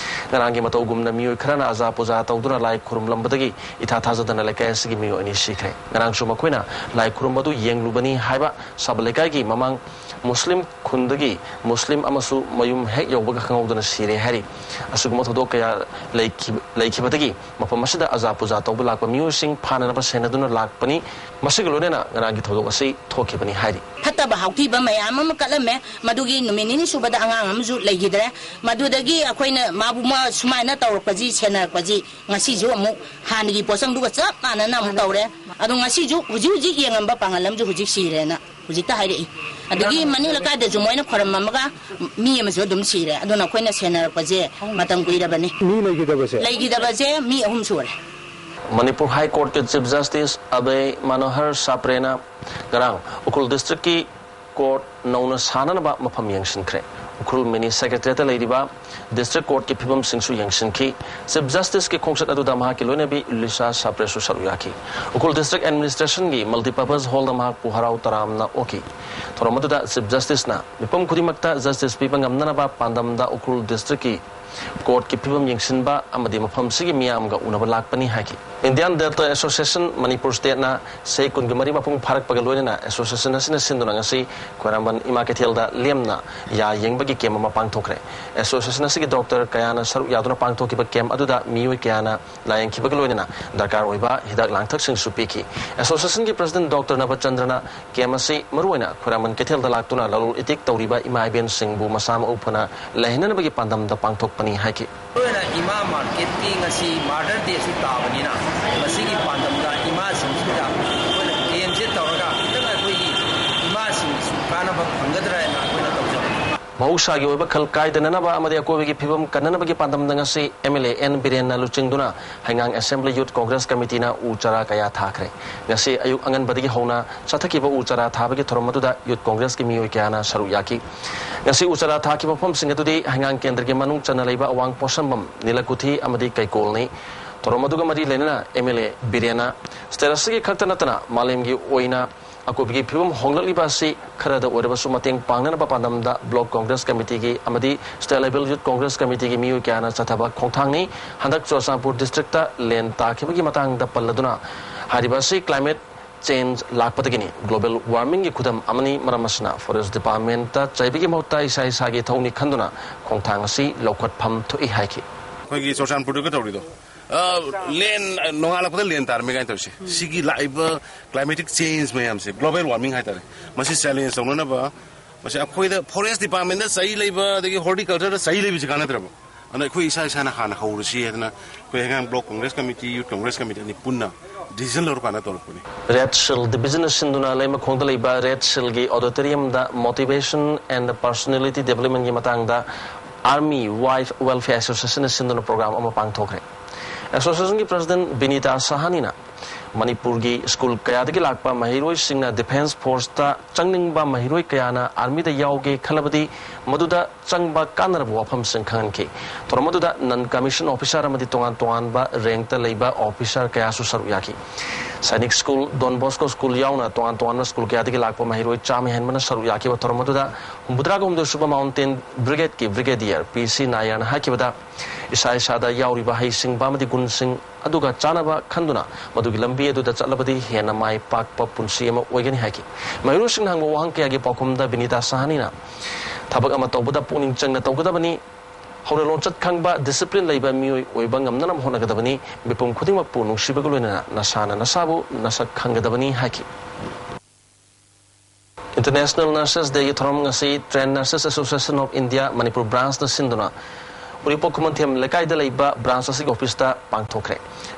ꯉꯔꯥꯡꯒꯤ ꯃꯇꯧꯒꯨꯝꯅ ꯃꯤꯑꯣꯏ ꯈꯔꯅ ꯑꯖꯥ ꯄꯨꯖꯥ ꯇꯧꯗꯨꯅ ꯂꯥꯏ ꯈꯨꯔꯨꯝꯂꯝꯕꯗꯒꯤ ꯏꯊꯥ ꯊꯥꯖꯗꯅ ꯂꯩꯀꯥꯏ ꯑꯁꯤꯒꯤ ꯃꯤꯑꯣꯏ ꯑꯅꯤ ꯁꯤꯈ꯭ꯔꯦ꯫ ꯉꯔꯥꯡꯁꯨ ꯃꯈꯣꯏꯅ ꯂꯥꯏ ꯈꯨꯔꯨꯝꯕꯗꯨ ꯌꯦꯡꯂꯨꯕꯅꯤ ꯍꯥꯏꯕ ꯁꯥꯕꯜ ꯂꯩꯀꯥꯏꯒꯤ ꯃꯃꯥꯡ ꯃꯨꯁꯂꯤꯝ ꯈꯨꯟꯗꯒꯤ ꯃꯨꯁꯂꯤꯝ ꯑꯃꯁꯨ ꯃꯌꯨꯝ ꯍꯦꯛ ꯌꯧꯕꯒ ꯈꯪꯍꯧꯗꯅ ꯁꯤꯔꯦ ꯍꯥꯏꯔꯤ꯫ ꯑꯁꯤꯒꯨꯝꯕ ꯊꯧꯗꯣꯛ ꯀꯌꯥ ꯂꯩꯈꯤ-, ꯂꯩꯈꯤꯕꯗꯒꯤ ꯃꯐꯝ ꯑꯁꯤꯗ ꯑꯖꯥ ꯄꯨꯖꯥ ꯇꯧꯕ ꯂꯥꯛꯄ ꯃꯤꯑꯣꯏꯁꯤꯡ ꯐꯥꯅꯅꯕ ꯁꯦꯟꯅꯗꯨꯅ ꯂꯥꯛꯄꯅꯤ꯫ ꯃꯁꯤꯒ ꯂꯣꯏꯅꯅ ꯉꯔꯥꯡꯒꯤ ꯊꯧꯗꯣꯛ ꯑꯁꯤ ꯊꯣꯛꯈꯤꯕꯅꯤ ꯍꯥꯏꯔꯤ꯫ ꯐꯠꯇꯕ ꯍꯥꯎꯊꯤꯕ ꯃꯌꯥꯝ ꯑꯃ ꯀꯠꯂꯝꯃꯦ꯫ ꯃꯗꯨꯒꯤ ꯅꯨꯃꯤꯠ ꯅꯤꯅꯤ ꯁꯨꯕꯗ ꯑꯉꯥꯡ ꯑꯃꯁꯨ ꯂꯩꯈꯤꯗ꯭ꯔꯦ꯫ ꯃꯗꯨꯗꯒꯤ ꯑꯩꯈꯣꯏꯅ ꯃꯥꯕꯨ ꯃ-, ꯁꯨꯃꯥꯏꯅ ꯇꯧꯔꯛꯄꯁꯤ, ꯁꯦꯟꯅꯔꯛꯄꯁꯤ ꯉꯁꯤꯁꯨ ꯑꯃꯨꯛ ꯍꯥꯟꯅꯒꯤ ꯄꯣꯠꯁꯪꯗꯨꯒ ꯆꯞ ꯃꯥꯟꯅꯅ ꯑꯃꯨꯛ ꯇꯧꯔꯦ꯫ ꯑꯗꯣ ꯉꯁꯤꯁꯨ ꯍꯧꯖꯤꯛ ꯍꯧꯖꯤꯛ ꯌꯦꯡꯉꯝꯕ ꯄꯥꯡꯒꯜ ꯑꯃꯁꯨ ꯍꯧꯖꯤꯛ ꯁꯤꯔꯦꯅ ꯍꯧꯖꯤꯛꯇ ꯍꯥꯏꯔꯛꯏ꯫ ꯑꯗꯒꯤ ꯃꯅꯤꯡ ꯂꯩꯀꯥꯏꯗꯁꯨ ꯃꯣꯏꯅ ꯈꯣꯏꯔꯝꯃꯝꯃꯒ ꯃꯤ ꯑꯃꯁꯨ ꯑꯗꯨꯝ ꯁꯤꯔꯦ꯫ ꯑꯗꯨꯅ ꯑꯩꯈꯣꯏꯅ ꯁꯦꯟꯅꯔꯛꯄꯁꯦ ꯃꯇꯝ ꯀꯨꯏꯔꯕꯅꯤ꯫ ꯃꯤ ꯂꯩꯈꯤꯗꯕꯁꯦ? ꯂꯩꯈꯤꯗꯕꯁꯦ ꯃꯤ ꯑꯍꯨꯝ ꯁꯨꯔꯦ꯫ ꯃꯅꯤꯄꯨꯔ ꯍꯥꯏ ꯀꯣꯔꯠꯀꯤ ꯆꯤꯐ ꯖꯁꯇꯤꯁ ꯑꯕꯦ ꯃꯅꯣꯍꯔ ꯁꯥꯄ꯭ꯔꯦꯅ ꯉꯔꯥꯡ ꯎꯈ꯭ꯔꯨꯜ ꯗꯤꯁꯇ꯭ꯔꯤꯛꯀꯤ ꯀꯣꯔꯠ ꯅꯧꯅ ꯁꯥꯅꯅꯕ ꯃꯐꯝ ꯌꯦꯡꯁꯤꯟꯈ꯭ꯔꯦ꯫ ꯎꯈ꯭ꯔꯨꯜ ꯃꯤꯅꯤ ꯁꯦꯀ꯭ꯔꯦꯇꯔꯤꯌꯦꯠꯇ ꯂꯩꯔꯤꯕ ꯗꯤꯁꯇ꯭ꯔꯤꯛ ꯀꯣꯔꯠꯀꯤ ꯐꯤꯕꯝꯁꯤꯡꯁꯨ ꯌꯦꯡꯁꯤꯟꯈꯤ꯫ ꯆꯤꯐ ꯖꯁꯇꯤꯁꯀꯤ ꯈꯣꯡꯆꯠ ꯑꯗꯨꯗ ꯃꯍꯥꯛꯀꯤ ꯂꯣꯏꯅꯕꯤ ꯂꯤꯁꯥ ꯁꯥꯄ꯭ꯔꯦꯁꯨ ꯁꯔꯨꯛ ꯌꯥꯈꯤ꯫ ꯎꯈ꯭ꯔꯨꯜ ꯗꯤꯁꯇ꯭ꯔꯤꯛ ꯑꯦꯗꯃꯤꯅꯤꯁꯇ꯭ꯔꯦꯁꯟꯒꯤ ꯃꯜꯇꯤꯄꯔꯄꯁ ꯍꯣꯜꯗ ꯃꯍꯥꯛꯄꯨ ꯍꯔꯥꯎ ꯇꯔꯥꯝꯅ ꯑꯣꯛꯈꯤ꯫ ꯊꯧꯔꯝ ꯑꯗꯨꯗ ꯆꯤꯐ ꯖꯁꯇꯤꯁꯅ ꯃꯤꯄꯨꯝ ꯈꯨꯗꯤꯡꯃꯛꯇ ꯖꯁꯇꯤꯁ ꯄꯤꯕ ꯉꯝꯅꯅꯕ ꯄꯥꯟꯗꯝꯗ ꯎꯈ꯭ꯔꯨꯜ ꯗꯤꯁꯇ꯭ꯔꯤꯛꯀꯤ ꯀꯣꯔꯠꯀꯤ ꯐꯤꯕꯝ ꯌꯦꯡꯁꯤꯟꯕ ꯑꯃꯗꯤ ꯃꯐꯝꯁꯤꯒꯤ ꯃꯤꯌꯥꯝꯒ ꯎꯅꯕ ꯂꯥꯛꯄꯅꯤ ꯍꯥꯏꯈꯤ꯫ ꯏꯟꯗꯤꯌꯥꯟ ꯗꯦꯟꯇꯜ ꯑꯦꯁꯣꯁꯤꯌꯦꯁꯟ ꯃꯅꯤꯄꯨꯔ ꯁ꯭ꯇꯦꯠꯅ ꯆꯍꯤ ꯀꯨꯟꯒ ꯃꯔꯤ ꯃꯄꯨꯡ ꯐꯥꯔꯛꯄꯒ ꯂꯣꯏꯅꯅ ꯑꯦꯁꯣꯁꯤꯌꯦꯁꯟ ꯑꯁꯤꯅ ꯁꯤꯟꯗꯨꯅ ꯉꯁꯤ ꯈ꯭ꯋꯥꯏꯔꯝꯕꯟ ꯏꯃꯥ ꯀꯩꯊꯦꯜꯗ ꯂꯦꯝꯅ ꯌꯥ ꯌꯦꯡꯕꯒꯤ ꯀꯦꯝ ꯑꯃ ꯄꯥꯡꯊꯣꯛꯈ꯭ꯔꯦ꯫ ꯑꯦꯁꯣꯁꯤꯌꯦꯁꯟ ꯑꯁꯤꯒꯤ ꯗꯣꯛꯇꯔ ꯀꯌꯥꯅ ꯁꯔꯨꯛ ꯌꯥꯗꯨꯅ ꯄꯥꯡꯊꯣꯛꯈꯤꯕ ꯀꯦꯝ ꯑꯗꯨꯗ ꯃꯤꯑꯣꯏ ꯀꯌꯥꯅ ꯂꯥꯌꯦꯡꯈꯤꯕꯒ ꯂꯣꯏꯅꯅ ꯗꯔꯀꯥꯔ ꯑꯣꯏꯕ ꯍꯤꯗꯥꯛ ꯂꯥꯡꯊꯛꯁꯤꯡꯁꯨ ꯄꯤꯈꯤ꯫ ꯑꯦꯁꯣꯁꯤꯌꯦꯁꯟꯒꯤ ꯄ꯭ꯔꯁꯤꯗꯦꯟꯠ ꯗꯣꯛꯇꯔ ꯅꯕꯆꯟꯗ꯭ꯔꯅ ꯀꯦꯝ ꯑꯁꯤ ꯃꯔꯨꯑꯣꯏꯅ ꯈ꯭ꯋꯥꯏꯔꯝꯕꯟ ꯀꯩꯊꯦꯜꯗ ꯂꯥꯛꯇꯨꯅ ꯂꯂꯣꯜ ꯏꯇꯤꯛ ꯇꯧꯔꯤꯕ ꯏꯃꯥ ꯏꯕꯦꯟꯁꯤꯡꯕꯨ ꯃꯁꯥ ꯃꯎ ꯐꯅ ꯂꯩꯍꯟꯅꯕꯒꯤ ꯄꯥꯟꯗꯝꯗ ꯄꯥꯡꯊꯣꯛꯄꯅꯤ ꯍꯥꯏꯈꯤ꯫ ꯑꯩꯈꯣꯏꯅ ꯏꯃꯥ ꯃꯥꯔꯀꯦꯠꯀꯤ ꯉꯁꯤ ꯃꯥꯗꯔ ꯗꯦꯁꯨ ꯇꯥꯕꯅꯤꯅ, ꯃꯁꯤꯒꯤ ꯄꯥꯟꯗꯝꯗ ꯏꯃꯥꯁꯤꯡꯁꯤꯗ ꯑꯩꯈꯣꯏꯅ ꯀꯦꯝꯁꯦ ꯇꯧꯔꯒ ꯈꯤꯇꯪ ꯑꯩꯈꯣꯏꯒꯤ ꯏꯃꯥꯁꯤꯡꯒꯤꯁꯨ ꯀꯥꯟꯅꯕ ꯐꯪꯒꯗ꯭ꯔꯥ ꯍꯥꯏꯅ ꯑꯩꯈꯣꯏꯅ ꯇꯧꯖꯕꯅꯤ꯫ ꯃꯍꯧꯁꯥꯒꯤ ꯑꯣꯏꯕ ꯈꯜ ꯀꯥꯏꯗꯅꯅꯕ ꯑꯃꯗꯤ ꯑꯀꯣꯏꯕꯒꯤ ꯐꯤꯕꯝ ꯀꯟꯅꯅꯕꯒꯤ ꯄꯥꯟꯗꯝꯗ ꯉꯁꯤ ꯑꯦꯝ ꯑꯦꯜ ꯑꯦ ꯑꯦꯟ ꯕꯤꯔꯦꯟꯅ ꯂꯨꯆꯤꯡꯗꯨꯅ ꯍꯩꯉꯥꯡ ꯑꯦꯁꯦꯝꯕ꯭ꯂꯤ ꯌꯨꯠ ꯀꯣꯡꯒ꯭ꯔꯦꯁ ꯀꯃꯤꯇꯤꯅ ꯎ ꯆꯥꯔꯥ ꯀꯌꯥ ꯊꯥꯈ꯭ꯔꯦ꯫ ꯉꯁꯤ ꯑꯌꯨꯛ ꯑꯉꯟꯕꯗꯒꯤ ꯍꯧꯅ ꯆꯠꯊꯈꯤꯕ ꯎ ꯆꯥꯔꯥ ꯊꯥꯕꯒꯤ ꯊꯧꯔꯝ ꯑꯗꯨꯗ ꯌꯨꯠ ꯀꯣꯡꯒ꯭ꯔꯦꯁꯀꯤ ꯃꯤꯑꯣꯏ ꯀꯌꯥꯅ ꯁꯔꯨꯛ ꯌꯥꯈꯤ꯫ ꯉꯁꯤ ꯎ ꯆꯥꯔꯥ ꯊꯥꯈꯤꯕ ꯃꯐꯝꯁꯤꯡ ꯑꯗꯨꯗꯤ ꯍꯩꯉꯥꯡ ꯀꯦꯟꯗ꯭ꯔꯒꯤ ꯃꯅꯨꯡ ꯆꯟꯅ ꯂꯩꯕ ꯑꯋꯥꯡ ꯄꯣꯠꯁꯝꯕꯝ, ꯅꯤꯂꯀꯨꯊꯤ ꯑꯃꯗꯤ ꯀꯩꯀꯣꯜꯅꯤ꯫ ꯊꯧꯔꯝ ꯑꯗꯨꯒ ꯃꯔꯤ ꯂꯩꯅꯅ ꯑꯦꯝ ꯑꯦꯜ ꯑꯦ ꯕꯤꯔꯦꯟꯅ ꯁ꯭ꯇꯦꯠ ꯑꯁꯤꯒꯤ ꯈꯛꯇ ꯅꯠꯇꯅ ꯃꯥꯂꯦꯝꯒꯤ ꯑꯣꯏꯅ ꯑꯀꯣꯏꯕꯒꯤ ꯐꯤꯕꯝ ꯍꯣꯡꯂꯛꯂꯤꯕ ꯑꯁꯤ ꯈꯔꯗ ꯑꯣꯏꯔꯕꯁꯨ ꯃꯇꯦꯡ ꯄꯥꯡꯅꯅꯕ ꯄꯥꯟꯗꯝꯗ ꯕ꯭ꯂꯣꯛ ꯀꯣꯡꯒ꯭ꯔꯦꯁ ꯀꯃꯤꯇꯤꯒꯤ ꯑꯃꯗꯤ ꯁ꯭ꯇꯦꯠ ꯂꯦꯚꯦꯜ ꯌꯨꯠ ꯀꯣꯡꯒ꯭ꯔꯦꯁ ꯀꯃꯤꯇꯤꯒꯤ ꯃꯤꯑꯣꯏ ꯀꯌꯥꯅ ꯆꯠꯊꯕ ꯈꯣꯡꯊꯥꯡꯅꯤ꯫ ꯍꯟꯗꯛ ꯆꯨꯔꯆꯥꯟꯄꯨꯔ ꯗꯤꯁꯇ꯭ꯔꯤꯛꯇ ꯂꯦꯟ ꯇꯥꯈꯤꯕꯒꯤ ꯃꯇꯥꯡꯗ ꯄꯜꯂꯗꯨꯅ ꯍꯥꯏꯔꯤꯕ ꯑꯁꯤ ꯀ꯭ꯂꯥꯏꯃꯦꯠ ꯆꯦꯟꯖ ꯂꯥꯛꯄꯗꯒꯤꯅꯤ꯫ ꯒ꯭ꯂꯣꯕꯦꯜ ꯋꯥꯔꯃꯤꯡꯒꯤ ꯈꯨꯗꯝ ꯑꯃꯅꯤ꯫ ꯃꯔꯝ ꯑꯁꯤꯅ ꯐꯣꯔꯦꯁ ꯗꯤꯄꯥꯔꯠꯃꯦꯟꯠꯇ ꯆꯩꯕꯒꯤ ꯃꯍꯨꯠꯇ ꯏꯁꯥ ꯏꯁꯥꯒꯤ ꯊꯧꯅꯤ ꯈꯟꯗꯨꯅ ꯈꯣꯡꯊꯥꯡ ꯑꯁꯤ ꯂꯧꯈꯠꯐꯝ ꯊꯣꯛꯏ ꯍꯥꯏꯈꯤ꯫ ꯑꯩꯈꯣꯏꯒꯤ ꯆꯨꯔꯆꯥꯟꯄꯨꯔꯗꯒ ꯇꯧꯔꯤꯗꯣ, ꯑ, ꯂꯦꯟ, ꯑ, ꯅꯣꯡꯉꯥꯜꯂꯛꯄꯗ ꯂꯦꯟ ꯇꯥꯔꯝꯃꯦ ꯀꯥꯏꯅ ꯇꯧꯔꯤꯁꯦ, ꯁꯤꯒꯤ ꯂꯥꯛꯏꯕ ꯀ꯭ꯂꯥꯏꯃꯦꯇꯤꯛ ꯆꯦꯟꯖ ꯃꯌꯥꯝꯁꯦ, ꯒ꯭ꯂꯣꯕꯦꯜ ꯋꯥꯔꯃꯤꯡ ꯍꯥꯏꯇꯥꯔꯦ, ꯃꯁꯤ ꯆꯦꯂꯦꯟꯖ ꯇꯧꯅꯅꯕ, ꯃꯁꯤ ꯑꯩꯈꯣꯏꯗ ꯐꯣꯔꯦꯁ ꯗꯤꯄꯥꯔꯠꯃꯦꯟꯗ ꯆꯩ ꯂꯩꯕ, ꯑꯗꯒꯤ ꯍꯣꯔꯇꯤꯀꯜꯆꯔꯗ ꯆꯩ ꯂꯩꯕꯁꯤ ꯀꯥꯟꯅꯗ꯭ꯔꯕ꯫ ꯑꯗꯨꯅ ꯑꯩꯈꯣꯏ ꯏꯁꯥ ꯏꯁꯥꯅ ꯍꯥꯟꯅ ꯍꯧꯔꯁꯤ ꯍꯥꯏꯗꯅ ꯑꯩꯈꯣꯏ ꯍꯩꯉꯥꯡ ꯕ꯭ꯂꯣꯛ ꯀꯣꯡꯒ꯭ꯔꯦꯁ ꯀꯃꯤꯇꯤ, ꯌꯨꯠ ꯀꯣꯡꯒ꯭ꯔꯦꯁ ꯀꯃꯤꯇꯤ ꯑꯅꯤ ꯄꯨꯟꯅ ꯗꯤꯁꯤꯖꯟ ꯂꯧꯔꯀꯥꯟꯗ ꯇꯧꯔꯛꯄꯅꯤ꯫ ꯔꯦꯗ ꯁꯤꯜ ꯗꯤꯕꯤꯖꯟꯅ ꯁꯤꯟꯗꯨꯅ ꯂꯩꯃꯈꯣꯡꯗ ꯂꯩꯕ ꯔꯦꯗ ꯁꯤꯜꯒꯤ ꯑꯣꯗꯤꯇꯣꯔꯤꯌꯝꯗ ꯃꯣꯇꯤꯚꯦꯁꯟ ꯑꯦꯟ ꯄꯔꯁꯣꯅꯦꯂꯤꯇꯤ ꯗꯤꯕꯦꯂꯞꯃꯦꯟꯒꯤ ꯃꯇꯥꯡꯗ ꯑꯥꯔꯃꯤ ꯋꯥꯏꯐ ꯋꯦꯜꯐꯤꯌꯔ ꯑꯦꯁꯣꯁꯤꯌꯦꯁꯟꯅ ꯁꯤꯟꯗꯨꯅ ꯄ꯭ꯔꯣꯒ꯭ꯔꯥꯝ ꯑꯃ ꯄꯥꯡꯊꯣꯛꯈ꯭ꯔꯦ꯫ ꯑꯦꯁꯣꯁꯤꯌꯦꯁꯟꯒꯤ ꯄ꯭ꯔꯁꯤꯗꯦꯟꯠ ꯕꯤꯅꯤꯇꯥ ꯁꯍꯥꯅꯤꯅ ꯃꯅꯤꯄꯨꯔꯒꯤ ꯁ꯭ꯀꯨꯜ ꯀꯌꯥꯗꯒꯤ ꯂꯥꯛꯄ ꯃꯍꯩꯔꯣꯏꯁꯤꯡꯅ ꯗꯤꯐꯦꯟꯁ ꯐꯣꯔꯁꯇ ꯆꯪꯅꯤꯡꯕ ꯃꯍꯩꯔꯣꯏ ꯀꯌꯥꯅ ꯑꯥꯔꯃꯤꯗ ꯌꯥꯎꯒꯦ ꯈꯜꯂꯕꯗꯤ ꯃꯗꯨꯗ ꯆꯪꯕ ꯀꯥꯟꯅꯔꯕ ꯋꯥꯐꯝꯁꯤꯡ ꯈꯪꯍꯟꯈꯤ꯫ ꯊꯧꯔꯝ ꯑꯗꯨꯗ ꯅꯟ ꯀꯃꯤꯁꯟ ꯑꯣꯐꯤꯁꯥꯔ ꯑꯃꯗꯤ ꯇꯣꯉꯥꯟ ꯇꯣꯉꯥꯟꯕ ꯔꯦꯡꯛꯇ ꯂꯩꯕ ꯑꯣꯐꯤꯁꯥꯔ ꯀꯌꯥꯁꯨ ꯁꯔꯨꯛ ꯌꯥꯈꯤ꯫ ꯁꯥꯏꯅꯤꯛ ꯁ꯭ꯀꯨꯜ, ꯗꯣꯟ ꯕꯣꯁꯀꯣ ꯁ꯭ꯀꯨꯜ ꯌꯥꯎꯅ ꯇꯣꯉꯥꯟ ꯇꯣꯉꯥꯟꯕ ꯁ꯭ꯀꯨꯜ ꯀꯌꯥꯗꯒꯤ ꯂꯥꯛꯄ ꯃꯍꯩꯔꯣꯏ ꯆꯥꯝꯃ ꯍꯦꯟꯕꯅ ꯁꯔꯨꯛ ꯌꯥꯈꯤꯕ ꯊꯧꯔꯝ ꯑꯗꯨꯗ ꯍꯨꯝꯐꯨꯇꯔꯥꯒ ꯍꯨꯝꯗꯣꯏ ꯁꯨꯕ ꯃꯥꯎꯟꯇꯦꯟ ꯕ꯭ꯔꯤꯒꯦꯗꯀꯤ ꯕ꯭ꯔꯤꯒꯦꯗꯤꯌꯔ ꯄꯤ ꯁꯤ ꯅꯥꯌꯔꯅ ꯍꯥꯏꯈꯤꯕꯗ, ꯏꯁꯥ ꯏꯁꯥꯗ ꯌꯥꯎꯔꯤꯕ ꯍꯩꯁꯤꯡꯕ ꯑꯃꯗꯤ ꯒꯨꯟꯁꯤꯡ ꯑꯗꯨꯒ ꯆꯥꯟꯅꯕ ꯈꯟꯗꯨꯅ ꯃꯗꯨꯒꯤ ꯂꯝꯕꯤ ꯑꯗꯨꯗ ꯆꯠꯂꯕꯗꯤ ꯍꯦꯟꯅ ꯃꯥꯏ ꯄꯥꯛꯄ ꯄꯨꯟꯁꯤ ꯑꯃ ꯑꯣꯏꯒꯅꯤ ꯍꯥꯏꯈꯤ꯫ ꯃꯍꯩꯔꯣꯏꯁꯤꯡꯅ ꯍꯪꯕ ꯋꯥꯍꯪ ꯀꯌꯥꯒꯤ ꯄꯥꯎꯈꯨꯝꯗ ꯕꯤꯅꯤꯇꯥ ꯁꯍꯥꯅꯤꯅ, "ꯊꯕꯛ ꯑꯃ ꯇꯧꯕꯗ ꯄꯨꯛꯅꯤꯡ ꯆꯪꯅ ꯇꯧꯒꯗꯕꯅꯤ, ꯍꯧꯅ ꯂꯣꯟꯆꯠ ꯈꯪꯕ, ꯗꯤꯁꯤꯄ꯭ꯂꯤꯟ ꯂꯩꯕ ꯃꯤꯑꯣꯏ ꯑꯣꯏꯕ ꯉꯝꯅꯅꯕ ꯍꯣꯠꯅꯒꯗꯕꯅꯤ, ꯃꯤꯄꯨꯝ ꯈꯨꯗꯤꯡꯃꯛꯄꯨ ꯅꯨꯡꯁꯤꯕꯒ ꯂꯣꯏꯅꯅ ꯅꯁꯥꯅ ꯅꯁꯥꯕꯨ ꯅꯁꯛ ꯈꯪꯒꯗꯕꯅꯤ" ꯍꯥꯏꯈꯤ꯫ ꯏꯟꯇꯔꯅꯦꯁꯅꯦꯜ ꯅꯔꯁꯦꯁ ꯗꯦꯒꯤ ꯊꯧꯔꯝ ꯉꯁꯤ trained nurses association of India Manipur ꯕ꯭ꯔꯥꯟꯁꯅ ꯁꯤꯟꯗꯨꯅ ꯎꯔꯤꯄꯣꯛ ꯈꯨꯃꯟꯊꯦꯝ ꯂꯩꯀꯥꯏꯗ ꯂꯩꯕ ꯕ꯭ꯔꯥꯟꯁ ꯑꯁꯤꯒꯤ ꯑꯣꯐꯤꯁꯇ ꯄꯥꯡꯊꯣꯛꯈ꯭ꯔꯦ꯫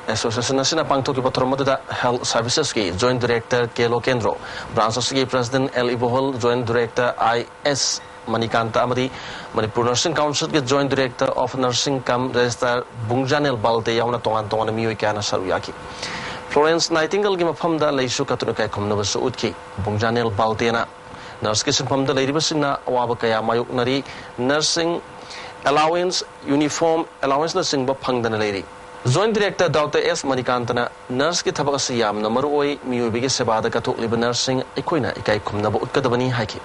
ꯑꯦꯁꯣꯁꯤꯌꯦꯁꯟ ꯑꯁꯤꯅ ꯄꯥꯡꯊꯣꯛꯈꯤꯕ ꯊꯧꯔꯝ ꯑꯗꯨꯗ ꯍꯦꯜꯊ ꯁꯔꯚꯤꯁꯦꯁꯀꯤ ꯖꯣꯏꯟꯠ ꯗꯥꯏꯔꯦꯛꯇꯔ ꯀꯦ ꯂꯣꯀꯦꯟꯗ꯭ꯔꯣ, ꯕ꯭ꯔꯥꯟꯁ ꯑꯁꯤꯒꯤ ꯄ꯭ꯔꯦꯁꯤꯗꯦꯟꯠ ꯑꯦꯜ ꯏꯕꯣꯍꯜ, ꯖꯣꯏꯟꯠ ꯗꯥꯏꯔꯦꯛꯇꯔ ꯑꯥꯏ ꯑꯦꯁ ꯃꯅꯤꯀꯥꯟꯇ ꯑꯃꯗꯤ ꯃꯅꯤꯄꯨꯔ ꯅꯔꯁꯤꯡ ꯀꯥꯎꯟꯁꯤꯜꯒꯤ ꯖꯣꯏꯟꯠ ꯗꯥꯏꯔꯦꯛꯇꯔ ꯑꯣꯐ ꯅꯔꯁꯤꯡ ꯀꯝ ꯔꯦꯖꯤꯁꯇ꯭ꯔꯥꯔ ꯕꯨꯡꯖꯥꯅꯦꯜ ꯕꯥꯜꯇꯦ ꯌꯥꯎꯅ ꯇꯣꯉꯥꯟ ꯇꯣꯉꯥꯟꯕ ꯃꯤꯑꯣꯏ ꯀꯌꯥꯅ ꯁꯔꯨꯛ ꯌꯥꯈꯤ꯫ ꯐ꯭ꯂꯣꯔꯦꯟꯁ ꯅꯥꯏꯇꯤꯡꯒꯜꯒꯤ ꯃꯐꯝꯗ ꯂꯩꯁꯨ ꯀꯠꯇꯨꯅ ꯏꯀꯥꯏ ꯈꯨꯝꯅꯕꯁꯨ ꯎꯠꯈꯤ꯫ ꯕꯨꯡꯖꯥꯅꯦꯜ ꯕꯥꯜꯇꯦꯅ ꯅꯔꯁꯀꯤ ꯁꯤꯟꯐꯝꯗ ꯂꯩꯔꯤꯕꯁꯤꯡꯅ ꯑꯋꯥꯕ ꯀꯌꯥ ꯃꯥꯌꯣꯛꯅꯔꯤ, ꯅꯔꯁꯤꯡ ꯑꯦꯂꯥꯋꯦꯟꯁ, ꯌꯨꯅꯤꯐꯣꯔꯝ ꯑꯦꯂꯥꯋꯦꯟꯁꯅꯆꯤꯡꯕ ꯐꯪꯗꯅ ꯂꯩꯔꯤ꯫ ꯖꯣꯏꯟꯠ ꯗꯥꯏꯔꯦꯛꯇꯔ ꯗꯣꯛꯇꯔ ꯑꯦꯁ ꯃꯅꯤꯀꯥꯟꯇꯅ ꯅꯔꯁꯀꯤ ꯊꯕꯛ ꯑꯁꯤ ꯌꯥꯝꯅ ꯃꯔꯨꯑꯣꯏ, ꯃꯤꯑꯣꯏꯕꯒꯤ ꯁꯦꯕꯥꯗ ꯀꯠꯊꯣꯛꯂꯤꯕ ꯅꯔꯁꯁꯤꯡ ꯑꯩꯈꯣꯏꯅ ꯏꯀꯥꯏ ꯈꯨꯝꯅꯕ ꯎꯠꯀꯗꯕꯅꯤ ꯍꯥꯏꯈꯤ꯫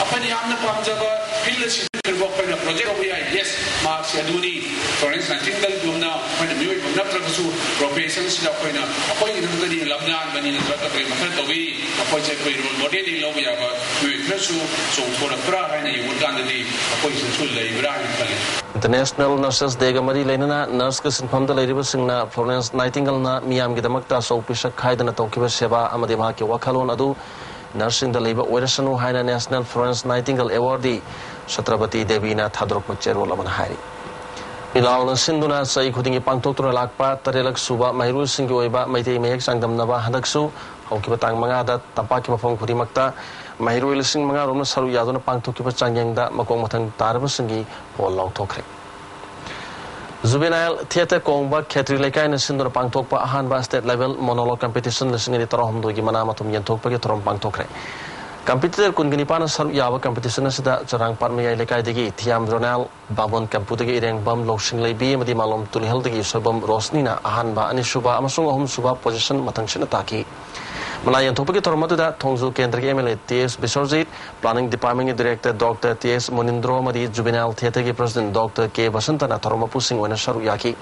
ꯑꯩꯈꯣꯏꯅ ꯌꯥꯝꯅ ꯄꯥꯝꯖꯕ ꯐꯤꯜꯗ ꯑꯁꯤꯗ ꯑꯩꯈꯣꯏꯅ ꯄ꯭ꯔꯣꯖꯦꯛ ꯇꯧꯕ ꯌꯥꯏ꯫ ꯌꯦꯁ, ꯃꯍꯥꯛꯁꯦ ꯑꯗꯨꯅꯤ, ꯐ꯭ꯂꯣꯔꯦꯟꯁ ꯅꯥꯏꯇꯤꯡꯒꯜꯒꯨꯝꯅ ꯑꯩꯈꯣꯏꯅ ꯃꯤꯑꯣꯏꯕ ꯅꯠꯇ꯭ꯔꯒꯁꯨ ꯄ꯭ꯔꯣꯐꯦꯁꯟꯁꯤꯗ ꯑꯩꯈꯣꯏꯅ ꯑꯩꯈꯣꯏꯒꯤ ꯈꯛꯇꯅꯤ ꯂꯝꯌꯥꯟꯕꯅꯤ ꯅꯠꯇ꯭ꯔꯒ ꯀꯔꯤ ꯃꯈꯜ ꯇꯧꯏ, ꯑꯩꯈꯣꯏꯁꯦ ꯑꯩꯈꯣꯏ ꯔꯣꯜ ꯃꯣꯗꯦꯜꯅꯤ ꯂꯧꯕ ꯌꯥꯕ ꯃꯤꯑꯣꯏ ꯈꯔꯁꯨ ꯆꯣꯡꯊꯣꯔꯛꯄ꯭ꯔꯥ ꯍꯥꯏꯅ ꯌꯦꯡꯕ ꯀꯥꯟꯗꯗꯤ ꯑꯩꯈꯣꯏꯁꯤꯗꯁꯨ ꯂꯩꯕ꯭ꯔꯥ ꯍꯥꯏꯅ ꯈꯜꯂꯤ꯫ ꯏꯟꯇꯔꯅꯦꯁꯅꯦꯜ ꯅꯔꯁꯦꯁ ꯗꯦꯒ ꯃꯔꯤ ꯂꯩꯅꯅ ꯅꯔꯁꯀꯤ ꯁꯤꯟꯐꯝꯗ ꯂꯩꯔꯤꯕꯁꯤꯡꯅ ꯐ꯭ꯂꯣꯔꯦꯟꯁ ꯅꯥꯏꯇꯤꯡꯒꯜꯅ ꯃꯤꯌꯥꯝꯒꯤꯗꯃꯛꯇ ꯑꯆꯧ ꯄꯤꯁꯛ ꯈꯥꯏꯗꯅ ꯇꯧꯈꯤꯕ ꯁꯦꯕꯥ ꯑꯃꯗꯤ ꯃꯍꯥꯛꯀꯤ ꯋꯥꯈꯜꯂꯣꯟ ꯑꯗꯨ ꯅꯔꯁꯁꯤꯡꯗ ꯂꯩꯕ ꯑꯣꯏꯔꯁꯅꯨ ꯍꯥꯏꯅ ꯅꯦꯁꯅꯦꯜ ꯐ꯭ꯂꯣꯔꯦꯟꯁ ꯅꯥꯏꯇꯤꯡꯒꯜ ꯑꯦꯋꯥꯔꯗꯤ ꯁꯇ꯭ꯔꯄꯇꯤ ꯗꯦꯕꯤꯅ ꯊꯥꯗꯣꯔꯛꯄ ꯆꯦꯔꯣꯜ ꯑꯃꯅ ꯍꯥꯏꯔꯤ꯫ ꯄꯤꯂꯥꯎꯅ ꯁꯤꯟꯗꯨꯅ ꯆꯍꯤ ꯈꯨꯗꯤꯡꯒꯤ ꯄꯥꯡꯊꯣꯛꯇꯨꯅ ꯂꯥꯛꯄ ꯇꯔꯦꯠꯂꯛ ꯁꯨꯕ ꯃꯍꯩꯔꯣꯏꯁꯤꯡꯒꯤ ꯑꯣꯏꯕ ꯃꯩꯇꯩ ꯃꯌꯦꯛ ꯆꯥꯡꯗꯝꯅꯕ ꯍꯟꯗꯛꯁꯨ ꯍꯧꯈꯤꯕ ꯇꯥꯡ ꯃꯉꯥꯗ ꯇꯝꯄꯥꯛꯀꯤ ꯃꯐꯝ ꯈꯨꯗꯤꯡꯃꯛꯇ ꯃꯍꯩꯔꯣꯏ ꯂꯤꯁꯤꯡ ꯃꯉꯥ ꯔꯣꯝꯅ ꯁꯔꯨꯛ ꯌꯥꯗꯨꯅ ꯄꯥꯡꯊꯣꯛꯈꯤꯕ ꯆꯥꯡꯌꯦꯡꯗ ꯃꯀꯣꯛ ꯃꯊꯪ ꯇꯥꯔꯕꯁꯤꯡꯒꯤ ꯄꯣꯜ ꯂꯥꯎꯊꯣꯛꯈ꯭ꯔꯦ꯫ Juvenile Theatre ꯀꯣꯡꯕ ꯈꯦꯇ꯭ꯔꯤ ꯂꯩꯀꯥꯏꯅ ꯁꯤꯟꯗꯨꯅ ꯄꯥꯡꯊꯣꯛꯄ ꯑꯍꯥꯟꯕ state level monologue competition ꯂꯤꯁꯤꯡ ꯑꯅꯤ ꯇꯔꯥꯍꯨꯝꯗꯣꯏꯒꯤ ꯃꯅꯥ ꯃꯊꯨꯝ ꯌꯦꯟꯊꯣꯛꯄꯒꯤ ꯊꯧꯔꯝ ꯄꯥꯡꯊꯣꯛꯈ꯭ꯔꯦ꯫ Competitor ꯀꯨꯟꯒ ꯅꯤꯄꯥꯟꯅ ꯁꯔꯨꯛ ꯌꯥꯕ competition ꯑꯁꯤꯗ ꯆꯔꯥꯡꯄꯥꯠ ꯃꯌꯥꯏ ꯂꯩꯀꯥꯏꯗꯒꯤ ꯊꯤꯌꯥꯝ ꯔꯣꯅꯥꯜ, ꯕꯥꯃꯣꯟ ꯀꯦꯝꯄꯨꯗꯒꯤ ꯏꯔꯦꯡꯕꯝ ꯂꯧꯁꯤꯡ ꯂꯩꯕꯤ ꯑꯃꯗꯤ ꯃꯥꯂꯣꯝ ꯇꯨꯂꯤꯍꯜꯗꯒꯤ ꯁꯣꯏꯕꯝ ꯔꯣꯁꯅꯤꯅ ꯑꯍꯥꯟꯕ, ꯑꯅꯤꯁꯨꯕ ꯑꯃꯁꯨꯡ ꯑꯍꯨꯝꯁꯨꯕ position ꯃꯊꯪ ꯁꯤꯠꯅ ꯇꯥꯈꯤ꯫ ꯃꯅꯥ ꯌꯦꯟꯊꯣꯛꯄꯒꯤ ꯊꯧꯔꯝ ꯑꯗꯨꯗ ꯊꯣꯡꯖꯨ ꯀꯦꯟꯗ꯭ꯔꯒꯤ M L A T S ꯕꯤꯁ꯭ꯋꯔꯖꯤꯠ, Planning Department ꯒꯤ Director Doctor T S ꯃꯨꯅꯤꯟꯗ꯭ꯔꯣ ꯑꯃꯗꯤ Juvenile Theatre ꯒꯤ President Doctor K ꯕꯁꯟꯇꯅ ꯊꯧꯔꯝ ꯃꯄꯨꯁꯤꯡ ꯑꯣꯏꯅ ꯁꯔꯨꯛ ꯌꯥꯈꯤ꯫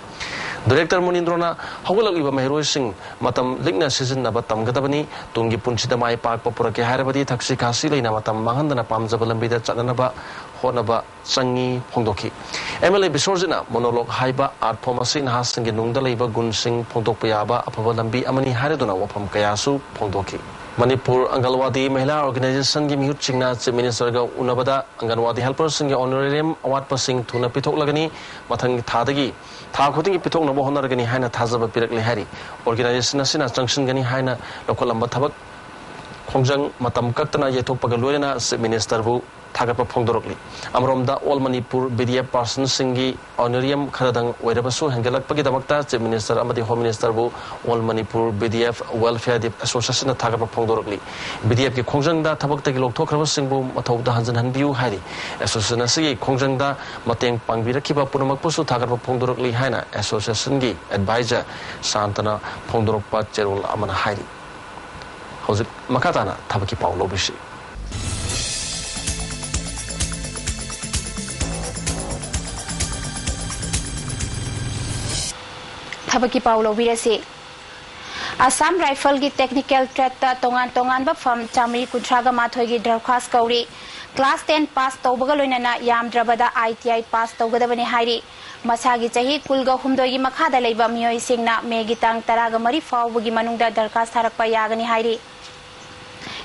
Director ꯃꯨꯅꯤꯟꯗ꯭ꯔꯣꯅ ꯍꯧꯒꯠꯂꯛꯂꯤꯕ ꯃꯍꯩꯔꯣꯏꯁꯤꯡ ꯃꯇꯝ ꯂꯤꯛꯅ ꯁꯤꯖꯤꯟꯅꯕ ꯇꯝꯒꯗꯕꯅꯤ, ꯇꯨꯡꯒꯤ ꯄꯨꯟꯁꯤꯗ ꯃꯥꯏ ꯄꯥꯛꯄ ꯄꯨꯔꯛꯀꯦ ꯍꯥꯏꯔꯕꯗꯤ ꯊꯛꯁꯤ ꯈꯥꯁꯤ ꯂꯩꯅ ꯃꯇꯝ ꯃꯥꯡꯍꯟꯗꯅ ꯄꯥꯝꯖꯕ ꯂꯝꯕꯤꯗ ꯆꯠꯅꯅꯕ ꯍꯣꯠꯅꯕ ꯆꯪꯉꯤ ꯐꯣꯡꯗꯣꯛꯈꯤ꯫ M L A ꯕꯤꯁ꯭ꯋꯔꯖꯤꯠꯅ monologue ꯍꯥꯏꯕ art form ꯑꯁꯤ ꯅꯍꯥꯁꯤꯡꯒꯤ ꯅꯨꯡꯗ ꯂꯩꯕ ꯒꯨꯟꯁꯤꯡ ꯐꯣꯡꯗꯣꯛꯄ ꯌꯥꯕ ꯑꯐꯕ ꯂꯝꯕꯤ ꯑꯃꯅꯤ ꯍꯥꯏꯔꯗꯨꯅ ꯋꯥꯐꯝ ꯀꯌꯥꯁꯨ ꯐꯣꯡꯗꯣꯛꯈꯤ꯫ ꯃꯅꯤꯄꯨꯔ ꯑꯪꯒꯜꯋꯥꯗꯤ ꯃꯍꯤꯂꯥ organization ꯒꯤ ꯃꯤꯍꯨꯠꯁꯤꯡꯅ Chief Minister ꯒ ꯎꯅꯕꯗ ꯑꯪꯒꯜꯋꯥꯗꯤ helper ꯁꯤꯡꯒꯤ honorarium ꯑꯋꯥꯠꯄꯁꯤꯡ ꯊꯨꯅ ꯄꯤꯊꯣꯛꯂꯒꯅꯤ, ꯃꯊꯪꯒꯤ ꯊꯥꯗꯒꯤ ꯊꯥ ꯈꯨꯗꯤꯡꯒꯤ ꯄꯤꯊꯣꯛꯅꯕ ꯍꯣꯠꯅꯔꯒꯅꯤ ꯍꯥꯏꯅ ꯊꯥꯖꯕ ꯄꯤꯔꯛꯂꯦ ꯍꯥꯏꯔꯤ꯫ Organization ꯑꯁꯤꯅ ꯆꯪꯁꯤꯟꯒꯅꯤ ꯍꯥꯏꯅ ꯂꯧꯈꯠꯂꯝꯕ ꯊꯕꯛ ꯈꯣꯡꯖꯪ ꯃꯇꯝ ꯀꯛꯇꯅ ꯌꯩꯊꯣꯛꯄꯒ ꯂꯣꯏꯅꯅ Chief Minister ꯕꯨ ꯊꯥꯒꯠꯄ ꯐꯣꯡꯗꯣꯔꯛꯂꯤ꯫ ꯑꯃꯔꯣꯝꯗ All Manipur B D F person ꯁꯤꯡꯒꯤ honorarium ꯈꯔꯗꯪ ꯑꯣꯏꯔꯕꯁꯨ ꯍꯦꯟꯒꯠꯂꯛꯄꯒꯤꯗꯃꯛꯇ Chief Minister ꯑꯃꯗꯤ Home Minister ꯕꯨ All Manipur B D F Welfare Association ꯅ ꯊꯥꯒꯠꯄ ꯐꯣꯡꯗꯣꯔꯛꯂꯤ꯫ B D F ꯀꯤ ꯈꯣꯡꯖꯪꯗ ꯊꯕꯛꯇꯒꯤ ꯂꯧꯊꯣꯛꯈ꯭ꯔꯕꯁꯤꯡꯕꯨ ꯃꯊꯧꯗ ꯍꯟꯖꯤꯟꯍꯟꯕꯤꯌꯨ ꯍꯥꯏꯔꯤ꯫ Association ꯑꯁꯤꯒꯤ ꯈꯣꯡꯖꯪꯗ ꯃꯇꯦꯡ ꯄꯥꯡꯕꯤꯔꯛꯈꯤꯕ ꯄꯨꯝꯅꯃꯛꯄꯨꯁꯨ ꯊꯥꯒꯠꯄ ꯐꯣꯡꯗꯣꯔꯛꯂꯤ ꯍꯥꯏꯅ association ꯒꯤ advisor ꯁꯥꯟꯇꯅ ꯐꯣꯡꯗꯣꯔꯛꯄ ꯆꯦꯔꯣꯜ ꯑꯃꯅ ꯍꯥꯏꯔꯤ꯫ ꯍꯧꯖꯤꯛ ꯃꯈꯥ ꯇꯥꯅ ꯊꯕꯛꯀꯤ ꯄꯥꯎ ꯂꯧꯕꯤꯁꯤ꯫ ꯊꯕꯛꯀꯤ ꯄꯥꯎ ꯂꯧꯕꯤꯔꯁꯤ꯫ ꯑꯁꯥꯝ ꯔꯥꯏꯐꯜꯒꯤ technical trade ꯇ ꯇꯣꯉꯥꯟ ꯇꯣꯉꯥꯟꯕ firm ꯆꯥꯃꯔꯤ ꯀꯨꯟꯊ꯭ꯔꯥꯒ ꯃꯥꯊꯣꯏꯒꯤ ꯗꯔꯈꯥꯁ ꯀꯧꯔꯤ꯫ Class ten pass ꯇꯧꯕꯒ ꯂꯣꯏꯅꯅ ꯌꯥꯝꯗ꯭ꯔꯕꯗ I T I pass ꯇꯧꯒꯗꯕꯅꯤ ꯍꯥꯏꯔꯤ꯫ ꯃꯁꯥꯒꯤ ꯆꯍꯤ ꯀꯨꯟꯒ ꯍꯨꯝꯗꯣꯏꯒꯤ ꯃꯈꯥꯗ ꯂꯩꯕ ꯃꯤꯑꯣꯏꯁꯤꯡꯅ ꯃꯦꯒꯤ ꯇꯥꯡ ꯇꯔꯥꯒ ꯃꯔꯤ ꯐꯥꯎꯕꯒꯤ ꯃꯅꯨꯡꯗ ꯗꯔꯈꯥꯁ ꯊꯥꯔꯛꯄ ꯌꯥꯒꯅꯤ ꯍꯥꯏꯔꯤ꯫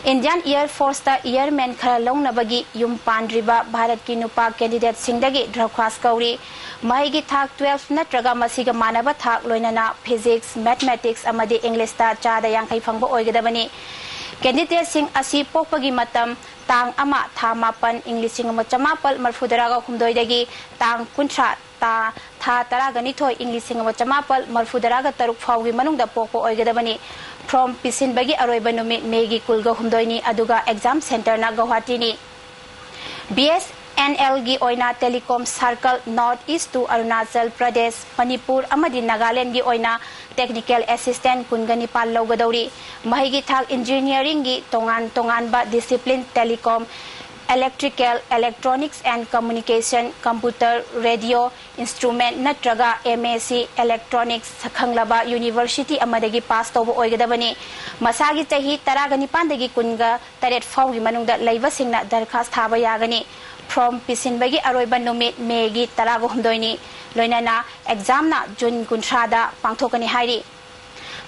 Indian Air Force ꯇ airman ꯈꯔ ꯂꯧꯅꯕꯒꯤ ꯌꯨꯝ ꯄꯥꯟꯗ꯭ꯔꯤꯕ ꯚꯥꯔꯠꯀꯤ ꯅꯨꯄꯥ candidate ꯁꯤꯡꯗꯒꯤ ꯗꯔꯈꯥꯁ ꯀꯧꯔꯤ꯫ ꯃꯍꯩꯒꯤ ꯊꯥꯛ twelve ꯅꯠꯇ꯭ꯔꯒ ꯃꯁꯤꯒ ꯃꯥꯟꯅꯕ ꯊꯥꯛ, ꯂꯣꯏꯅꯅ physics, mathematics ꯑꯃꯗꯤ English ꯇ ꯆꯥꯗ ꯌꯥꯡꯈꯩ ꯐꯪꯕ ꯑꯣꯏꯒꯗꯕꯅꯤ꯫ Candidate ꯁꯤꯡ ꯑꯁꯤ ꯄꯣꯛꯄꯒꯤ ꯃꯇꯝ ꯇꯥꯡ ꯑꯃ, ꯊꯥ ꯃꯥꯄꯟ, ꯏꯪ ꯂꯤꯁꯤꯡ ꯑꯃ ꯆꯃꯥꯄꯜ ꯃꯔꯤꯐꯨ ꯇꯔꯥꯒ ꯍꯨꯝꯗꯣꯏꯗꯒꯤ ꯇꯥꯡ ꯀꯨꯟꯊ꯭ꯔꯥ, ꯇꯥ ꯊꯥ ꯇꯔꯥꯒ ꯅꯤꯊꯣꯏ, ꯏꯪ ꯂꯤꯁꯤꯡ ꯑꯃ ꯆꯃꯥꯄꯜ ꯃꯔꯤꯐꯨ ꯇꯔꯥꯒ ꯇꯔꯨꯛ ꯐꯥꯎꯒꯤ ꯃꯅꯨꯡꯗ ꯄꯣꯛꯄ ꯑꯣꯏꯒꯗꯕꯅꯤ꯫ ꯐꯣꯔꯝ ꯄꯤꯁꯤꯟꯕꯒꯤ ꯑꯔꯣꯏꯕ ꯅꯨꯃꯤꯠ ꯃꯦꯒꯤ ꯀꯨꯟꯒ ꯍꯨꯝꯗꯣꯏꯅꯤ, ꯑꯗꯨꯒ ꯑꯦꯛꯖꯥꯝ ꯁꯦꯟꯇꯔꯅ ꯒꯧꯍꯥꯇꯤꯅꯤ꯫ ꯕꯤ ꯑꯦꯁ ꯑꯦꯟ ꯑꯦꯜꯒꯤ ꯑꯣꯏꯅ telecom circle, North East to Arunachal Pradesh, Manipur ꯑꯃꯗꯤ ꯅꯥꯒꯥꯂꯦꯟꯒꯤ ꯑꯣꯏꯅ ꯇꯦꯛꯅꯤꯀꯦꯜ ꯑꯦꯁꯤꯁꯇꯦꯟ ꯀꯨꯟꯒ ꯅꯤꯄꯥꯜ ꯂꯧꯒꯗꯧꯔꯤ꯫ ꯃꯍꯩꯒꯤ ꯊꯥꯛ ꯏꯟꯖꯤꯅꯤꯌꯥꯔꯤꯡꯒꯤ ꯇꯣꯉꯥꯟ ꯇꯣꯉꯥꯟꯕ discipline, telecom, electrical, electronics and communication, computer, radio, instrument ꯅꯠꯇ꯭ꯔꯒ ꯑꯦꯝ ꯑꯦ ꯁꯤ ꯏꯂꯦꯛꯇ꯭ꯔꯣꯅꯤꯛꯁ ꯁꯛꯈꯪꯂꯕ ꯌꯨꯅꯤꯚꯔꯁꯤꯇꯤ ꯑꯃꯗꯒꯤ ꯄꯥꯁ ꯇꯧꯕ ꯑꯣꯏꯒꯗꯕꯅꯤ꯫ ꯃꯁꯥꯒꯤ ꯆꯍꯤ ꯇꯔꯥꯒ ꯅꯤꯄꯥꯟꯗꯒꯤ ꯀꯨꯟꯒ ꯇꯔꯦꯠ ꯐꯥꯎꯒꯤ ꯃꯅꯨꯡꯗ ꯂꯩꯕꯁꯤꯡꯅ ꯗꯔꯈꯥꯁ ꯊꯥꯕ ꯌꯥꯒꯅꯤ꯫ ꯐꯣꯔꯝ ꯄꯤꯁꯤꯟꯕꯒꯤ ꯑꯔꯣꯏꯕ ꯅꯨꯃꯤꯠ ꯃꯦꯒꯤ ꯇꯔꯥꯒ ꯍꯨꯝꯗꯣꯏꯅꯤ, ꯂꯣꯏꯅꯅ ꯑꯦꯛꯖꯥꯝꯅ ꯖꯨꯟ ꯀꯨꯟꯊ꯭ꯔꯥꯗ ꯄꯥꯡꯊꯣꯛꯀꯅꯤ ꯍꯥꯏꯔꯤ꯫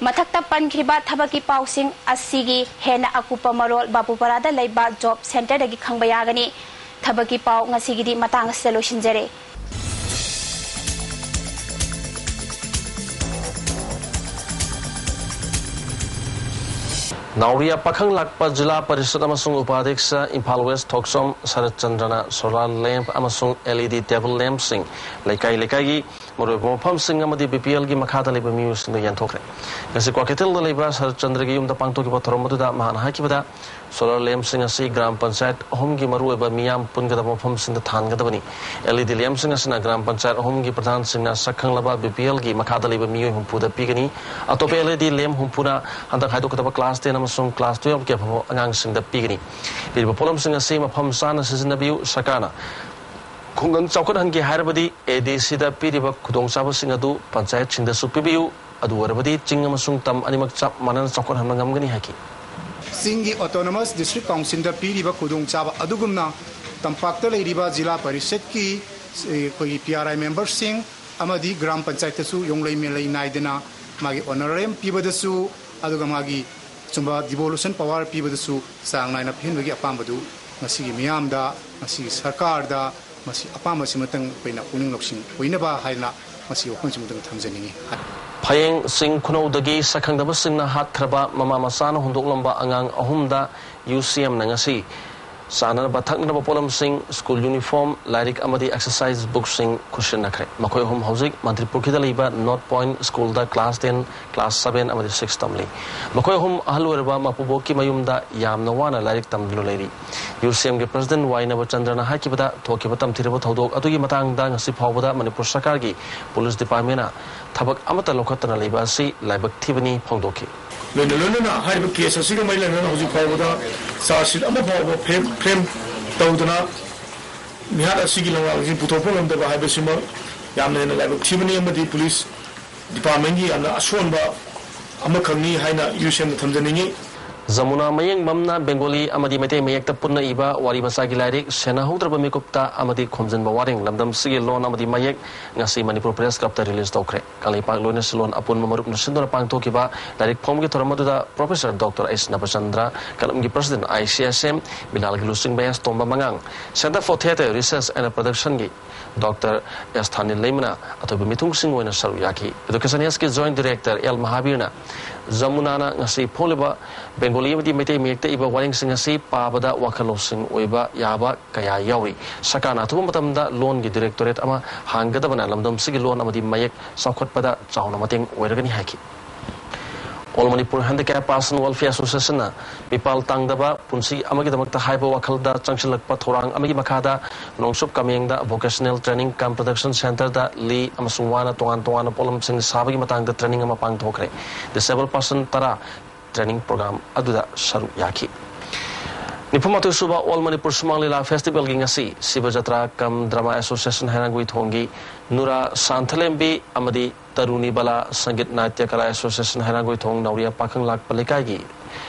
ꯃꯊꯛꯇ ꯄꯟꯈ꯭ꯔꯤꯕ ꯊꯕꯛꯀꯤ ꯄꯥꯎꯁꯤꯡ ꯑꯁꯤꯒꯤ ꯍꯦꯟꯅ ꯑꯀꯨꯞꯄ ꯃꯔꯣꯜ ꯕꯥꯕꯨꯄꯥꯔꯥꯗ ꯂꯩꯕ ꯖꯣꯕ ꯁꯦꯟꯇꯔꯗꯒꯤ ꯈꯪꯕ ꯌꯥꯒꯅꯤ꯫ ꯊꯕꯛꯀꯤ ꯄꯥꯎ ꯉꯁꯤꯒꯤꯗꯤ ꯃꯇꯥꯡ ꯑꯁꯤꯗ ꯂꯣꯏꯁꯤꯟꯖꯔꯦ꯫ ꯅꯥꯎꯔꯤꯌꯥ ꯄꯥꯈꯪ ꯂꯥꯛꯄ ꯖꯤꯂꯥ ꯄꯔꯤꯁꯠ ꯑꯃꯁꯨꯡ ꯎꯄꯥꯙ꯭ꯌꯛꯁ ꯏꯝꯐꯥꯜ ꯋꯦꯁ ꯊꯣꯛꯆꯣꯝ ꯁꯔꯠ ꯆꯟꯗ꯭ꯔꯅ ꯁꯣꯂꯥꯔ ꯂꯦꯝꯞ ꯑꯃꯁꯨꯡ ꯑꯦꯜ ꯏ ꯗꯤ ꯇꯦꯕꯜ ꯂꯦꯝꯞꯁꯤꯡ ꯂꯩꯀꯥꯏ ꯂꯩꯀꯥꯏꯒꯤ ꯃꯔꯨꯑꯣꯏꯕ ꯃꯐꯝꯁꯤꯡ ꯑꯃꯗꯤ ꯕꯤ ꯄꯤ ꯑꯦꯜꯒꯤ ꯃꯈꯥꯗ ꯂꯩꯕ ꯃꯤꯑꯣꯏꯁꯤꯡꯗ ꯌꯦꯟꯊꯣꯛꯈ꯭ꯔꯦ꯫ ꯉꯁꯤ ꯀ꯭ꯋꯥꯀꯩꯊꯦꯜꯗ ꯂꯩꯕ ꯁꯔꯠ ꯆꯟꯗ꯭ꯔꯒꯤ ꯌꯨꯝꯗ ꯄꯥꯡꯊꯣꯛꯈꯤꯕ ꯊꯧꯔꯝ ꯑꯗꯨꯗ ꯃꯍꯥꯛꯅ ꯍꯥꯏꯈꯤꯕꯗ, ꯁꯣꯂꯥꯔ ꯂꯦꯝꯞꯁꯤꯡ ꯑꯁꯤ ꯒ꯭ꯔꯥꯝ ꯄꯟꯆꯥꯌꯠ ꯑꯍꯨꯝꯒꯤ ꯃꯔꯨꯑꯣꯏꯕ ꯃꯤꯌꯥꯝ ꯄꯨꯟꯒꯗꯕ ꯃꯐꯝꯁꯤꯡꯗ ꯊꯥꯟꯒꯗꯕꯅꯤ꯫ ꯑꯦꯜ ꯏ ꯗꯤ ꯂꯦꯝꯞꯁꯤꯡ ꯑꯁꯤꯅ ꯒ꯭ꯔꯥꯝ ꯄꯟꯆꯥꯌꯠ ꯑꯍꯨꯝꯒꯤ ꯄ꯭ꯔꯙꯥꯟꯁꯤꯡꯅ ꯁꯛ ꯈꯪꯂꯕ ꯕꯤ ꯄꯤ ꯑꯦꯜꯒꯤ ꯃꯈꯥꯗ ꯂꯩꯕ ꯃꯤꯑꯣꯏ ꯍꯨꯝꯐꯨꯗ ꯄꯤꯒꯅꯤ꯫ ꯑꯇꯣꯞꯄ ꯑꯦꯜ ꯏ ꯗꯤ ꯂꯦꯝꯞ ꯍꯨꯝꯐꯨꯅ ꯍꯟꯗꯛ ꯍꯥꯏꯗꯣꯛꯀꯗꯕ ꯀ꯭ꯂꯥꯁ ꯇꯦꯟ ꯑꯃꯁꯨꯡ ꯀ꯭ꯂꯥꯁ ꯇꯨꯌꯦꯜꯞꯀꯤ ꯑꯐꯕ ꯑꯉꯥꯡꯁꯤꯡꯗ ꯄꯤꯒꯅꯤ꯫ ꯄꯤꯔꯤꯕ ꯄꯣꯠꯂꯝꯁꯤꯡ ꯑꯁꯤ ꯃꯐꯝ ꯆꯥꯅ ꯁꯤꯖꯤꯟꯅꯕꯤꯌꯨ꯫ ꯁꯔꯀꯥꯔꯅ ꯈꯨꯡꯒꯪ ꯆꯥꯎꯈꯠꯍꯟꯒꯦ ꯍꯥꯏꯔꯕꯗꯤ ꯑꯦ ꯗꯤ ꯁꯤꯗ ꯄꯤꯔꯤꯕ ꯈꯨꯗꯣꯡꯆꯥꯕꯁꯤꯡ ꯑꯗꯨ ꯄꯟꯆꯥꯌꯠꯁꯤꯡꯗꯁꯨ ꯄꯤꯕꯤꯌꯨ꯫ ꯑꯗꯨ ꯑꯣꯏꯔꯕꯗꯤ ꯆꯤꯡ ꯑꯃꯁꯨꯡ ꯇꯝ ꯑꯅꯤꯃꯛ ꯆꯞ ꯃꯥꯟꯅꯅ ꯆꯥꯎꯈꯠꯍꯟꯕ ꯉꯝꯒꯅꯤ ꯍꯥꯏꯈꯤ꯫ ꯆꯤꯡꯒꯤ ꯑꯣꯇꯣꯅꯣꯃꯁ ꯗꯤꯁꯇ꯭ꯔꯤꯛ ꯀꯥꯎꯟꯁꯤꯜꯗ ꯄꯤꯔꯤꯕ ꯈꯨꯗꯣꯡꯆꯥꯕ ꯑꯗꯨꯒꯨꯝꯅ ꯇꯝꯄꯥꯛꯇ ꯂꯩꯔꯤꯕ ꯖꯤꯂꯥ ꯄꯔꯤꯁꯠꯀꯤ, ꯑꯩꯈꯣꯏꯒꯤ ꯄꯤ ꯑꯥꯔ ꯑꯥꯏ ꯃꯦꯝꯕꯔꯁꯤꯡ ꯑꯃꯗꯤ ꯒ꯭ꯔꯥꯝ ꯄꯟꯆꯥꯌꯠꯇꯁꯨ ꯌꯣꯡꯂꯩ ꯃꯦꯂꯩ ꯅꯥꯏꯗꯅ ꯃꯥꯒꯤ ꯑꯣꯅꯔꯦꯔꯤꯌꯝ ꯄꯤꯕꯗꯁꯨ, ꯑꯗꯨꯒ ꯃꯥꯒꯤ ꯆꯨꯝꯕ ꯗꯤꯚꯣꯂꯨꯁꯟ ꯄꯥꯋꯔ ꯄꯤꯕꯗꯁꯨ ꯆꯥꯡ ꯅꯥꯏꯅ ꯄꯤꯍꯟꯕꯒꯤ ꯑꯄꯥꯝꯕꯗꯨ ꯉꯁꯤꯒꯤ ꯃꯤꯌꯥꯝꯗ, ꯉꯁꯤꯒꯤ ꯁꯔꯀꯥꯔꯗ ꯃꯁꯤ ꯑꯄꯥꯝꯕꯁꯤꯃꯇꯪ ꯑꯩꯈꯣꯏꯅ ꯄꯨꯛꯅꯤꯡ ꯂꯧꯁꯤꯡ ꯑꯣꯏꯅꯕ ꯍꯥꯏꯅ ꯃꯁꯤ ꯋꯥꯐꯝꯁꯤꯃꯇꯪ ꯊꯝꯖꯅꯤꯡꯏ꯫ ꯐꯌꯦꯡ ꯆꯤꯡ ꯈꯨꯅꯧꯗꯒꯤ ꯁꯛꯈꯪꯗꯕꯁꯤꯡꯅ ꯍꯥꯠꯈ꯭ꯔꯕ ꯃꯃꯥ ꯃꯆꯥꯅ ꯍꯨꯟꯗꯣꯛꯂꯝꯕ ꯑꯉꯥꯡ ꯑꯍꯨꯝꯗ ꯌꯨ ꯁꯤ ꯑꯦꯝꯅ ꯉꯁꯤ ꯆꯥꯅꯅꯕ ꯊꯛꯅꯅꯕ ꯄꯣꯠꯂꯝꯁꯤꯡ, ꯁ꯭ꯀꯨꯜ ꯌꯨꯅꯤꯐꯣꯔꯝ, ꯂꯥꯏꯔꯤꯛ ꯑꯃꯗꯤ ꯑꯦꯛꯁꯔꯁꯥꯏꯖ ꯕꯨꯛꯁꯤꯡ ꯈꯨꯠꯁꯤꯟꯅꯈ꯭ꯔꯦ꯫ ꯃꯈꯣꯏ ꯑꯍꯨꯝ ꯍꯧꯖꯤꯛ ꯃꯟꯇ꯭ꯔꯤꯄꯨꯔ ꯈꯤꯗ ꯂꯩꯕ ꯅꯣꯔꯠ ꯄꯣꯏꯟꯠ ꯁ꯭ꯀꯨꯜꯗ ꯀ꯭ꯂꯥꯁ ꯇꯦꯟ, ꯀ꯭ꯂꯥꯁ ꯁꯚꯦꯟ ꯑꯃꯗꯤ ꯁꯤꯛꯁ ꯇꯝꯂꯤ꯫ ꯃꯈꯣꯏ ꯑꯍꯨꯝ ꯑꯍꯜ ꯑꯣꯏꯔꯕ ꯃꯄꯨꯕꯣꯛꯀꯤ ꯃꯌꯨꯝꯗ ꯌꯥꯝꯅ ꯋꯥꯅ ꯂꯥꯏꯔꯤꯛ ꯇꯝꯗꯨꯅ ꯂꯩꯔꯤ꯫ ꯌꯨ ꯁꯤ ꯑꯦꯝꯒꯤ ꯄ꯭ꯔꯁꯤꯗꯦꯟꯠ ꯋꯥꯏ ꯅꯕꯆꯟꯗ꯭ꯔꯅ ꯍꯥꯏꯈꯤꯕꯗ, ꯊꯣꯛꯈꯤꯕ ꯇꯝꯊꯤꯔꯕ ꯊꯧꯗꯣꯛ ꯑꯗꯨꯒꯤ ꯃꯇꯥꯡꯗ ꯉꯁꯤ ꯐꯥꯎꯕꯗ ꯃꯅꯤꯄꯨꯔ ꯁꯔꯀꯥꯔꯒꯤ ꯄꯨꯂꯤꯁ ꯗꯤꯄꯥꯔꯠꯃꯦꯟꯅ ꯊꯕꯛ ꯑꯃꯠꯇ ꯂꯧꯈꯠꯇꯅ ꯂꯩꯕ ꯑꯁꯤ ꯂꯥꯏꯕꯛ ꯊꯤꯕꯅꯤ ꯐꯣꯡꯗꯣꯛꯈꯤ꯫ ꯂꯣꯏꯅ ꯂꯣꯏꯅꯅ ꯍꯥꯏꯔꯤꯕ ꯀꯦꯁ ꯑꯁꯤꯒ ꯃꯔꯤ ꯂꯩꯅꯅ ꯍꯧꯖꯤꯛ ꯐꯥꯎꯕꯗ ꯆꯥꯔꯖ ꯁꯤꯠ ꯑꯃ ꯐꯥꯎꯕ ꯐ꯭ꯔꯦꯝ ꯐ꯭ꯔꯦꯝ ꯇꯧꯗꯅ ꯃꯤꯍꯥꯠ ꯑꯁꯤꯒꯤ ꯂꯪꯂꯥꯛꯁꯤꯡ ꯄꯨꯊꯣꯛꯄ ꯉꯝꯗꯕ ꯍꯥꯏꯕꯁꯤꯃꯛ ꯌꯥꯝꯅ ꯍꯦꯟꯅ ꯂꯥꯏꯕꯛ ꯊꯤꯕꯅꯤ ꯑꯃꯗꯤ ꯄꯨꯂꯤꯁ ꯗꯤꯄꯥꯔꯠꯃꯦꯟꯒꯤ ꯌꯥꯝꯅ ꯑꯁꯣꯟꯕ ꯑꯃꯈꯛꯅꯤ ꯍꯥꯏꯅ ꯌꯨ ꯁꯤ ꯑꯦꯝꯗ ꯊꯝꯖꯅꯤꯡꯏ꯫ ꯖꯃꯨꯅꯥ ꯃꯌꯦꯡꯕꯝꯅ ꯕꯦꯡꯒꯣꯂꯤ ꯑꯃꯗꯤ ꯃꯩꯇꯩ ꯃꯌꯦꯛꯇ ꯄꯨꯟꯅ ꯏꯕ ꯋꯥꯔꯤ ꯃꯆꯥꯒꯤ ꯂꯥꯏꯔꯤꯛ ꯁꯦꯟꯅꯍꯧꯗ꯭ꯔꯕ ꯃꯤꯀꯨꯞꯇ ꯑꯃꯗꯤ ꯈꯣꯝꯖꯤꯟꯕ ꯋꯥꯔꯦꯡ ꯂꯝꯗꯝꯁꯤꯒꯤ ꯂꯣꯟ ꯑꯃꯗꯤ ꯃꯌꯦꯛ ꯉꯁꯤ ꯃꯅꯤꯄꯨꯔ ꯄ꯭ꯔꯦꯁ ꯀ꯭ꯂꯕꯇ ꯔꯤꯂꯤꯖ ꯇꯧꯈ꯭ꯔꯦ꯫ ꯀꯪꯂꯩꯄꯥꯛ ꯂꯣꯏꯅ ꯁꯤꯂꯣꯟ ꯑꯄꯨꯟꯕ ꯃꯔꯨꯞꯅ ꯁꯤꯟꯗꯨꯅ ꯄꯥꯡꯊꯣꯛꯈꯤꯕ ꯂꯥꯏꯔꯤꯛ ꯐꯣꯡꯕꯒꯤ ꯊꯧꯔꯝ ꯑꯗꯨꯗ ꯄ꯭ꯔꯣꯐꯦꯁꯔ ꯗꯣꯛꯇꯔ ꯑꯩꯆ ꯅꯕꯆꯟꯗ꯭ꯔ, ꯀꯂꯝꯒꯤ president I C S M ꯕꯤꯅꯥꯜꯒꯤ ꯂꯨꯆꯤꯡꯕ ꯑꯦꯁ ꯇꯣꯝꯕ ꯃꯉꯥꯡ, Centre for Theatre Research and Productionꯒꯤ ꯗꯣꯛꯇꯔ ꯑꯦꯁ ꯊꯥꯅꯤꯜ ꯂꯩꯃꯅ ꯑꯊꯣꯏꯕ ꯃꯤꯊꯨꯡꯁꯤꯡ ꯑꯣꯏꯅ ꯁꯔꯨꯛ ꯌꯥꯈꯤ꯫ Education Sꯀꯤ ꯖꯣꯏꯟꯠ ꯗꯤꯔꯦꯛꯇꯔ ꯑꯦꯜ ꯃꯍꯥꯕꯤꯔꯅ ꯖꯃꯨꯅꯥꯅ ꯉꯁꯤ ꯐꯣꯡꯂꯤꯕ ꯕꯦꯡꯒꯣꯂꯤ ꯑꯃꯗꯤ ꯃꯩꯇꯩ ꯃꯌꯦꯛꯇ ꯏꯕ ꯋꯥꯔꯦꯡꯁꯤꯡ ꯑꯁꯤ ꯄꯥꯕꯗ ꯋꯥꯈꯜ ꯂꯧꯁꯤꯡ ꯑꯣꯏꯕ ꯌꯥꯕ ꯀꯌꯥ ꯌꯥꯎꯔꯤ꯫ ꯁꯔꯀꯥꯔꯅ ꯑꯊꯨꯕ ꯃꯇꯝꯗ ꯂꯣꯟꯒꯤ ꯗꯤꯔꯦꯛꯇꯣꯔꯦꯠ ꯑꯃ ꯍꯥꯡꯒꯗꯕꯅ ꯂꯝꯗꯝꯁꯤꯒꯤ ꯂꯣꯟ ꯑꯃꯗꯤ ꯃꯌꯦꯛ ꯆꯥꯎꯈꯠꯄꯗ ꯆꯥꯎꯅ ꯃꯇꯦꯡ ꯑꯣꯏꯔꯒꯅꯤ ꯍꯥꯏꯈꯤ꯫ All Manipur Handicap Person Welfare Associationꯅ ꯃꯤꯄꯥꯜ ꯇꯥꯡꯗꯕ ꯄꯨꯟꯁꯤ ꯑꯃꯒꯤꯗꯃꯛꯇ ꯍꯥꯏꯕ ꯋꯥꯈꯜꯗ ꯆꯪꯁꯤꯜꯂꯛꯄ ꯊꯧꯔꯥꯡ ꯑꯃꯒꯤ ꯃꯈꯥꯗ ꯅꯣꯡꯆꯨꯞ ꯀꯥꯃꯦꯡꯗ Vocational Training cum Production Centreꯗ ꯂꯤ ꯑꯃꯁꯨꯡ ꯋꯥꯅ ꯇꯣꯉꯥꯟ ꯇꯣꯉꯥꯟꯕ ꯄꯣꯠꯂꯝꯁꯤꯡ ꯁꯥꯕꯒꯤ ꯃꯇꯥꯡꯗ ꯇ꯭ꯔꯦꯅꯤꯡ ꯑꯃ ꯄꯥꯡꯊꯣꯛꯈ꯭ꯔꯦ꯫ Disabled person ꯇꯔꯥ ꯇ꯭ꯔꯦꯅꯤꯡ ꯄ꯭ꯔꯣꯒ꯭ꯔꯥꯝ ꯑꯗꯨꯗ ꯁꯔꯨꯛ ꯌꯥꯈꯤ꯫ ꯅꯤꯐꯨꯃꯥꯊꯣꯏ ꯁꯨꯕ All Manipur Suman Lila Festivalꯒꯤ ꯉꯁꯤ ꯁꯤꯕ ꯖꯇ꯭ꯔꯥ cum Drama Association ꯍꯩꯔꯥꯡꯒꯣꯏ ꯊꯣꯡꯒꯤ ꯅꯨꯔꯥ ꯁꯥꯟꯊꯂꯦꯝꯕꯤ ꯑꯃꯗꯤ ꯇꯔꯨꯅꯤ ꯕꯂꯥ ꯁꯪꯒꯤꯠ ꯅꯥꯇ꯭ꯌ ꯀꯂꯥ ꯑꯦꯁꯣꯁꯤꯌꯦꯁꯟ ꯍꯩꯔꯥꯡꯒꯣꯏ ꯊꯣꯡ ꯅꯥꯎꯔꯤꯌꯥ ꯄꯥꯈꯪ ꯂꯥꯛꯄ ꯂꯩꯀꯥꯏꯒꯤ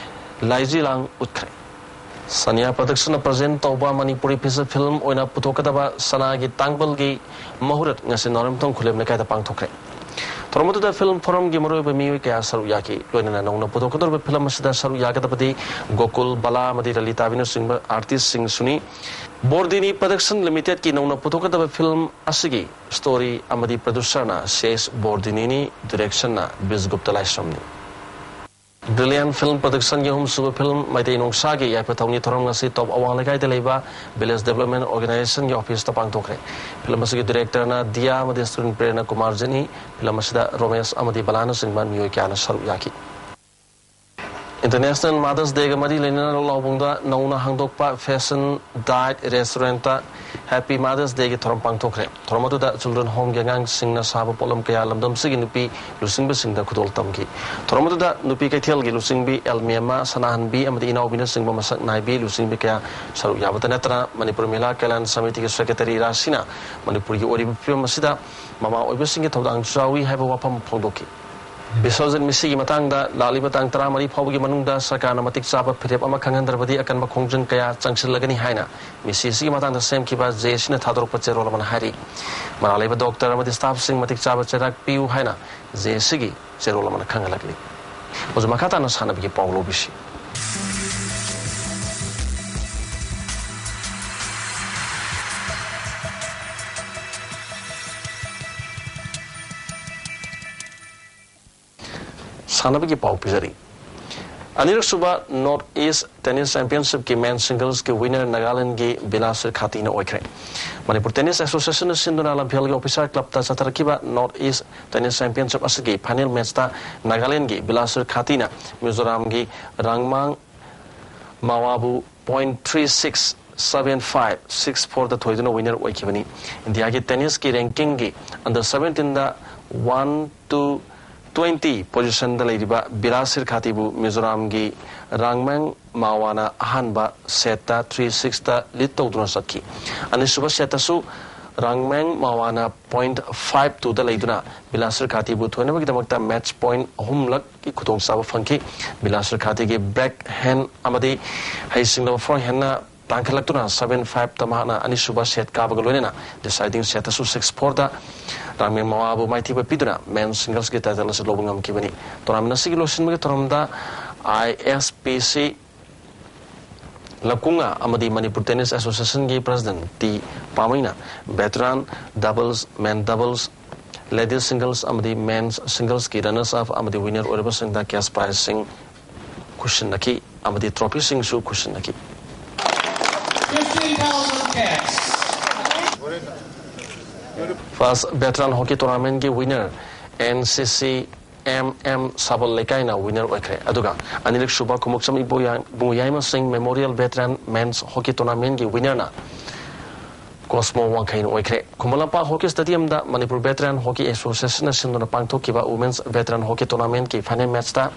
ꯂꯥꯏꯖꯤ ꯂꯥꯡ ꯎꯠꯈ꯭ꯔꯦ꯫ ꯁꯅꯤꯌꯥ ꯄ꯭ꯔꯗꯛꯁꯟꯅ ꯄ꯭ꯔꯖꯦꯟ ꯇꯧꯕ ꯃꯅꯤꯄꯨꯔꯤ ꯐꯤꯆꯔ ꯐꯤꯂꯝ ꯑꯣꯏꯅ ꯄꯨꯊꯣꯛꯀꯗꯕ ꯁꯅꯥꯒꯤ ꯇꯥꯡꯕꯜꯒꯤ ꯃꯍꯨꯔꯠ ꯉꯁꯤ ꯅꯥꯎꯔꯦꯝꯊꯣꯡ ꯈꯨꯂꯦꯝ ꯂꯩꯀꯥꯏꯗ ꯄꯥꯡꯊꯣꯛꯈ꯭ꯔꯦ꯫ ꯊꯧꯔꯝ ꯑꯗꯨꯗ ꯐꯤꯂꯝ ꯐꯣꯔꯝꯒꯤ ꯃꯔꯨꯑꯣꯏꯕ ꯃꯤꯑꯣꯏ ꯀꯌꯥ ꯁꯔꯨꯛ ꯌꯥꯈꯤ꯫ ꯂꯣꯏꯅꯅ ꯅꯧꯅ ꯄꯨꯊꯣꯛꯀꯗꯧꯔꯤꯕ ꯐꯤꯂꯝ ꯑꯁꯤꯗ ꯁꯔꯨꯛ ꯌꯥꯒꯗꯕꯗꯤ ꯒꯣꯀꯨꯜ, ꯕꯂꯥ ꯑꯃꯗꯤ ꯂꯂꯤꯇꯥꯕꯤꯅꯆꯤꯡꯕ ꯑꯥꯔꯇꯤꯁꯁꯤꯡꯁꯨꯅꯤ꯫ ꯕꯣꯔꯗꯤꯅꯤ ꯄ꯭ꯔꯗꯛꯁꯟ ꯂꯤꯃꯤꯇꯦꯗꯀꯤ ꯅꯧꯅ ꯄꯨꯊꯣꯛꯀꯗꯕ ꯐꯤꯂꯝ ꯑꯁꯤꯒꯤ ꯁ꯭ꯇꯣꯔꯤ ꯑꯃꯗꯤ ꯄ꯭ꯔꯗ꯭ꯌꯨꯁꯔꯅ ꯁꯤ ꯑꯦꯁ ꯕꯣꯔꯗꯤꯅꯤꯅꯤ, ꯗꯤꯔꯦꯛꯁꯟꯅ ꯕꯤꯖꯒꯨꯞꯇ ꯂꯥꯏꯁ꯭ꯔꯝꯅꯤ꯫ Brilliant Film Productionꯒꯤ ꯑꯍꯨꯝꯁꯨꯕ film ꯃꯩꯇꯩ ꯅꯣꯡꯁꯥꯒꯤ ꯌꯥꯏꯐ ꯊꯧꯅꯤ ꯊꯧꯔꯝ ꯉꯁꯤ ꯇꯣꯞ ꯑꯋꯥꯡ ꯂꯩꯀꯥꯏꯗ ꯂꯩꯕ Village Development Organizationꯒꯤ officeꯇ ꯄꯥꯡꯊꯣꯛꯈ꯭ꯔꯦ꯫ Film ꯑꯁꯤꯒꯤ directorꯅ ꯗꯤꯌꯥ ꯑꯃꯗꯤ screenplayꯅ ꯀꯨꯃꯥꯔ ꯖꯤꯠꯅꯤ꯫ Film ꯑꯁꯤꯗ ꯔꯣꯃꯦꯁ ꯑꯃꯗꯤ ꯕꯂꯥꯅꯆꯤꯡꯕ ꯃꯤꯑꯣꯏ ꯀꯌꯥꯅ ꯁꯔꯨꯛ ꯌꯥꯈꯤ꯫ International Mother's Dayꯒ ꯃꯔꯤ ꯂꯩꯅꯅ ꯂꯧꯕꯨꯡꯗ ꯅꯧꯅ ꯍꯥꯡꯗꯣꯛꯄ Fashion Dite Restaurantꯇ Happy Mother's Dayꯒꯤ ꯊꯧꯔꯝ ꯄꯥꯡꯊꯣꯛꯈ꯭ꯔꯦ꯫ ꯊꯧꯔꯝ ꯑꯗꯨꯗ Children Homeꯒꯤ ꯑꯉꯥꯡꯁꯤꯡꯅ ꯁꯥꯕ ꯄꯣꯠꯂꯝ ꯀꯌꯥ ꯂꯝꯗꯝꯁꯤꯒꯤ ꯅꯨꯄꯤ ꯂꯨꯆꯤꯡꯕꯁꯤꯡꯗ ꯈꯨꯗꯣꯜ ꯇꯝꯈꯤ꯫ ꯊꯧꯔꯝ ꯑꯗꯨꯗ ꯅꯨꯄꯤ ꯀꯩꯊꯦꯜꯒꯤ ꯂꯨꯆꯤꯡꯕꯤ ꯑꯦꯜꯃꯦꯃꯥ, ꯁꯅꯥꯍꯟꯕꯤ ꯑꯃꯗꯤ ꯏꯅꯥꯎꯕꯤꯅꯆꯤꯡꯕ ꯃꯁꯛ ꯅꯥꯏꯕꯤ ꯂꯨꯆꯤꯡꯕꯤ ꯀꯌꯥ ꯁꯔꯨꯛ ꯌꯥꯕꯇ ꯅꯠꯇꯅ ꯃꯅꯤꯄꯨꯔ ꯃꯦꯂꯥ ꯀꯜꯌꯥꯟ ꯁꯃꯤꯇꯤꯒꯤ secretary ꯔꯥꯁꯤꯅ ꯃꯅꯤꯄꯨꯔꯒꯤ ꯑꯣꯏꯔꯤꯕ ꯐꯤꯕꯝ ꯑꯁꯤꯗ ꯃꯃꯥ ꯑꯣꯏꯕꯁꯤꯡꯒꯤ ꯊꯧꯗꯥꯡꯁꯨ ꯌꯥꯎꯏ ꯍꯥꯏꯕ ꯋꯥꯐꯝ ꯐꯣꯡꯗꯣꯛꯈꯤ꯫ ꯕꯤꯁ꯭ꯋꯖꯤꯠ ꯃꯤꯁꯤꯒꯤ ꯃꯇꯥꯡꯗ ꯂꯥꯛꯂꯤꯕ ꯇꯥꯡ ꯇꯔꯥꯃꯔꯤ ꯐꯥꯎꯕꯒꯤ ꯃꯅꯨꯡꯗ ꯁꯔꯀꯥꯔꯅ ꯃꯇꯤꯛ ꯆꯥꯕ ꯐꯤꯔꯦꯞ ꯑꯃ ꯈꯪꯍꯟꯗ꯭ꯔꯕꯗꯤ ꯑꯀꯟꯕ ꯈꯣꯡꯖꯪ ꯀꯌꯥ ꯆꯪꯁꯤꯜꯂꯒꯅꯤ ꯍꯥꯏꯅ ꯃꯤꯁꯤ ꯑꯁꯤꯒꯤ ꯃꯇꯥꯡꯗ ꯁꯦꯝꯈꯤꯕ ꯖꯦ ꯑꯦ ꯁꯤꯅ ꯊꯥꯗꯣꯔꯛꯄ ꯆꯦꯔꯣꯜ ꯑꯃꯅ ꯍꯥꯏꯔꯤ꯫ ꯃꯔꯥꯜ ꯂꯩꯕ ꯗꯣꯛꯇꯔ ꯑꯃꯗꯤ staffꯁꯤꯡ ꯃꯇꯤꯛ ꯆꯥꯕ ꯆꯩꯔꯥꯛ ꯄꯤꯌꯨ ꯍꯥꯏꯅ ꯖꯦ ꯑꯦ ꯁꯤꯒꯤ ꯆꯦꯔꯣꯜ ꯑꯃꯅ ꯈꯪꯍꯜꯂꯛꯂꯤ꯫ ꯍꯧꯖꯤꯛ ꯃꯈꯥ ꯇꯥꯅ ꯁꯥꯟꯅꯕꯒꯤ ꯄꯥꯎ ꯂꯧꯕꯤꯁꯤ꯫ ꯁꯥꯟꯅꯕꯒꯤ ꯄꯥꯎ ꯄꯤꯖꯔꯤ꯫ ꯑꯅꯤꯔꯛꯁꯨꯕ North East Tennis Championshipꯀꯤ men singlesꯀꯤ winner ꯅꯥꯒꯥꯂꯦꯟꯗꯒꯤ ꯕꯤꯂꯥꯁꯤꯔ ꯈꯥꯇꯤꯅ ꯑꯣꯏꯈ꯭ꯔꯦ꯫ ꯃꯅꯤꯄꯨꯔ Tennis Associationꯅ ꯁꯤꯟꯗꯨꯅ ꯂꯝꯐꯦꯜꯒꯤ ꯑꯣꯐꯤꯁꯥꯔ ꯀ꯭ꯂꯕꯇ ꯆꯠꯊꯔꯛꯈꯤꯕ North East Tennis Championship ꯑꯁꯤꯒꯤ final matchꯇ ꯅꯥꯒꯥꯂꯦꯟꯗꯒꯤ Bilasir ꯈꯥꯇꯤꯅ ꯃꯤꯖꯣꯔꯥꯝꯒꯤ ꯔꯥꯡꯃꯥꯡ ꯃꯥꯋꯥꯕꯨ point three six seven five six fourꯗ ꯊꯣꯏꯗꯨꯅ winner ꯑꯣꯏꯈꯤꯕꯅꯤ꯫ ꯏꯟꯗꯤꯌꯥꯒꯤ tennisꯀꯤ rankingꯒꯤ under seventeenꯗ one to twenty positionꯗ ꯂꯩꯔꯤꯕ ꯕꯤꯂꯥꯁꯤꯔ ꯈꯥꯇꯤꯕꯨ ꯃꯤꯖꯣꯔꯥꯝꯒꯤ ꯔꯥꯡꯃꯦꯡ ꯃꯥꯋꯥꯅ ꯑꯍꯥꯟꯕ setꯇ three sixꯇ lead ꯇꯧꯗꯨꯅ ꯆꯠꯈꯤ꯫ ꯑꯅꯤꯁꯨꯕ setꯇꯁꯨ ꯔꯥꯡꯃꯦꯡ ꯃꯥꯋꯥꯅ point five twoꯗ ꯂꯩꯗꯨꯅ ꯕꯤꯂꯥꯁꯤꯔ ꯈꯥꯇꯤꯕꯨ ꯊꯣꯏꯅꯕꯒꯤꯗꯃꯛꯇ match point ꯑꯍꯨꯝꯂꯛꯀꯤ ꯈꯨꯗꯣꯡꯆꯥꯕ ꯐꯪꯈꯤ꯫ ꯕꯤꯂꯥꯁꯤꯔ ꯈꯥꯇꯤꯒꯤ backhand ꯑꯃꯗꯤ ꯍꯩꯁꯤꯡꯂꯕ forehandꯅ ꯇꯥꯡꯈꯠꯂꯛꯇꯨꯅ seven fiveꯇ ꯃꯍꯥꯛꯅ ꯑꯅꯤꯁꯨꯕ set ꯀꯥꯕꯒ ꯂꯣꯏꯅꯅ deciding setꯇꯁꯨ six fourꯗ ꯔꯥꯡꯃꯦꯡ ꯃꯋꯥꯕꯨ ꯃꯥꯏꯊꯤꯕ ꯄꯤꯗꯨꯅ men singlesꯀꯤ title ꯑꯁꯤ ꯂꯧꯕ ꯉꯝꯈꯤꯕꯅꯤ꯫ Tournament ꯑꯁꯤꯒꯤ ꯂꯣꯏꯁꯤꯟꯕꯒꯤ ꯊꯧꯔꯝꯗ I S P C ꯂꯀꯨꯡꯉꯥ ꯑꯃꯗꯤ ꯃꯅꯤꯄꯨꯔ Tennis Associationꯒꯤ president ꯇꯤ ꯄꯥꯃꯩꯅ veteran doubles, men doubles, Ladies singles ꯑꯃꯗꯤ men's singlesꯀꯤ runners up ꯑꯃꯗꯤ winner ꯑꯣꯏꯔꯕꯁꯤꯡꯗ cash prizeꯁꯤꯡ ꯈꯨꯠꯁꯤꯟꯅꯈꯤ ꯑꯃꯗꯤ trophyꯁꯤꯡꯁꯨ ꯈꯨꯠꯁꯤꯟꯅꯈꯤ꯫ Fifteen thousand cash. First veteran hockey tournamentꯀꯤ winner N C C M M ꯁꯥꯕꯜ ꯂꯩꯀꯥꯏꯅ winner ꯑꯣꯏꯈ꯭ꯔꯦ꯫ ꯑꯗꯨꯒ ꯑꯅꯤꯔꯛ ꯁꯨꯕ ꯈꯨꯃꯨꯛꯆꯝ ꯏꯕꯣꯌꯥ-, ꯏꯕꯨꯡꯉꯣ ꯌꯥꯏꯃ ꯁꯤꯡ Memorial Veteran Men's Hockey Tournamentꯀꯤ winnerꯅ cosmos ꯋꯥꯡꯈꯩꯅ ꯑꯣꯏꯈ꯭ꯔꯦ꯫ Khuman Lampak Hockey Stadiumꯗ Manipur Veteran Hockey Associationꯅ ꯁꯤꯟꯗꯨꯅ ꯄꯥꯡꯊꯣꯛꯈꯤꯕ Women's Veteran Hockey Tournamentꯀꯤ final matchꯇ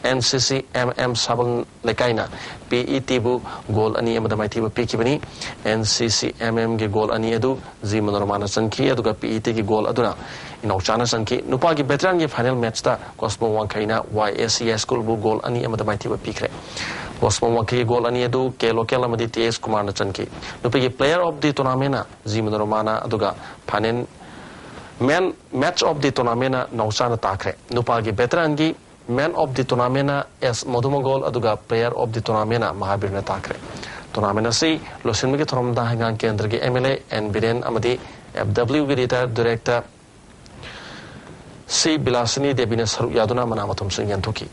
N C C M M ꯁꯥꯕꯜ ꯂꯩꯀꯥꯏꯅ P E Tꯕꯨ goal ꯑꯅꯤ ꯑꯃꯗ ꯃꯥꯏꯊꯤꯕ ꯄꯤꯈꯤꯕꯅꯤ꯫ N C C M Mꯒꯤ goal ꯑꯅꯤ ꯑꯗꯨ G ꯃꯅꯣꯔꯃꯥꯅ ꯆꯟꯈꯤ, ꯑꯗꯨꯒ P E Tꯒꯤ goal ꯑꯗꯨꯅ ꯏꯅꯧꯆꯥꯅ ꯆꯟꯈꯤ꯫ ꯅꯨꯄꯥꯒꯤ veteranꯒꯤ final matchꯇ cosmos ꯋꯥꯡꯈꯩꯅ Y A C High Schoolꯕꯨ goal ꯑꯅꯤ ꯑꯃꯗ ꯃꯥꯏꯊꯤꯕ ꯄꯤꯈ꯭ꯔꯦ꯫ ꯀꯣꯁꯃꯣ ꯋꯥꯡꯈꯩꯒꯤ goal ꯑꯅꯤ ꯑꯗꯨ K Local ꯑꯃꯗꯤ T S ꯀꯨꯃꯥꯔꯅ ꯆꯟꯈꯤ꯫ ꯅꯨꯄꯤꯒꯤ Player of the Tournamentꯅ G ꯃꯅꯣꯔꯃꯥꯅ, ꯑꯗꯨꯒ final Man, Match of the Tournamentꯅ ꯅꯧꯆꯥꯅ ꯇꯥꯈ꯭ꯔꯦ꯫ ꯅꯨꯄꯥꯒꯤ veteranꯒꯤ Man of the Tournamentꯅ S ꯃꯣꯗꯨꯃꯒꯣꯜ, ꯑꯗꯨꯒ Player of the Tournamentꯅ ꯃꯍꯥꯕꯤꯔꯅ ꯇꯥꯈ꯭ꯔꯦ꯫ Tournament ꯑꯁꯤ ꯂꯣꯏꯁꯤꯟꯕꯒꯤ ꯊꯧꯔꯝꯗ ꯍꯩꯉꯥꯡ ꯀꯦꯟꯗ꯭ꯔꯒꯤ M L A N Biren ꯑꯃꯗꯤ F W ꯒꯤ retired director C ꯕꯤꯂꯥꯁꯤꯅꯤ ꯗꯦꯕꯤꯅ ꯁꯔꯨꯛ ꯌꯥꯗꯨꯅ ꯃꯅꯥ ꯃꯊꯨꯝꯁꯤꯡ ꯌꯦꯟꯊꯣꯛꯈꯤ꯫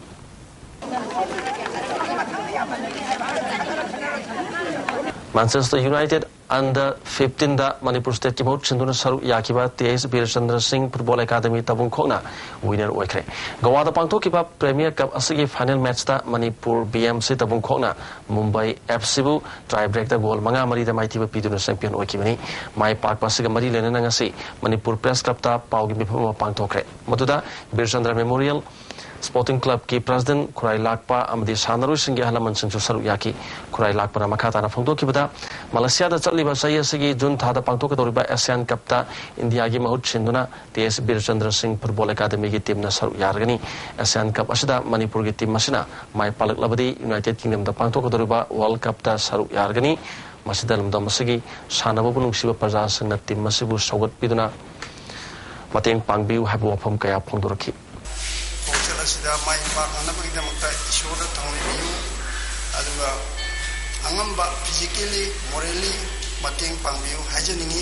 Manchester United under fifteenꯗ ꯃꯅꯤꯄꯨꯔ stateꯀꯤ ꯃꯍꯨꯠ ꯁꯤꯟꯗꯨꯅ ꯁꯔꯨꯛ ꯌꯥꯈꯤꯕ T S ꯕꯤꯔꯆꯟꯗ꯭ꯔ ꯁꯤꯡ Football Academy ꯇꯕꯨꯡꯈꯣꯛꯅ winner ꯑꯣꯏꯈ꯭ꯔꯦ꯫ ꯒꯣꯋꯥꯗ ꯄꯥꯡꯊꯣꯛꯈꯤꯕ Premier Cup ꯑꯁꯤꯒꯤ final matchꯇ Manipur B M C ꯇꯕꯨꯡꯈꯣꯛꯅ Mumbai F Cꯕꯨ tie breakꯇ goal ꯃꯉꯥ ꯃꯔꯤꯗ ꯃꯥꯏꯊꯤꯕ ꯄꯤꯗꯨꯅ champion ꯑꯣꯏꯈꯤꯕꯅꯤ꯫ ꯃꯥꯏ ꯄꯥꯛꯄ ꯑꯁꯤꯒ ꯃꯔꯤ ꯂꯩꯅꯅ ꯉꯁꯤ ꯃꯅꯤꯄꯨꯔ Press Clubꯇ ꯄꯥꯎꯒꯤ ꯃꯤꯐꯝ ꯑꯃ ꯄꯥꯡꯊꯣꯛꯈ꯭ꯔꯦ꯫ ꯃꯗꯨꯗ ꯕꯤꯔꯆꯟꯗ꯭ꯔ Memorial Sporting Clubꯀꯤ president ꯈꯨꯔꯥꯏ ꯂꯥꯛꯄ ꯑꯃꯗꯤ ꯁꯥꯟꯅꯔꯣꯏꯁꯤꯡꯒꯤ ꯑꯍꯜ ꯂꯃꯟꯁꯤꯡꯁꯨ ꯁꯔꯨꯛ ꯌꯥꯈꯤ꯫ ꯈꯨꯔꯥꯏ ꯂꯥꯛꯄꯅ ꯃꯈꯥ ꯇꯥꯅ ꯐꯣꯡꯗꯣꯛꯈꯤꯕꯗ, ꯃꯂꯦꯁꯤꯌꯥꯗ ꯆꯠꯂꯤꯕ ꯆꯍꯤ ꯑꯁꯤꯒꯤ ꯖꯨꯟ ꯊꯥꯗ ꯄꯥꯡꯊꯣꯛꯀꯗꯧꯔꯤꯕ Asian Cupꯇ ꯏꯟꯗꯤꯌꯥꯒꯤ ꯃꯍꯨꯠ ꯁꯤꯟꯗꯨꯅ T S ꯕꯤꯔꯆꯟꯗ꯭ꯔ ꯁꯤꯡ Football Academyꯒꯤ teamꯅ ꯁꯔꯨꯛ ꯌꯥꯔꯒꯅꯤ꯫ Asian Cup ꯑꯁꯤꯗ ꯃꯅꯤꯄꯨꯔꯒꯤ team ꯑꯁꯤꯅ ꯃꯥꯏ ꯄꯥꯛꯂꯛꯂꯕꯗꯤ United Kingdomꯗ ꯄꯥꯡꯊꯣꯛꯀꯗꯧꯔꯤꯕ World Cupꯇ ꯁꯔꯨꯛ ꯌꯥꯔꯒꯅꯤ꯫ ꯃꯁꯤꯗ ꯂꯝꯗꯝ ꯑꯁꯤꯒꯤ ꯁꯥꯟꯅꯕꯕꯨ ꯅꯨꯡꯁꯤꯕ ꯄ꯭ꯔꯖꯥꯁꯤꯡꯅ team ꯑꯁꯤꯕꯨ ꯁꯧꯒꯠꯄꯤꯗꯨꯅ ꯃꯇꯦꯡ ꯄꯥꯡꯕꯤꯌꯨ ꯍꯥꯏꯕ ꯋꯥꯐꯝ ꯀꯌꯥ ꯐꯣꯡꯗꯣꯔꯛꯈꯤ꯫ ꯈꯣꯡꯆꯠ ꯑꯁꯤꯗ ꯃꯥꯏ ꯄꯥꯛꯅꯅꯕꯒꯤꯗꯃꯛꯇ ꯏꯁꯣꯔꯗ ꯊꯧꯅꯤꯕꯤꯌꯨ, ꯑꯗꯨꯒ ꯑꯉꯝꯕ physically, morally ꯃꯇꯦꯡ ꯄꯥꯡꯕꯤꯌꯨ ꯍꯥꯏꯖꯅꯤꯡꯏ꯫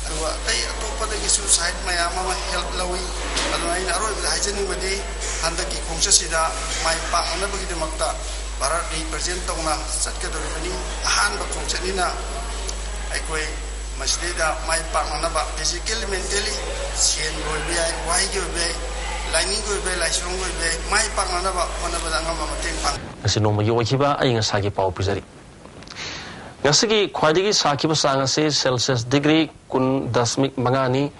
ꯑꯗꯨꯒ ꯑꯇꯩ ꯑꯇꯣꯞꯄꯗꯒꯤꯁꯨ ꯁꯥꯏꯠ ꯃꯌꯥꯝ ꯑꯃ ꯍꯦꯜꯞ ꯂꯧꯏ꯫ ꯑꯗꯨꯅ ꯑꯩꯅ ꯑꯔꯣꯏꯕꯗ ꯍꯥꯏꯖꯅꯤꯡꯕꯗꯤ, ꯍꯟꯗꯛꯀꯤ ꯈꯣꯡꯆꯠꯁꯤꯗ ꯃꯥꯏ ꯄꯥꯛꯅꯅꯕꯒꯤꯗꯃꯛꯇ ꯚꯥꯔꯠ ꯔꯤꯄ꯭ꯔꯖꯦꯟ ꯇꯧꯅ ꯆꯠꯀꯗꯧꯔꯤꯕꯅꯤ꯫ ꯑꯍꯥꯟꯕ ꯈꯣꯡꯆꯠꯅꯤꯅ ꯑꯩꯈꯣꯏ ꯃꯁꯤꯗꯩꯗ ꯃꯥꯏ ꯄꯥꯛꯅꯅꯕ, ꯐꯤꯖꯤꯀꯦꯜ, ꯃꯦꯟꯇꯦꯜꯂꯤ, ꯁꯦꯟꯒꯤ ꯑꯣꯏꯕ ꯌꯥꯏ, ꯋꯥꯍꯩꯒꯤ ꯑꯣꯏꯕ ꯌꯥꯏ, ꯂꯥꯏꯅꯤꯡꯒꯤ ꯑꯣꯏꯕ ꯌꯥꯏ, ꯂꯥꯏꯁꯣꯟꯒꯤ ꯑꯣꯏꯕ ꯌꯥꯏ, ꯃꯥꯏ ꯄꯥꯛꯅꯅꯕ ꯍꯣꯠꯅꯕꯗ ꯑꯉꯝꯕ ꯃꯇꯦꯡ ꯄꯥꯡ꯫ ꯉꯁꯤ ꯅꯣꯡꯃꯒꯤ ꯑꯣꯏꯈꯤꯕ ꯑꯏꯪ ꯑꯁꯥꯒꯤ ꯄꯥꯎ ꯄꯤꯖꯔꯤ꯫ ꯉꯁꯤꯒꯤ ꯈ꯭ꯋꯥꯏꯗꯒꯤ ꯁꯥꯈꯤꯕ ꯆꯥꯡ ꯑꯁꯤ ꯁꯦꯜꯁꯤꯌꯁ ꯗꯤꯒ꯭ꯔꯤ ꯀꯨꯟ ꯗꯁꯃꯤꯛ ꯃꯉꯥꯅꯤ,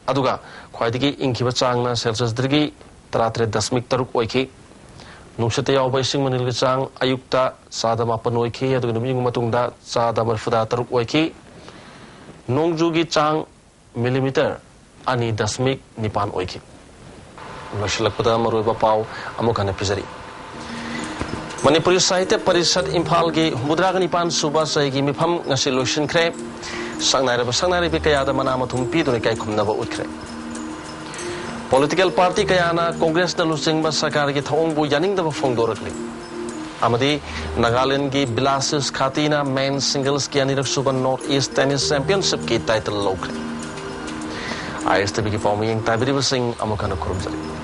ꯑꯗꯨꯒ ꯈ꯭ꯋꯥꯏꯗꯒꯤ ꯏꯪꯈꯤꯕ ꯆꯥꯡꯅ ꯁꯦꯜꯁꯤꯌꯁ ꯗꯤꯒ꯭ꯔꯤ ꯇꯔꯥꯇꯔꯦꯠ ꯗꯁꯃꯤꯛ ꯇꯔꯨꯛ ꯑꯣꯏꯈꯤ꯫ ꯅꯨꯡꯁꯤꯠꯇ ꯌꯥꯎꯕ ꯏꯁꯤꯡ ꯃꯅꯤꯜꯒꯤ ꯆꯥꯡ ꯑꯌꯨꯛꯇ ꯆꯥꯗ ꯃꯥꯄꯟ ꯑꯣꯏꯈꯤ, ꯑꯗꯨꯒ ꯅꯨꯃꯤꯠ ꯌꯨꯡꯕ ꯃꯇꯨꯡꯗ ꯆꯥꯗ ꯃꯔꯤꯐꯨꯇꯔꯨꯛ ꯑꯣꯏꯈꯤ꯫ ꯅꯣꯡꯖꯨꯒꯤ ꯆꯥꯡ ꯃꯤꯂꯤꯃꯤꯇꯔ ꯑꯅꯤ ꯗꯁꯃꯤꯛ ꯅꯤꯄꯥꯟ ꯑꯣꯏꯈꯤ꯫ ꯂꯣꯏꯁꯤꯜꯂꯛꯄꯗ ꯃꯔꯨꯑꯣꯏꯕ ꯄꯥꯎ ꯑꯃꯨꯛ ꯍꯟꯅ ꯄꯤꯖꯔꯤ꯫ ꯃꯅꯤꯄꯨꯔꯤ ꯁꯥꯍꯤꯇ꯭ꯌ ꯄꯔꯤꯁꯠ ꯏꯝꯐꯥꯜꯒꯤ ꯍꯨꯝꯐꯨꯇꯔꯥꯒ ꯅꯤꯄꯥꯟ ꯁꯨꯕ ꯆꯍꯤꯒꯤ ꯃꯤꯐꯝ ꯉꯁꯤ ꯂꯣꯏꯁꯤꯟꯈ꯭ꯔꯦ꯫ ꯁꯛꯅꯥꯏꯔꯕ ꯁꯛꯅꯥꯏꯔꯕꯤ ꯀꯌꯥꯗ ꯃꯅꯥ ꯃꯊꯨꯝ ꯄꯤꯗꯨꯅ ꯏꯀꯥꯏ ꯈꯨꯝꯅꯕ ꯎꯠꯈ꯭ꯔꯦ꯫ ꯄꯣꯂꯤꯇꯤꯀꯦꯜ ꯄꯥꯔꯇꯤ ꯀꯌꯥꯅ ꯀꯣꯡꯒ꯭ꯔꯦꯁꯅ ꯂꯨꯆꯤꯡꯕ ꯁꯔꯀꯥꯔꯒꯤ ꯊꯧꯑꯣꯡꯕꯨ ꯌꯥꯅꯤꯡꯗꯕ ꯐꯣꯡꯗꯣꯔꯛꯂꯤ꯫ ꯑꯃꯗꯤ ꯅꯥꯒꯥꯂꯦꯟꯗꯒꯤ ꯕꯤꯂꯥꯁꯤꯁ ꯈꯥꯇꯤꯅ ꯃꯦꯟ ꯁꯤꯡꯒꯜꯁꯀꯤ ꯑꯅꯤꯔꯛ ꯁꯨꯕ ꯅꯣꯔꯠ ꯏꯁ ꯇꯦꯅꯤꯁ ꯆꯦꯝꯄꯤꯌꯟꯁꯤꯞꯀꯤ ꯇꯥꯏꯇꯜ ꯂꯧꯈ꯭ꯔꯦ꯫ ꯑꯥꯏ ꯑꯦꯁ ꯇꯤ ꯚꯤꯒꯤ ꯄꯥꯎꯃꯤꯌꯦꯡ ꯇꯥꯕꯤꯔꯤꯕꯁꯤꯡ ꯑꯃꯨꯛ ꯍꯟꯅ ꯈꯨꯔꯨꯝꯖꯔꯤ꯫